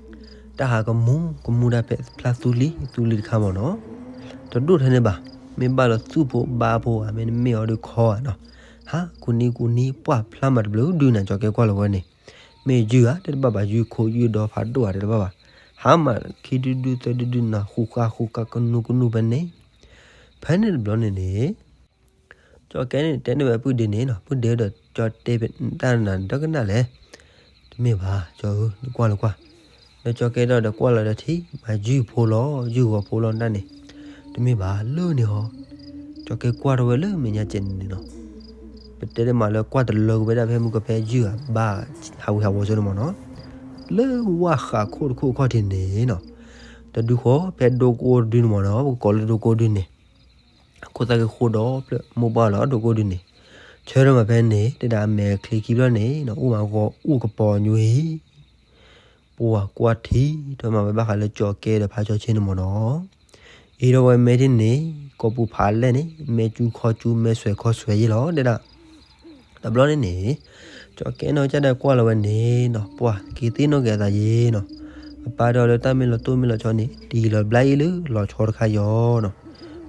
တၢ်ဟးကမူကမူဒၣ်ဖဲဖျါသူလံသူလံတခါမ့ၢ်နီၤ. တဒိၣ်ထဲန့ၣ်ဘၣ်, မ့ၢ်ဘၣ်လီၤသူၣ်ဖိဘါဖိဧါ, မ့တမ့ၢ်အီၤဒုးခီဧါနီၤ. ဟးကူနံကူနံ ပှၢ်ဖျါမးတဘျုးဒုးနၤ ကၠီကဲကွၢ်လီၤဝဲန့ၣ်, မ့ၢ်ယုၢ်ဧါ တဲတဘၣ်ဘၣ်, ယုၢ်ခိယုၢ်ဒီဖးဒိၣ်ဧါ တဲတဘၣ်ဘၣ်. ဟးမးခံဒုဒုသၢဒုဒုနၤ ဃူဃါဃူဃါကနူကနူဖဲန့ၣ်. ဖဲန့ၣ်တဘျီန့ၣ်န့ၣ် ကၠီကဲန့ၣ်တဲန့ၢ်ဝဲပုၢ်ဒ့န့ၣ်နီၤ, ပုၢ်ဒ့ဒီး ကၠီတဲဖဲတၢ်နၤဒီကနၣ်လဲၣ်. တမ့ၢ်ဘၣ် ကၠီဧၢ နကွၢ်လၢကွၢ်, ဒီးကၠီကဲဒီးဒီးကွၢ်လီၤဒီးထံၣ်မး ယုၢ်ဖိလီၤ ယုၢ်ဂီၤဖိလီၤတၢ်န့ၣ်. တမ့ၢ်ဘၣ်လၢန့ၣ်ဟီ, ကၠီကဲကွၢ်ထီၣ်ဝဲလၢမဲာ်ညါကဲန့ၣ်နီၤ. ပတဲတမးလၢကွၢ်တလၢကဝဲဒၣ်ဖဲမုၢ်ကဖဲယုၢ်ဧါဘါ ဟးဝံၤဟးဝီၤဆိန့ၣ်မ့ၢ်နီၤ. လၢဝၣ်ဃးခိၣ်တခိၣ်အခီၣ်ထံးန့ၣ်နီၤ, တဒုဃီဖဲဒိကိဒုန့ၣ်မ့ၢ်နီၤ, ပကကိးလၢဒိကိဒုန့ၣ် ခိၣ်သၣ်က့ၤဃိဒီဖျၢၣ် မိၢ်ပှၢ်လီၤဒိကိဒုန့ၣ်. ဆၢထၢၣ်မးဖဲန့ၣ် တဲဒၣ်အမဲာ်ချံခံဘျီန့ၣ်နီၤ အိၣ်မးဂီၤအိၣ်ကပီၤညိဟံၣ်. ပှၤကွၢ်ထံထၢၣ်မးဝဲဘၣ်ဃးလၢကၠီကဲဒီးဖါကၠီဆ့န့ၣ်မ့ၢ်နီၤ. အ့ၣ်ထီၣ်ဝဲမဲာ်ထံန့ၣ် ကိာ်ပူၤဖးလဲၣ်န့ၣ် မဲာ်ကၠူခီကၠူ မဲာ်ဆွဲၣ်ခီဆွဲၣ်ယ့ၣ်လီၤတဲဒၣ်. တဘျီန့ၣ်န့ၣ် ကၠီကဲနီၢ်ကစၢ်ဒၣ်ကွၢ်လီၤဝဲန့ၣ်နီၤ ပှၤက့ၤသ့ၣ်နီၣ်က့ၤအသးယ့ၣ်နီၤ. အပၢ်ဒီးလၢတၢ်မ့ၢ်လီၤတိၢ်မ့ၢ်လီၤဆီန့ၣ် တံၢ်လီၤဘျါအ့ၣ်လၢလီၤဆီတခါယီၤနီၤ.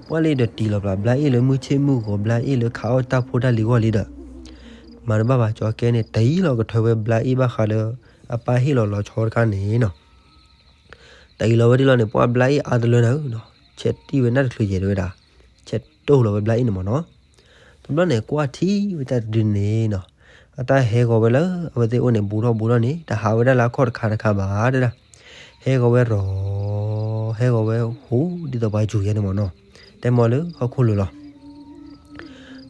ပှၤလၢဒီးတံၢ်လီၤပျၢ်ဘျါအ့ၣ်လၢမုၢ်ဆ့ၣ်မုၢ်ဂီၤ ဘျါအ့ၣ်လၢခးအီၣ်တၢ်ဖိတၢ်လံၤဂီၢ်လံဒီး မၤတဘၣ်ဘၣ် ကၠီကဲန့ၣ် တံၢ်လီၤကထၢဝဲဘျါအ့ၣ်ဘၣ်ဃးလၢ အပၢ်ဟ့ၣ်လီၤလီၤဆီတခါန့ၣ်နီၤ. တံၢ်လီၤဝဲဒ်လီၤန့ၣ် ပှၤဘျါအ့ၣ်အါတလၢနၤဧၢနီၤ ဆဲးတံၢ်ဝဲနၢ်တချုးယဲၢ်တဝဲဒၣ် ဆဲးတိၢ်လီၤဝဲဘျါအ့ၣ်န့ၣ်မ့ၢ်နီၤ. တဘျီန့ၣ် ကွၢ်ထံဝဲတၢ်တဒုန့ၣ်နီၤ အတၢ်ဟဲဂီၤဝဲလၢအဝဲသ့ၣ်အိၣ်န့ၣ် ဘူးထီၣ်ဘူးထီၣ်န့ၣ် တဟးဝဲဒၣ်လၢအခီၣ်တခါတခါဘၣ်တဲဒၣ်. ဟဲဂီၤဝဲရီၤ ဟဲဂီၤဝဲဟူးဒ်သိးပှၤယူၤယဲန့ၣ်မ့ၢ်နီၤ. တဲမ့ၢ်လၢဟီၣ်ခိၣ်လိၤလီၤ.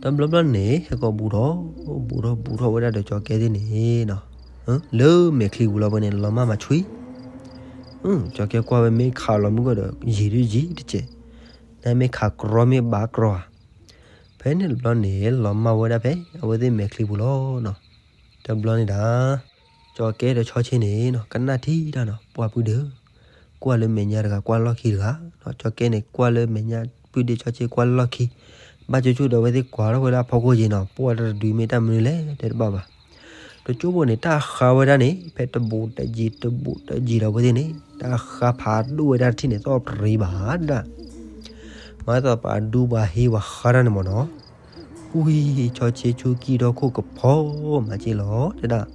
တဘျီဘျီန့ၣ် ဟဲဂီၤဘူးထီၣ် ဘူးထီၣ်ဘူးထီၣ်ဝဲဒၣ်ဒီးကၠီကဲသ့ၣ်န့ၣ်နီၤ လၢမဲာ်ချံပူၤလီၤဝဲန့ၣ် လီၤမၢ်မၤဆွံ ကၠီကဲကွၢ်ဝဲမ့ၢ်ခးလီၤမုၢ်ကီၢ်ဒီး ယံာ်ဒုယံာ်တကဲး, နမ့ၢ်ခးကြီမ့ၢ်ဘၣ်ကြီဧါ. ဖဲန့ၣ်တဘျီန့ၣ် လီၤမၢ်ဝဲဒၣ်ဖဲ အဝဲသ့ၣ်မဲာ်ချံပူၤလီၤနီၤ. တဘျီန့ၣ်ဒၣ် ကၠီကဲဒီးဆီဆ့န့ၣ်နီၤ ကနၣ်ထံတၢ်နီၤ ပှၤပုၢ်ဒ့ဧၢ, ကွၢ်လၢမဲာ်ညါတဂၤ ကွၢ်လီၢ်ခံတဂၤ, ကၠီကဲန့ၣ် ကွၢ်လၢမဲာ်ညါ ပုၢ်ဒ့ဆီဆ့ကွၢ်လီၢ်ခံ, ဘၣ်ကၠိကၠိဒီးအဝဲသ့ၣ်ကွၢ်ထီၣ်ဝဲလၢအဖီခိၣ်က့ၤနီၤ ပှၤတၢ်တဒုမ့ၢ်တၢ်မနုၤလဲၣ် တဲတဘၣ်ဘၣ်. တကၠိဖိန့ၣ် တၢ်ဃါဝဲဒၣ်န့ၣ် ဖဲတဘူးတယံၤတဘူးတယံၤဒီးအဝဲသ့ၣ်န့ၣ် တၢ်ဃါဖးဒိၣ်ဝဲဒၣ်တထံၣ်န့ၣ် သီၣ်ပြံဘၣ်ဒၣ် မၤသီၣ်ပာ်ဒူပာ်ဟံးပှၤဃါတၢ်န့ၣ်မ့ၢ်နီၤ, ဝံၤဆီဆ့ဆူကံၢ်ထီၣ်ခိၣ်ကဖီမၤက့ၤလီၤ တဲဒၣ်,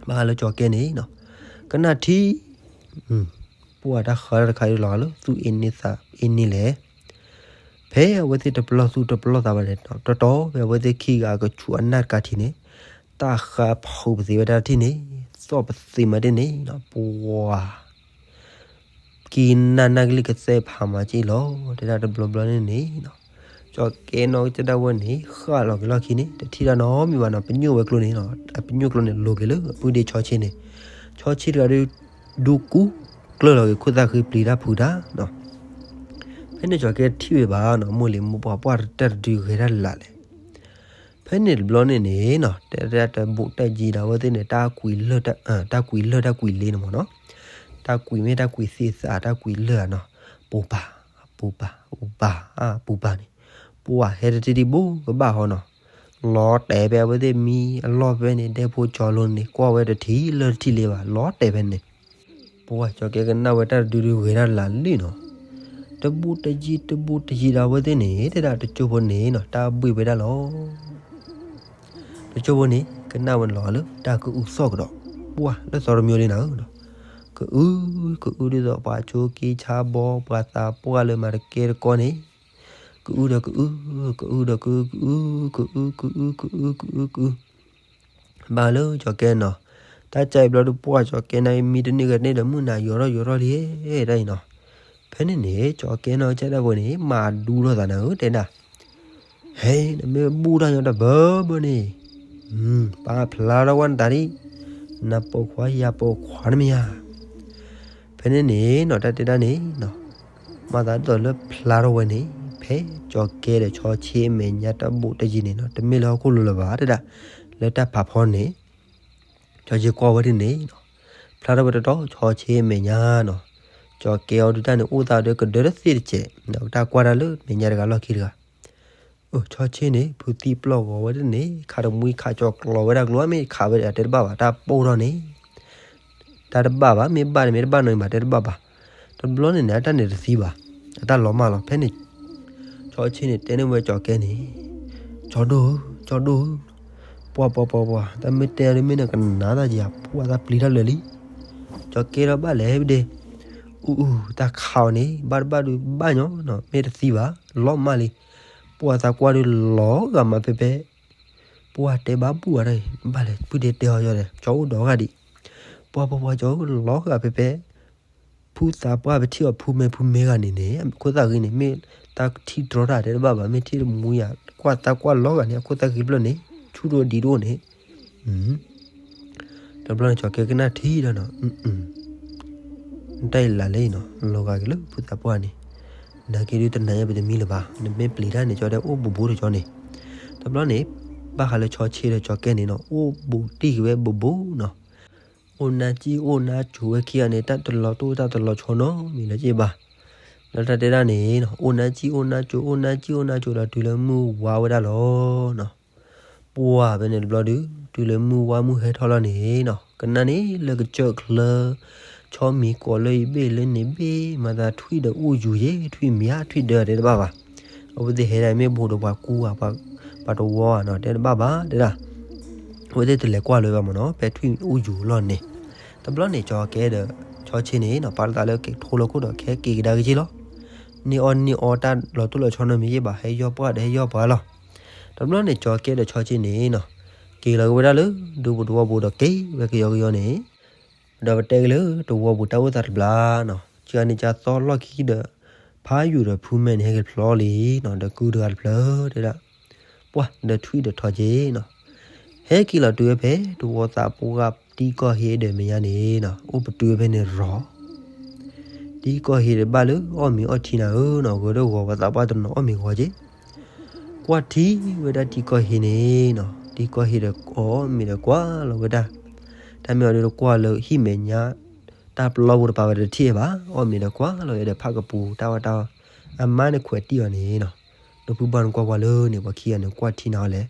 ဘၣ်ဃးလၢကၠီကဲန့ၣ်နီၤ, ကနၣ်ထံ ပှၤတၢ်ဃါတၢ်တခါအံၤလီၤလၢ သူၣ်အ့န့သးအ့န့လဲၣ်, ဖဲအဝဲသ့ၣ်တပလီၢ်သူၣ်တပလီၢ်သးဘၣ်န့ၣ် တီတီဖဲအဝဲသ့ၣ်ခံဂၤအကဆူးအနၢ်တကးထံးန့ၣ်, တၢ်ဃါဖုးပသ့ဝဲဒၣ်တထံၣ်န့ၣ်, သီၣ်ပသ့မးတန့ၣ် ပှၤ ကံနၢ်နၢ်ကလံၢ်ကသဲဖးမၤက့ၤလီၤ တဲဒၣ်တဘျီဘျီန့ၣ်န့ၣ်, ကၠီၤကဲနီၣ်ကစၢ်ဒၣ်ဝဲန့ၣ် ဃၣ်လီၤက့ၤလီၢ်ခံန့ၣ် တထံၣ်တၢ်နီတမံၤဘၣ်နီၤ, ပညိၣ်ဝဲကျိန့ၣ်နီၤ, အပညိၣ်ကျိန့ၣ် လိၤက့ၤလၢအပုၢ်ဒ့ၣ်ဆီဆ့န့ၣ်, ဆီဆ့တဂၤဒီး ဒူကူကျၢၢ်လီၤက့ၤခိၣ်သၣ်ဃံပျံၤတၢ်ဖုးတၢ်နီၤ. ဖဲန့ၣ်ကၠီၤကဲတထံၣ်ဝဲဘၣ်နီၤ, မိၢ်လံၤမိၢ်ပှၢ် ပှၢ်တၢ်တဒုဂဲၤတၢ်လၢ်လဲၣ်. ဖဲန့ၣ်တဘျီန့ၣ်န့ၣ်နီၤ, တဲတၢ်တဘူးတၢ်ယံၤဒီးအဝဲသ့ၣ်န့ၣ် တၢ်ကွံာ်လၢၢ်တၢ်ကွံာ်လ့န့ၣ်မ့ၢ်နီၤ, တၢ်ကွံာ်မ့ၢ်တၢ်ကွံာ်သ့ၣ်သး တၢ်ကွံာ်လၢၢ်ဧါနီၤ, ပူၤပာ် ပူၤပာ် ပူၤပာ် ပူၤပာ်န့ၣ်, ပှၢ်ဟဲတထံၣ်ဒံးဘူးကဘၣ်ဟီနီၤ, လီၤတဲာ်ဖဲအဝဲသ့ၣ်မံအလီၢ်ဖဲန့ၣ် ဒဲဖိကၠီၤလိၤန့ၣ် ကွၢ်ဝဲတထံၣ်လၢၢ်တထံၣ်လ့ဘၣ် လီၤတဲာ်ဖဲန့ၣ် ပှၢ်ကၠီၤကဲကနၣ်ဝဲတၢ်တဒုဒုဂဲၤတၢ်လၢ်လံနီၤ, တဘူးတယံၤ တဘူးတယံၤဒီးအဝဲသ့ၣ်န့ၣ် တဲဒၣ်တကၠိဖိန့ၣ်နီၤ တၢ်ဘှံးဝဲဒၣ်လီၤ. တကၠိဖိန့ၣ် ကနၣ်ဝဲလီၤလၢတၢ်ကအုသီၣ်ကဒီး, ပှၢ်လၢသီတမံၤလံနီၤ, ကအု ကအုဒ်သိးပှၤကၠိက့ဆါဘီ ပှၤသးပှၢ်လၢမၤတကဲတကီန့ၣ်, ကအုဒီးကအု ကအုဒီးကအု ကအု ကအု ကအု ကအု ကအု ကအု ဘၣ်လၢကၠီၤကဲနီၤ, တၢ်ကၢအံၤဘျီဒုးပှၢ်ကၠီၤကဲန့ၣ် မံတန့ၢ်ဂဲၤတန့ၢ်ဒီး မုၢ်နၤယိးထီၣ်ယိးထီၣ်လံတၢ်အံၤနီၤ. ဖဲန့ၣ်န့ၣ် ကၠီၤကဲနီၣ်ကစၢ်ဒၣ်ဝဲန့ၣ် မၤဒူထီၣ်သးနၤဧၢ တဲဒၣ်, ဟဲ နမ့ၢ်ဘူၣ်တၢ်ညီတဘၢဘၢန့ၣ်, ပာ်ဖျါထီၣ်ကွၢ်နတၢ်ဒံး, နပိာ်ခွါယၤပိာ်ခွါတမ့ၢ်ဧါ. ဖဲန့ၣ်န့ၣ်နီၤ တၢ်တဲဒၣ်န့ၣ်နီၤ, မၤသးဒ်သိးလၢဖျါထီၣ်ဝဲန့ၣ် ဖဲကၠီၤကဲဒီးဆီဆ့အမဲာ်ညါတၢ်ဘူးတယံၤန့ၣ်နီၤ တမ့ၢ်လၢဟီၣ်ခိၣ်လိၤလၢၤဘၣ်တဲဒၣ်, လၢတၢ်ဖးဖီန့ၣ် ကၠီၤဆ့ကွၢ်ဝဲဒ်န့ၣ်နီၤ, ဖျါထီၣ်ဝဲတတီၤ ဆီဆ့မဲာ်ညါနီၤ, ကၠီၤကဲအီၤဒုးတၢ်န့ၣ် အိၣ်သးဒီးကဒၢတသ့တစဲး, တၢ်ကွၢ်တၢ်လၢမဲာ်ညါတဂၤလီၢ်ခံတဂၤ, အိ ဆီဆ့န့ၣ် ဖုသံပျီၢ်ဂီၤဝဲဒ်န့ၣ် ခးတမှံခးကၠီၤကျီၤဝဲဒၣ်ကျိ မ့ၢ်ခးဝဲဒၣ်တဲတဘၣ်ဘၣ် တၢ်ပိၢ်ထီၣ်န့ၣ် တၢ်တဘၣ်ဘၣ် မ့ၢ်ဘၣ်န့ၣ်မ့ၢ်တဘၣ်နီတမံၤဘၣ် တဲတဘၣ်ဘၣ်. တဘျီန့ၣ်န့ၣ် အတၢ်န့ၣ်တသံဘၣ်, အတၢ်လီၤမၢ်လီၤ. ဖဲန့ၣ် ဆီဆ့န့ၣ် တဲန့ၢ်ဝဲကၠီၤကဲန့ၣ်, ကၠီၤဒိၣ်ဧၢ ကၠီၤဒိၣ်ဧၢ, ပှၤပှၤပှၤပှၤ တၢ်မ့ၢ်တဲအီၤဒ်မ့ၢ်နကနၣ်တၢ်ယၤ ပှၢ်တၢ်ပျံၤတၢ်လၢာ်လံ. ကၠီၤကဲဒီးဘၣ်လဲၣ်ဒ့ၣ်, အူအူ တၢ်ခးအီၤန့ၣ် ဘၣ်တဘၣ်ဒုးဘၣ်ညီနီၤ မ့ၢ်တသံဘၣ် လီၤမၢ်လံ. ပှၢ်သးကွၢ်ဒုးလီၤဂာ်မးဖဲဖဲ ပှၢ်တဲဘၣ်ဘူၣ်အီၤတၢ်အံၤ ဘၣ်လဲၣ် ပုၢ်ဒ့တဲအီၤယီၤဒီး ကၠီၤအိၣ်ဒီးဂၤဒံး, ပှၢ်ပှၢ်ပှၢ် ကၠီၤအိၣ်လီၤဂာ်ဖဲဖဲ ဖုသးပှၢ်ပထံၣ်အီၤဖုမဲဖုမဲဂၤန့ၣ်န့ၣ် ခိၣ်သၣ်ဂ့ၤန့ၣ် မ့ၢ်တၢ်ထံၣ်တြီတၢ်တဲတဘၣ်ဘၣ် မ့ၢ်ထံၣ်တမှံယၤ ကွၢ်သးကွၢ်လီၤဂာ်န့ၣ် အခိၣ်သၣ်ဂ့ၤဖျၢၣ်န့ၣ် ဆူၣ်တအိၣ်ဒံးတအိၣ်န့ၣ် တဘျီန့ၣ် ကၠီၤကဲကနၣ်ထံဒီးနီၤ, နတၢ်အံၤလၢ်လၢအံၤနီၤ လီၤဂာ်က့ၤလၢဖုသးပှၢ်န့ၣ်, နာ်က့ဒုးတနၤညါပတမံလၢၤဘၣ် နမ့ၢ်ပျံၤတၢ်န့ၣ် ကၠီတဲအိၣ်ဘူးဘူးတကၠီန့ၣ်, တဘျီန့ၣ် ဘၣ်ဃးလၢဆီဆ့ဒီးကၠီၤကဲန့ၣ်နီၤ အိၣ်ဘူးတံၢ်က့ၤဝဲဘူးဘူးနီၤ, အိၣ်နါစံၣ်အိၣ်နါစိၤဝဲခံဂၤန့ၣ် တၢ်တလီၤတိၢ်တၢ်တလီၤဆီနီတမံၤလၢၤဘၣ်, လၢတၢ်တဲဒၣ်န့ၣ်နီၤ အိၣ်နါစံၣ်အိၣ်နါစိၤ အိၣ်နါစံၣ်အိၣ်နါစိၤဒီးတုၤလၢမုၢ်ဝါဝဲဒၣ်လီၤနီၤ. ပှၢ်ဖဲန့ၣ်တဘျီဒုး တုၤလၢမုၢ်ဝါမုၢ်ဟဲထီၣ်လီၤန့ၣ်နီၤ ကနၣ်န့ၣ်လၢကစၢၢ်ချၢ ဆီမံၤကိးလၢအံၤဘ့ၣ်လၢန့ၣ်ဘ့ၣ် မၤသးထွံၣ်ဒီးအိၣ်ယူၤယ့ ထွံၣ်မံၤဧါ ထွံၣ်ဒၢတဲတဘၣ်ဘၣ်, အဝဲသ့ၣ်ဟဲဒၣ်မ့ၢ်ဘူးဒီးပှၤကူဧါ ပှၤတဝီဧါနီၤ တဲတဘၣ်ဘၣ်တဲဒၣ်, အဝဲသ့ၣ်တလဲၤကွၢ်လၢၤဘၣ်မ့ၢ်နီၤ ဖဲထွံၣ်အိၣ်ယူၤလီၤန့ၣ်, တဘျီန့ၣ် ကၠီၤကဲဒီး ဆီဆ့န့ၣ်နီၤ ပာ်လီၤသးလၢကထိလီၤခိၣ်ဒီး ကဟဲက့ၤကဒါက့ၤလီၤ, န့ၢ်အီၣ်န့ၢ်အီတၢ်လီၤတိၢ်လီၤဆီနီတမံၤယ့ၣ်ဘၣ် ဟဲယီၢ်ပှၢ်ဒီးဟဲယီၢ်ပှၢ်လီၤ. တဘျီန့ၣ် ကၠီၤကဲဒီးဆီဆ့န့ၣ်နီၤ က့ၤလီၤက့ၤဝဲဒၣ်လၢ ဒူပူၤတဝီပူၤဒီးက့ၤဝဲကယီကယီန့ၣ်, ဒီးပတဲက့ၤလၢတဝီပူၤတၢ်အိၣ်သးတဘျီနီၤ ကန့ၣ်ကၠီၤသီလီၢ်ခံဒီး ဖးယူၤဒီးဖုမဲန့ၣ် ဟဲက့ၤတဖျီလံနီၤ ဒီးကုတဂၤတဖျၢၣ်တဲဒၣ်, ပှၢ်ဒီးထွံၣ်ဒီးထီၣ်က့ၤနီၤ, ဟဲက့ၤလီၤတုၤဝဲဖဲ တဝီသးပှၢ်တံၤကီၢ်ဟ့ၣ်ဒီးမဲာ်ညါန့ၣ်နီၤ အိၣ်ပတုာ်ဝဲဖဲန့ၣ်ရီၤ တံၤကီၢ်ဟ့ၣ်ဒီးဘၣ်လၢအီၣ်မ့ၤအီထံနၤဧၢနီၤ ဂဲၤဒီးဂီၤပှၤသးပှၢ်တနီၤအီၣ်မ့ၤဂီၤက့ၤ, ကွၢ်ထံဝဲဒၣ်တံၤကီၢ်ဟ့ၣ်န့ၣ်နီၤ တံၤကီၢ်ဟ့ၣ်ဒီးအီၣ်မ့ၤဒီးကွၢ်လီၤဝဲဒၣ်, တၢ်မ့ၢ်အီၤဒုးတကွၢ်လၢဟံၣ်မဲာ်ညါ တၢ်ပျီပူၤတပၤဝဲတထံၣ်ဘၣ် အီၣ်မ့ၤဒီးကွၢ်လီၤဝဲဒီးဖးကပူၤတၢ်ဝဲတၢ်, အမါန့ၣ်ခွဲးတံၢ်အီၤန့ၣ်နီၤ, ဒီးဖုဘၣ်နကွၢ်ကွၢ်လၢန့ၣ် ပှၤခံဂၤန့ၣ်ကွၢ်ထံနၤအီၤလဲၣ်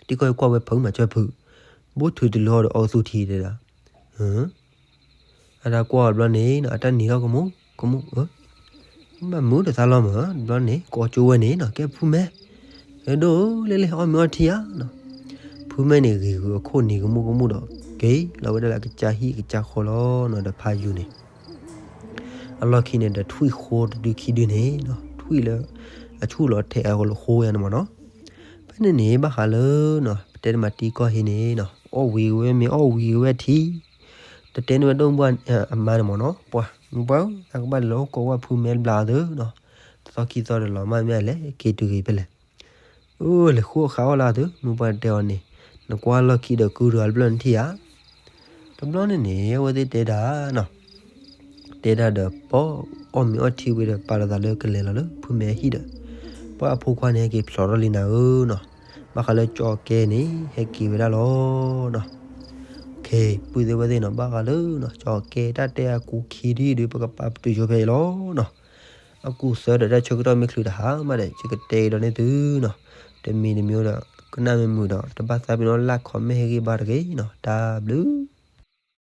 တံၤကီၢ်ဟ့ၣ်ကွၢ်ဝဲဖုးမးကၢဖုး, ဘိထုးတလီၤဒီးအီကသူထံတဲဒၣ်, အတၢ်ကွၢ်အီၤတဘျီန့ၣ်နီၤ အတၢ်နံၤထီၣ်ကမူၣ်ကမူၣ်, ဘၣ်မုာ်တသးလီၤမး, တဘျီန့ၣ် ကိးကၠိဝဲန့ၣ်နီၤ ကဲဖုမဲ, ကဲဒိၣ်လဲၣ်လဲၣ် အီၣ်မ့ၤအီထံဧါနီၤ, ဖုမဲန့ၣ်ဂ့ၤဂုာ်အခိၣ်နံၤကမူၣ်ကမူၣ်ဒီး က့ၤလီၤဝဲဒၣ်လၢကစၢ်ဟံၣ်ကစၢ်ဃီလီၤနီၤ ဒီးဖးယူၤန့ၣ် အလီၢ်ခံန့ၣ်ဒီးထွံၣ်ဃိတဒုခံဒုန့ၣ်နီၤ ထွံၣ်လၢ အဆူၣ်လီၤထဲးအဃိလၢဃိဝဲန့ၣ်မ့ၢ်နီၤ, ဖဲန့ၣ်န့ၣ် ဘၣ်ဃးလၢနီၤ ပတဲတမးတံၤကီၢ်ဟ့ၣ်န့ၣ်နီၤ အီၣ်ဝံၤဝဲမ့ၤအီၣ်ဝံၤဝဲထံ တတဲန့ၢ်ဝဲဒိၣ်မုၢ်အမါန့ၣ်မ့ၢ်နီၤ ပှၤ မုၢ်ပှၢ် တၢ်ကဘၣ်လဲၤလၢဟီၣ်ကဝီၤဖုမဲတဘျီအသိးနီၤ, သ သီခံသီဒီးလီၤမၢ်မ့ၢ်လဲၤက့ၤတုၤဂ့ၤဖဲလဲၣ်. အိၣ်လဲၤဃိဃာ်အီၣ်လၢအသု မုၢ်ပှၢ်တဲအီၤန့ၣ်, နကွၢ်လီၢ်ခံဒီးကုၢ်တဂၤတဘျီၣ်နထံၣ်ဧါ. တဘျီန့ၣ်န့ၣ် အဝဲသ့ၣ်တဲဒၣ်နီၤ, တဲဒၣ်ဒီးပှၤအီၣ်မ့ၤအီထံဝံၤဒီး ပာ်လီၤသးလၢကလဲၤလီၤလၢဖုမဲာ်ဟံၣ်ဒီး ပှၤအဖိခွါန့ၣ်ဟဲက့ၤဖျိးထီၣ်လံနၤဧၢနီၤ. ဘၣ်ဃးလၢကၠီကဲန့ၣ် ဟဲက့ၤဝဲဒၣ်လီၤနီၤ. ခ့ ပုၢ်သ့ၣ်ဝဲၢ်သ့ၣ်နီၤ ဘၣ်ဃးလၢနီၤ ကၠီကဲတၢ်တဲအကူခံဒ်ဒီး ပကပာ်ပတုာ်ဆိဖဲအံၤလီၤနီၤ. အကူသၢဒီးတၢ်ဆၢကတီၢ်မ့ၢ်ချုးတဟါမးဒီး ယကတဲကဒီးန့ၢ်သုနီၤ. တမံၤတမံၤဒီး ကနၣ်မ့ၢ်မုာ်ဒီး တဘၣ်သးပ့ၤနီၣ် like comment ဟ့ၣ်ဂံၢ်ဘါတဂ့ၤနီၤ. တၢ်ဘျုး